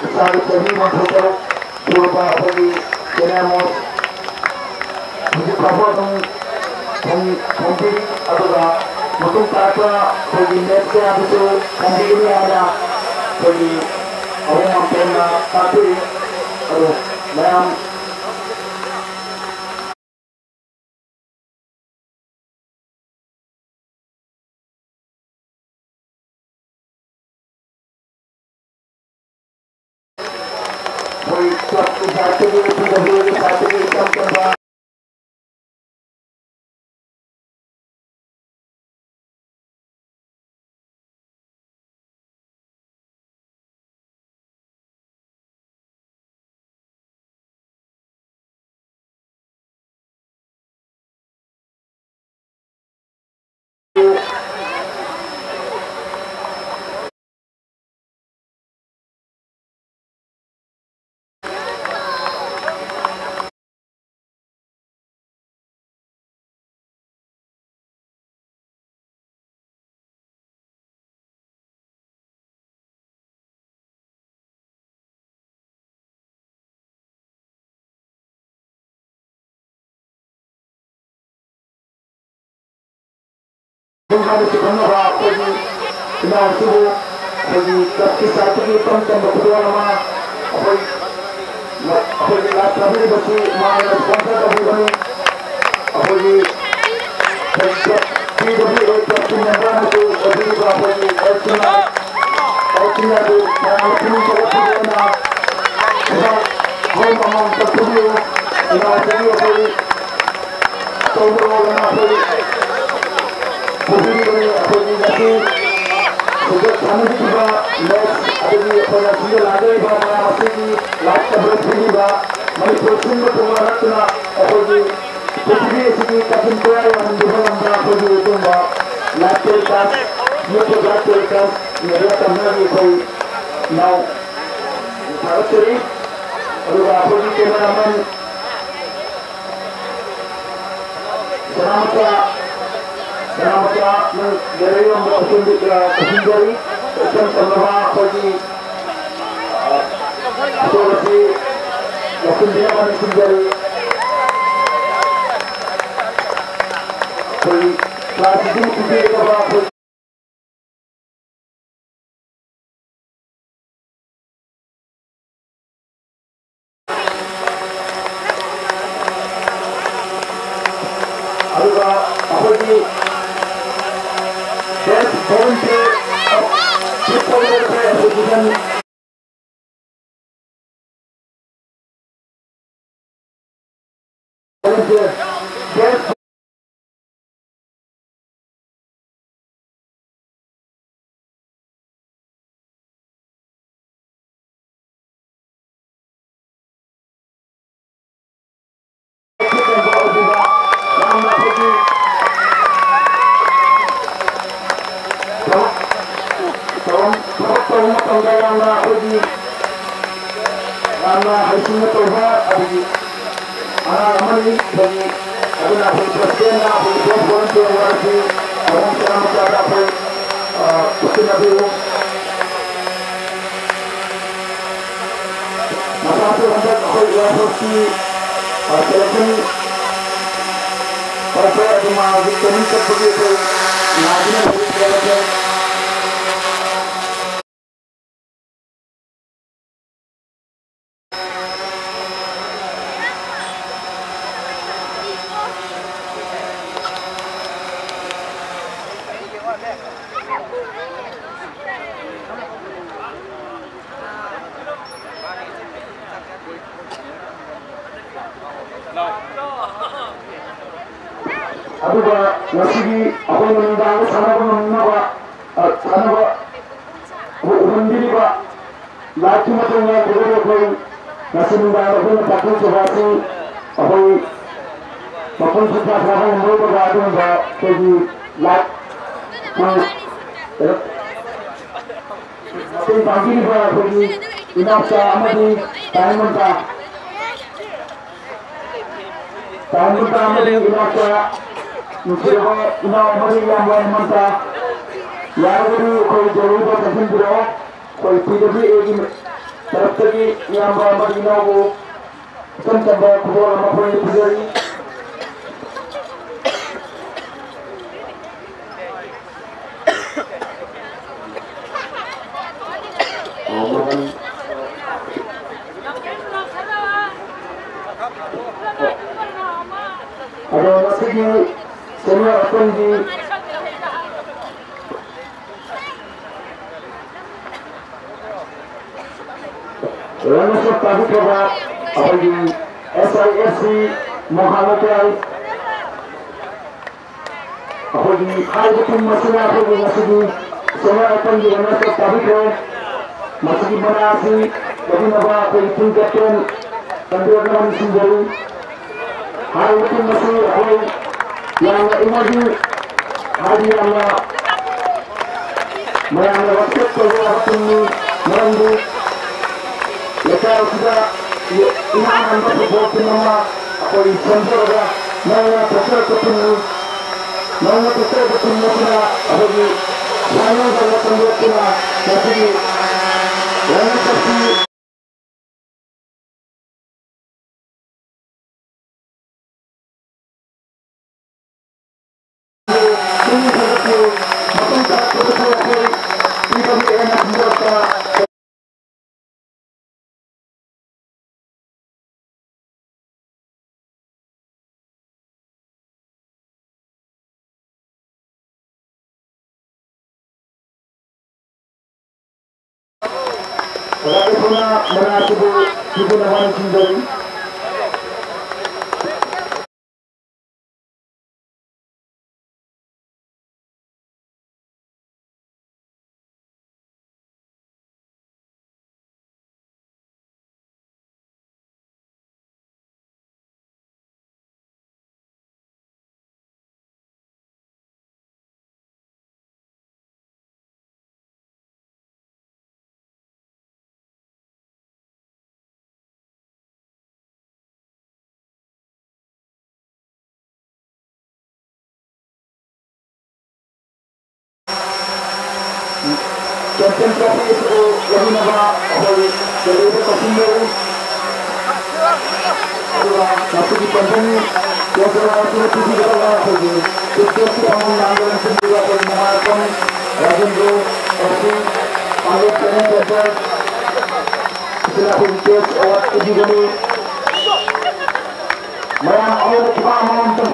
ꯏꯁꯥꯒꯤ ꯆꯍꯤ ꯍꯨꯝꯐꯨ ꯇꯔꯨꯛ ꯁꯨꯔꯕ ꯑꯩꯈꯣꯏꯒꯤ ꯀꯦꯅꯦꯃꯣꯁ ꯍꯧꯖꯤꯛ ꯐꯥꯎꯕ ꯑꯗꯨꯝ ꯊꯝ-, ꯊꯝꯕꯤꯔꯤ꯫ ꯑꯗꯨꯒ ꯃꯇꯨꯡ ꯇꯥꯔꯛꯄ ꯑꯩꯈꯣꯏꯒꯤ ꯃꯦꯠꯁ ꯀꯌꯥꯗꯁꯨ ꯊꯝꯕꯤꯒꯅꯤ ꯍꯥꯏꯅ ꯑꯩꯈꯣꯏꯒꯤ ꯑꯍꯨꯝ ꯑꯝꯄꯦꯟꯅ ꯇꯥꯛꯄꯤꯔꯤ꯫ ꯑꯗꯨ ꯃꯌꯥꯝ ꯑꯩꯈꯣꯏ ꯀ꯭ꯂꯕꯀꯤ ꯁꯥꯏꯠꯇꯒꯤ, ꯄꯤ ꯗꯕ꯭ꯂꯤꯎꯒꯤ ꯁꯥꯏꯠꯇꯒꯤ ꯏꯆꯝ ꯆꯝꯕ ꯍꯥꯏꯅꯁꯨ ꯈꯪꯅꯕ ꯑꯩꯈꯣꯏꯒꯤ ꯏꯅꯥꯎꯁꯤꯕꯨ ꯑꯩꯈꯣꯏꯒꯤ ꯀ꯭ꯂꯕꯀꯤ ꯁꯥꯏꯠꯇꯒꯤ ꯏꯆꯝ ꯆꯝꯕ ꯈꯨꯗꯣꯜ ꯑꯃ ꯑꯩꯈꯣꯏ ꯑꯩꯈꯣꯏꯒꯤ ꯂꯥꯏꯞ ꯊꯥꯕꯤꯔꯤꯕꯁꯤ ꯃꯥꯅ ꯁ꯭ꯄꯣꯟꯁꯔ ꯇꯧꯕꯤꯕꯅꯤ꯫ ꯑꯩꯈꯣꯏꯒꯤ ꯄꯤ ꯗꯕ꯭ꯂꯤꯎ ꯑꯦ ꯀ꯭ꯂꯕꯀꯤ ꯃꯦꯝꯕꯔ ꯑꯃꯁꯨ ꯑꯣꯏꯕꯤꯔꯤꯕ ꯑꯩꯈꯣꯏꯒꯤ L C R, L C R ꯗꯨ ꯃꯌꯥꯝꯅ ꯄꯨꯛꯅꯤꯡ ꯊꯧꯒꯠꯄꯤꯗꯨꯅ ꯊꯕꯛ ꯊꯧꯔꯝ ꯑꯃꯃꯝ ꯇꯧꯕꯤꯌꯨ꯫ ꯏꯅꯥꯎꯁꯤꯒꯤ ꯑꯩꯈꯣꯏ ꯑꯆꯧꯕ ꯔꯣꯜ ꯑꯃ ꯑꯩꯈꯣꯏ ꯄꯨꯕꯤꯔꯤꯕꯅꯤ꯫ ꯑꯩꯈꯣꯏꯒꯤ ꯉꯁꯤ ꯍꯧꯖꯤꯛ ꯁꯥꯟꯅꯈꯤꯕ ꯃꯦꯠꯆ ꯑꯗꯒꯤ ꯑꯩꯈꯣꯏꯅ ꯁꯤꯗ ꯂꯥꯛꯆꯔꯤꯕ ꯃꯌꯥꯝ ꯑꯁꯤꯒꯤ ꯂꯥꯏꯚ ꯀꯚꯔꯦꯖ ꯄꯤꯕꯤꯕ ꯃꯅꯤꯄꯨꯔ ꯁꯤꯟꯕ ꯊꯨꯡꯅ ꯅꯠꯇꯅ ꯑꯩꯈꯣꯏꯒꯤ ꯄ꯭ꯔꯤꯊꯤꯕꯤ ꯑꯁꯤꯒꯤ ꯀꯥꯆꯤꯟ ꯀꯣꯌꯥ ꯌꯧꯍꯟꯕꯤꯕ ꯉꯝꯕ ꯑꯩꯈꯣꯏꯒꯤ ꯑꯗꯨꯒꯨꯝꯕ ꯂꯥꯏꯚ ꯇꯦꯂꯤꯀꯥꯁ, ꯌꯨꯇ꯭ꯌꯨꯕ ꯂꯥꯏꯚ ꯇꯦꯂꯤꯀꯥꯁ ꯃꯦꯗꯤꯌꯥ ꯄꯥꯔꯠꯅꯔꯒꯤ ꯑꯩꯈꯣꯏ ꯏꯅꯥꯎ ꯊꯥꯒꯠꯆꯔꯤ꯫ ꯑꯗꯨꯒ ꯑꯩꯈꯣꯏꯒꯤ ꯀꯦꯃꯦꯔꯥꯃꯦꯟ ꯁꯅꯥꯃꯆꯥ, ꯁꯅꯥꯃꯆꯥ, ꯅꯪ ꯒꯦꯂꯔꯤ ꯔꯣꯝꯗ ꯀꯧꯁꯤꯟꯕꯤ-, ꯑ, ꯀꯧꯁꯤꯟꯖꯔꯤ꯫ ꯏꯆꯝ ꯆꯝꯂꯕ ꯑꯩꯈꯣꯏꯒꯤ, ꯑ, ꯐꯣꯇꯣ ꯑꯁꯤ ꯂꯧꯁꯤꯟꯕꯤꯅꯕ ꯅꯤꯡꯁꯤꯡꯖꯔꯤ꯫ ꯑꯩꯈꯣꯏꯒꯤ ꯀ꯭ꯂꯥꯁ ꯑꯁꯤꯕꯨ ꯄꯤꯕꯤꯒꯗꯕ ꯑꯩꯈꯣꯏ ꯑꯗꯨꯒ ꯑꯩꯈꯣꯏꯒꯤ Best Volunteer of Football Welfare Association, Volunteer, Best ꯊꯕꯛ ꯇꯧꯕ ꯃꯇꯝꯗ ꯌꯥꯝꯅ ꯑꯩꯈꯣꯏꯒꯤ ꯌꯥꯝꯅ ꯍꯩꯁꯤꯡꯅ ꯇꯧꯕ ꯑꯗꯒꯤ ꯑꯉꯥꯡ ꯑꯃꯅꯤ꯫ ꯑꯩꯈꯣꯏꯒꯤ ꯑꯗꯨꯅ ꯑꯩꯈꯣꯏ ꯄ꯭ꯔꯁꯤꯗꯦꯟꯅ ꯑꯩꯈꯣꯏꯒꯤ ꯕꯦꯁ ꯚꯣꯂꯨꯟꯇꯤꯌꯔ ꯑꯣꯏꯔꯁꯤ ꯑꯍꯨꯝ ꯆꯥꯝꯃ ꯆꯥꯗ ꯑꯩꯈꯣꯏ, ꯑ, ꯈꯨꯠꯁꯤꯟꯅꯕꯤꯌꯨ꯫ ꯃꯁꯥꯁꯨ ꯍꯟꯗꯛ ꯑꯩꯈꯣꯏ ꯏꯌꯥꯔꯐꯣꯔꯁꯀꯤ, ꯑ, ꯁꯦꯂꯦꯛꯁꯟ ꯇꯧꯈ꯭ꯔꯦ꯫ ꯑꯗꯨ ꯃꯥ ꯍꯧꯖꯤꯛ ꯇ꯭ꯔꯦꯅꯤꯡ ꯆꯠꯄꯒꯤ ꯑꯩꯈꯣꯏ ꯉꯥꯏꯗꯨꯅ ꯂꯩꯔꯤ꯫ ꯁꯦꯂꯦꯛꯁꯟ ꯑꯗꯨꯒ ꯉꯁꯤꯒꯤ ꯑꯩꯈꯣꯏꯅ ꯅꯨꯡꯗꯥꯡꯗ ꯁꯥꯟꯅꯕ ꯉꯝꯅꯕ, ꯑ, ꯁꯥꯟꯅꯕ ꯎꯍꯟꯕꯤꯔꯤꯕ ꯂꯥꯏꯚꯀꯤ ꯃꯇꯨꯡ ꯏꯟꯅ ꯑꯩꯈꯣꯏ ꯉꯁꯤ ꯅꯨꯡꯗꯥꯡ ꯑꯩꯈꯣꯏꯅ ꯄꯥꯡꯊꯣꯛꯆꯕ ꯑꯁꯤ ꯑꯩꯈꯣꯏ ꯃꯄꯨꯡ ꯐꯥꯅ ꯁꯥꯟꯅꯕ ꯉꯝꯂꯣꯏꯗꯕ ꯑꯗꯨꯒꯨꯝꯕ ꯑꯩꯈꯣꯏꯒꯤ ꯂꯥꯏꯚꯀꯤ ꯃꯇꯦꯡ ꯄꯥꯡꯕꯤꯔꯤꯕ ꯑꯩꯈꯣꯏꯒꯤ ꯏꯅꯥꯎꯆꯥ ꯑꯃꯗꯤ ꯇꯥꯏꯃꯟꯇ, ꯇꯥꯏꯃꯟꯇ ꯑꯃꯗꯤ ꯏꯅꯥꯎꯆꯥ, ꯅꯨꯡꯁꯤꯔꯕ ꯏꯅꯥꯎ ꯑꯃꯗꯤ ꯏꯌꯥꯝꯕ ꯍꯦꯃꯟꯇ, ꯌꯥꯔꯒꯗꯤ ꯑꯩꯈꯣꯏ ꯖꯒꯣꯏꯗ ꯆꯪꯁꯤꯟꯕꯤꯔꯛꯑꯣ꯫ ꯑꯩꯈꯣꯏ ꯄꯤ ꯗꯕ꯭ꯂꯤꯎ ꯑꯦꯒꯤ ꯇꯔꯞꯇꯒꯤ ꯏꯌꯥꯝꯕ ꯑꯃꯗꯤ ꯏꯅꯥꯎꯕꯨ ꯏꯆꯝ ꯆꯝꯕ ꯈꯨꯗꯣꯜ ꯑꯃ ꯑꯩꯈꯣꯏ ꯄꯤꯖꯔꯤ꯫ ꯑꯗꯣ ꯉꯁꯤꯒꯤ senior openꯒꯤ runners up ꯇꯥꯕꯤꯈ꯭ꯔꯕ ꯑꯩꯈꯣꯏꯒꯤ S I F C ꯃꯣꯍꯥ ꯂꯣꯀꯦꯜ, ꯑꯩꯈꯣꯏꯒꯤ ꯍꯥꯏꯔꯤꯕ team ꯑꯁꯤꯅ ꯑꯩꯈꯣꯏꯒꯤ ꯉꯁꯤꯒꯤ senior openꯒꯤ runners up ꯇꯥꯕꯤꯈ꯭ꯔꯦ꯫ ꯃꯁꯤꯒꯤ ꯃꯅꯥ ꯑꯁꯤ ꯂꯧꯃꯤꯟꯅꯕ ꯑꯩꯈꯣꯏꯒꯤ team captain ꯆꯟꯗ꯭ꯔꯦꯠꯅ ꯅꯤꯡꯁꯤꯡꯖꯔꯤ꯫ ꯍꯥꯏꯔꯤꯕ team ꯑꯁꯤ ꯑꯩꯈꯣꯏ ꯌꯥꯝꯅ energy, ꯍꯥꯏꯗꯤ ꯌꯥꯝꯅ ꯃꯌꯥꯝꯅ respect ꯇꯧꯕ ꯌꯥꯕ teamꯅꯤ꯫ ꯃꯔꯝꯗꯤ ꯂꯩꯀꯥꯏ ꯑꯁꯤꯗ ꯏꯍꯥꯟ ꯍꯥꯟꯕ football team ꯑꯃ ꯑꯩꯈꯣꯏ ꯁꯦꯝꯖꯔꯒ ꯅꯧꯅ ꯊꯣꯛꯆꯔꯛꯄ teamꯅꯤ꯫ ꯅꯧꯅ ꯊꯣꯛꯆꯔꯛꯄ team ꯑꯁꯤꯅ ꯑꯩꯈꯣꯏꯒꯤ finalꯗ ꯋꯥꯐꯝ ꯂꯦꯞꯇꯨꯅ ꯉꯁꯤꯒꯤ runners up ꯑꯁꯤ ꯑꯣꯖꯥ ꯀꯩꯊꯧꯅ ꯃꯅꯥ ꯑꯁꯤꯕꯨ ꯄꯤꯗꯨꯅ ꯋꯥꯅ ꯆꯤꯡꯗꯧꯔꯤ꯫ ꯆꯦꯝꯄꯤꯌꯟ ꯇ꯭ꯔꯣꯐꯤ ꯑꯁꯤꯕꯨ ꯂꯧꯃꯤꯟꯅꯕ ꯑꯩꯈꯣꯏ ꯀꯦꯟꯗꯤꯗꯦꯠ ꯀꯧꯁꯤꯟꯖꯔꯤ꯫ ꯑꯗꯨꯒ ꯉꯁꯤꯒꯤ ꯆꯦꯝꯄꯤꯌꯟ ꯇ꯭ꯔꯣꯐꯤ ꯑꯁꯤꯅ ꯄꯤꯕꯤꯒꯗꯕ ꯑꯩꯈꯣꯏꯒꯤ ꯆꯤꯐ ꯒꯦꯁꯀꯤ ꯐꯝꯐꯝ ꯂꯥꯡꯗ ꯂꯦꯡꯁꯤꯟꯕꯤꯕ ꯑꯩꯈꯣꯏꯒꯤ ꯃꯃꯥ ꯀꯝ ꯔꯥꯖꯦꯟꯗ꯭ꯔ ꯀꯧꯁꯤ, ꯄꯥꯡꯒꯜ ꯇ꯭ꯔꯦꯅꯤꯡ ꯁꯦꯟꯇꯔ ꯑꯁꯤꯅ ꯑꯩꯈꯣꯏꯒꯤ ꯀꯦꯁ ꯑꯦꯋꯥꯔꯗ ꯄꯤꯕꯤꯒꯅꯤ꯫ ꯃꯌꯥꯝ ꯑꯃꯨꯛ ꯈꯨꯄꯥꯛ ꯑꯃꯃꯝꯇꯪ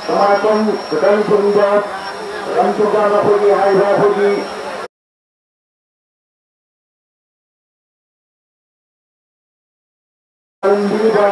ꯁꯃꯥꯖ ꯀꯀꯟ ꯊꯣꯡꯕ, ꯀꯀꯟ ꯊꯣꯡꯕ ꯑꯩꯈꯣꯏꯒꯤ ꯍꯥꯏꯔꯤꯕ ꯑꯩꯈꯣꯏꯒꯤ ꯄꯥꯟꯕꯤꯔꯤꯕ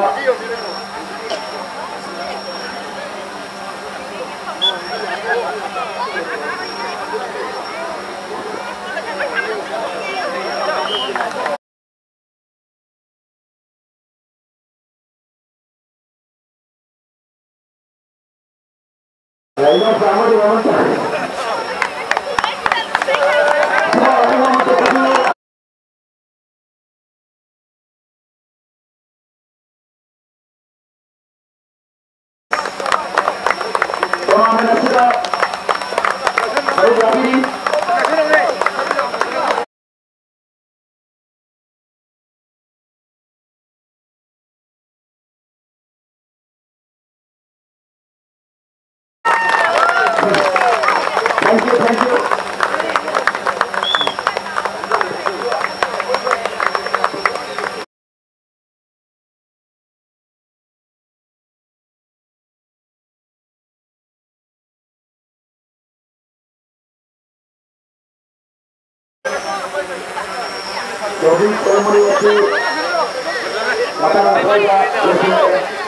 Tournament ꯑꯁꯤꯗ ꯁꯔꯨꯛ ꯌꯥꯕꯤꯔꯤ꯫ Thank you, thank you. Closing ceremony ꯑꯁꯤ ꯃꯇꯥꯡ ꯑꯁ꯭ꯋꯥꯏꯗ ꯂꯣꯏꯁꯤꯟꯂꯦ꯫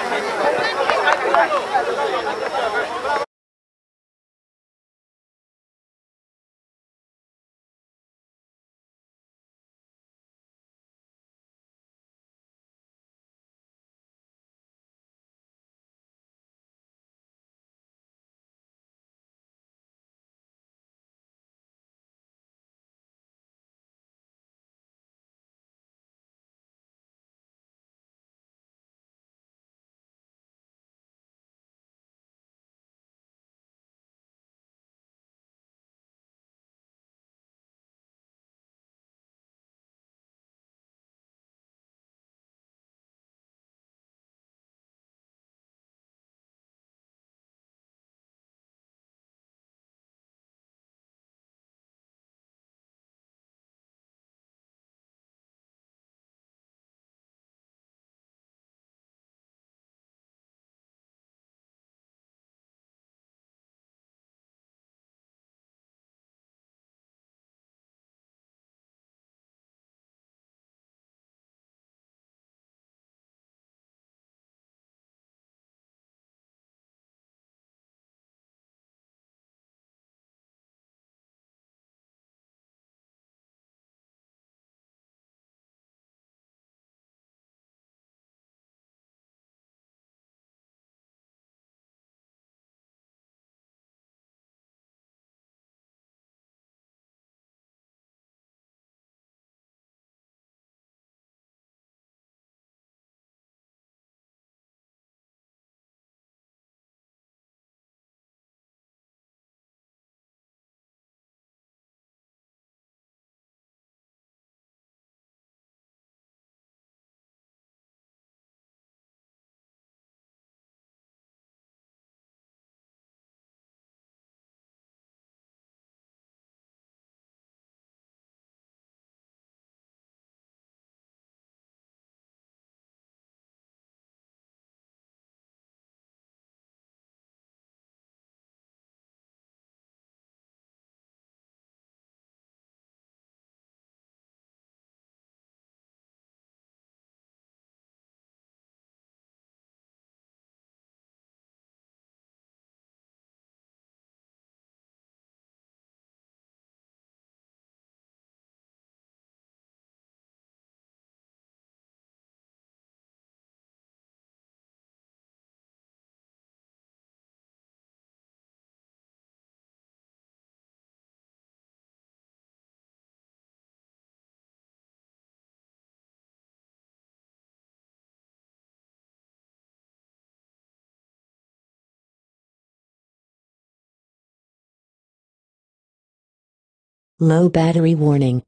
Low battery warning.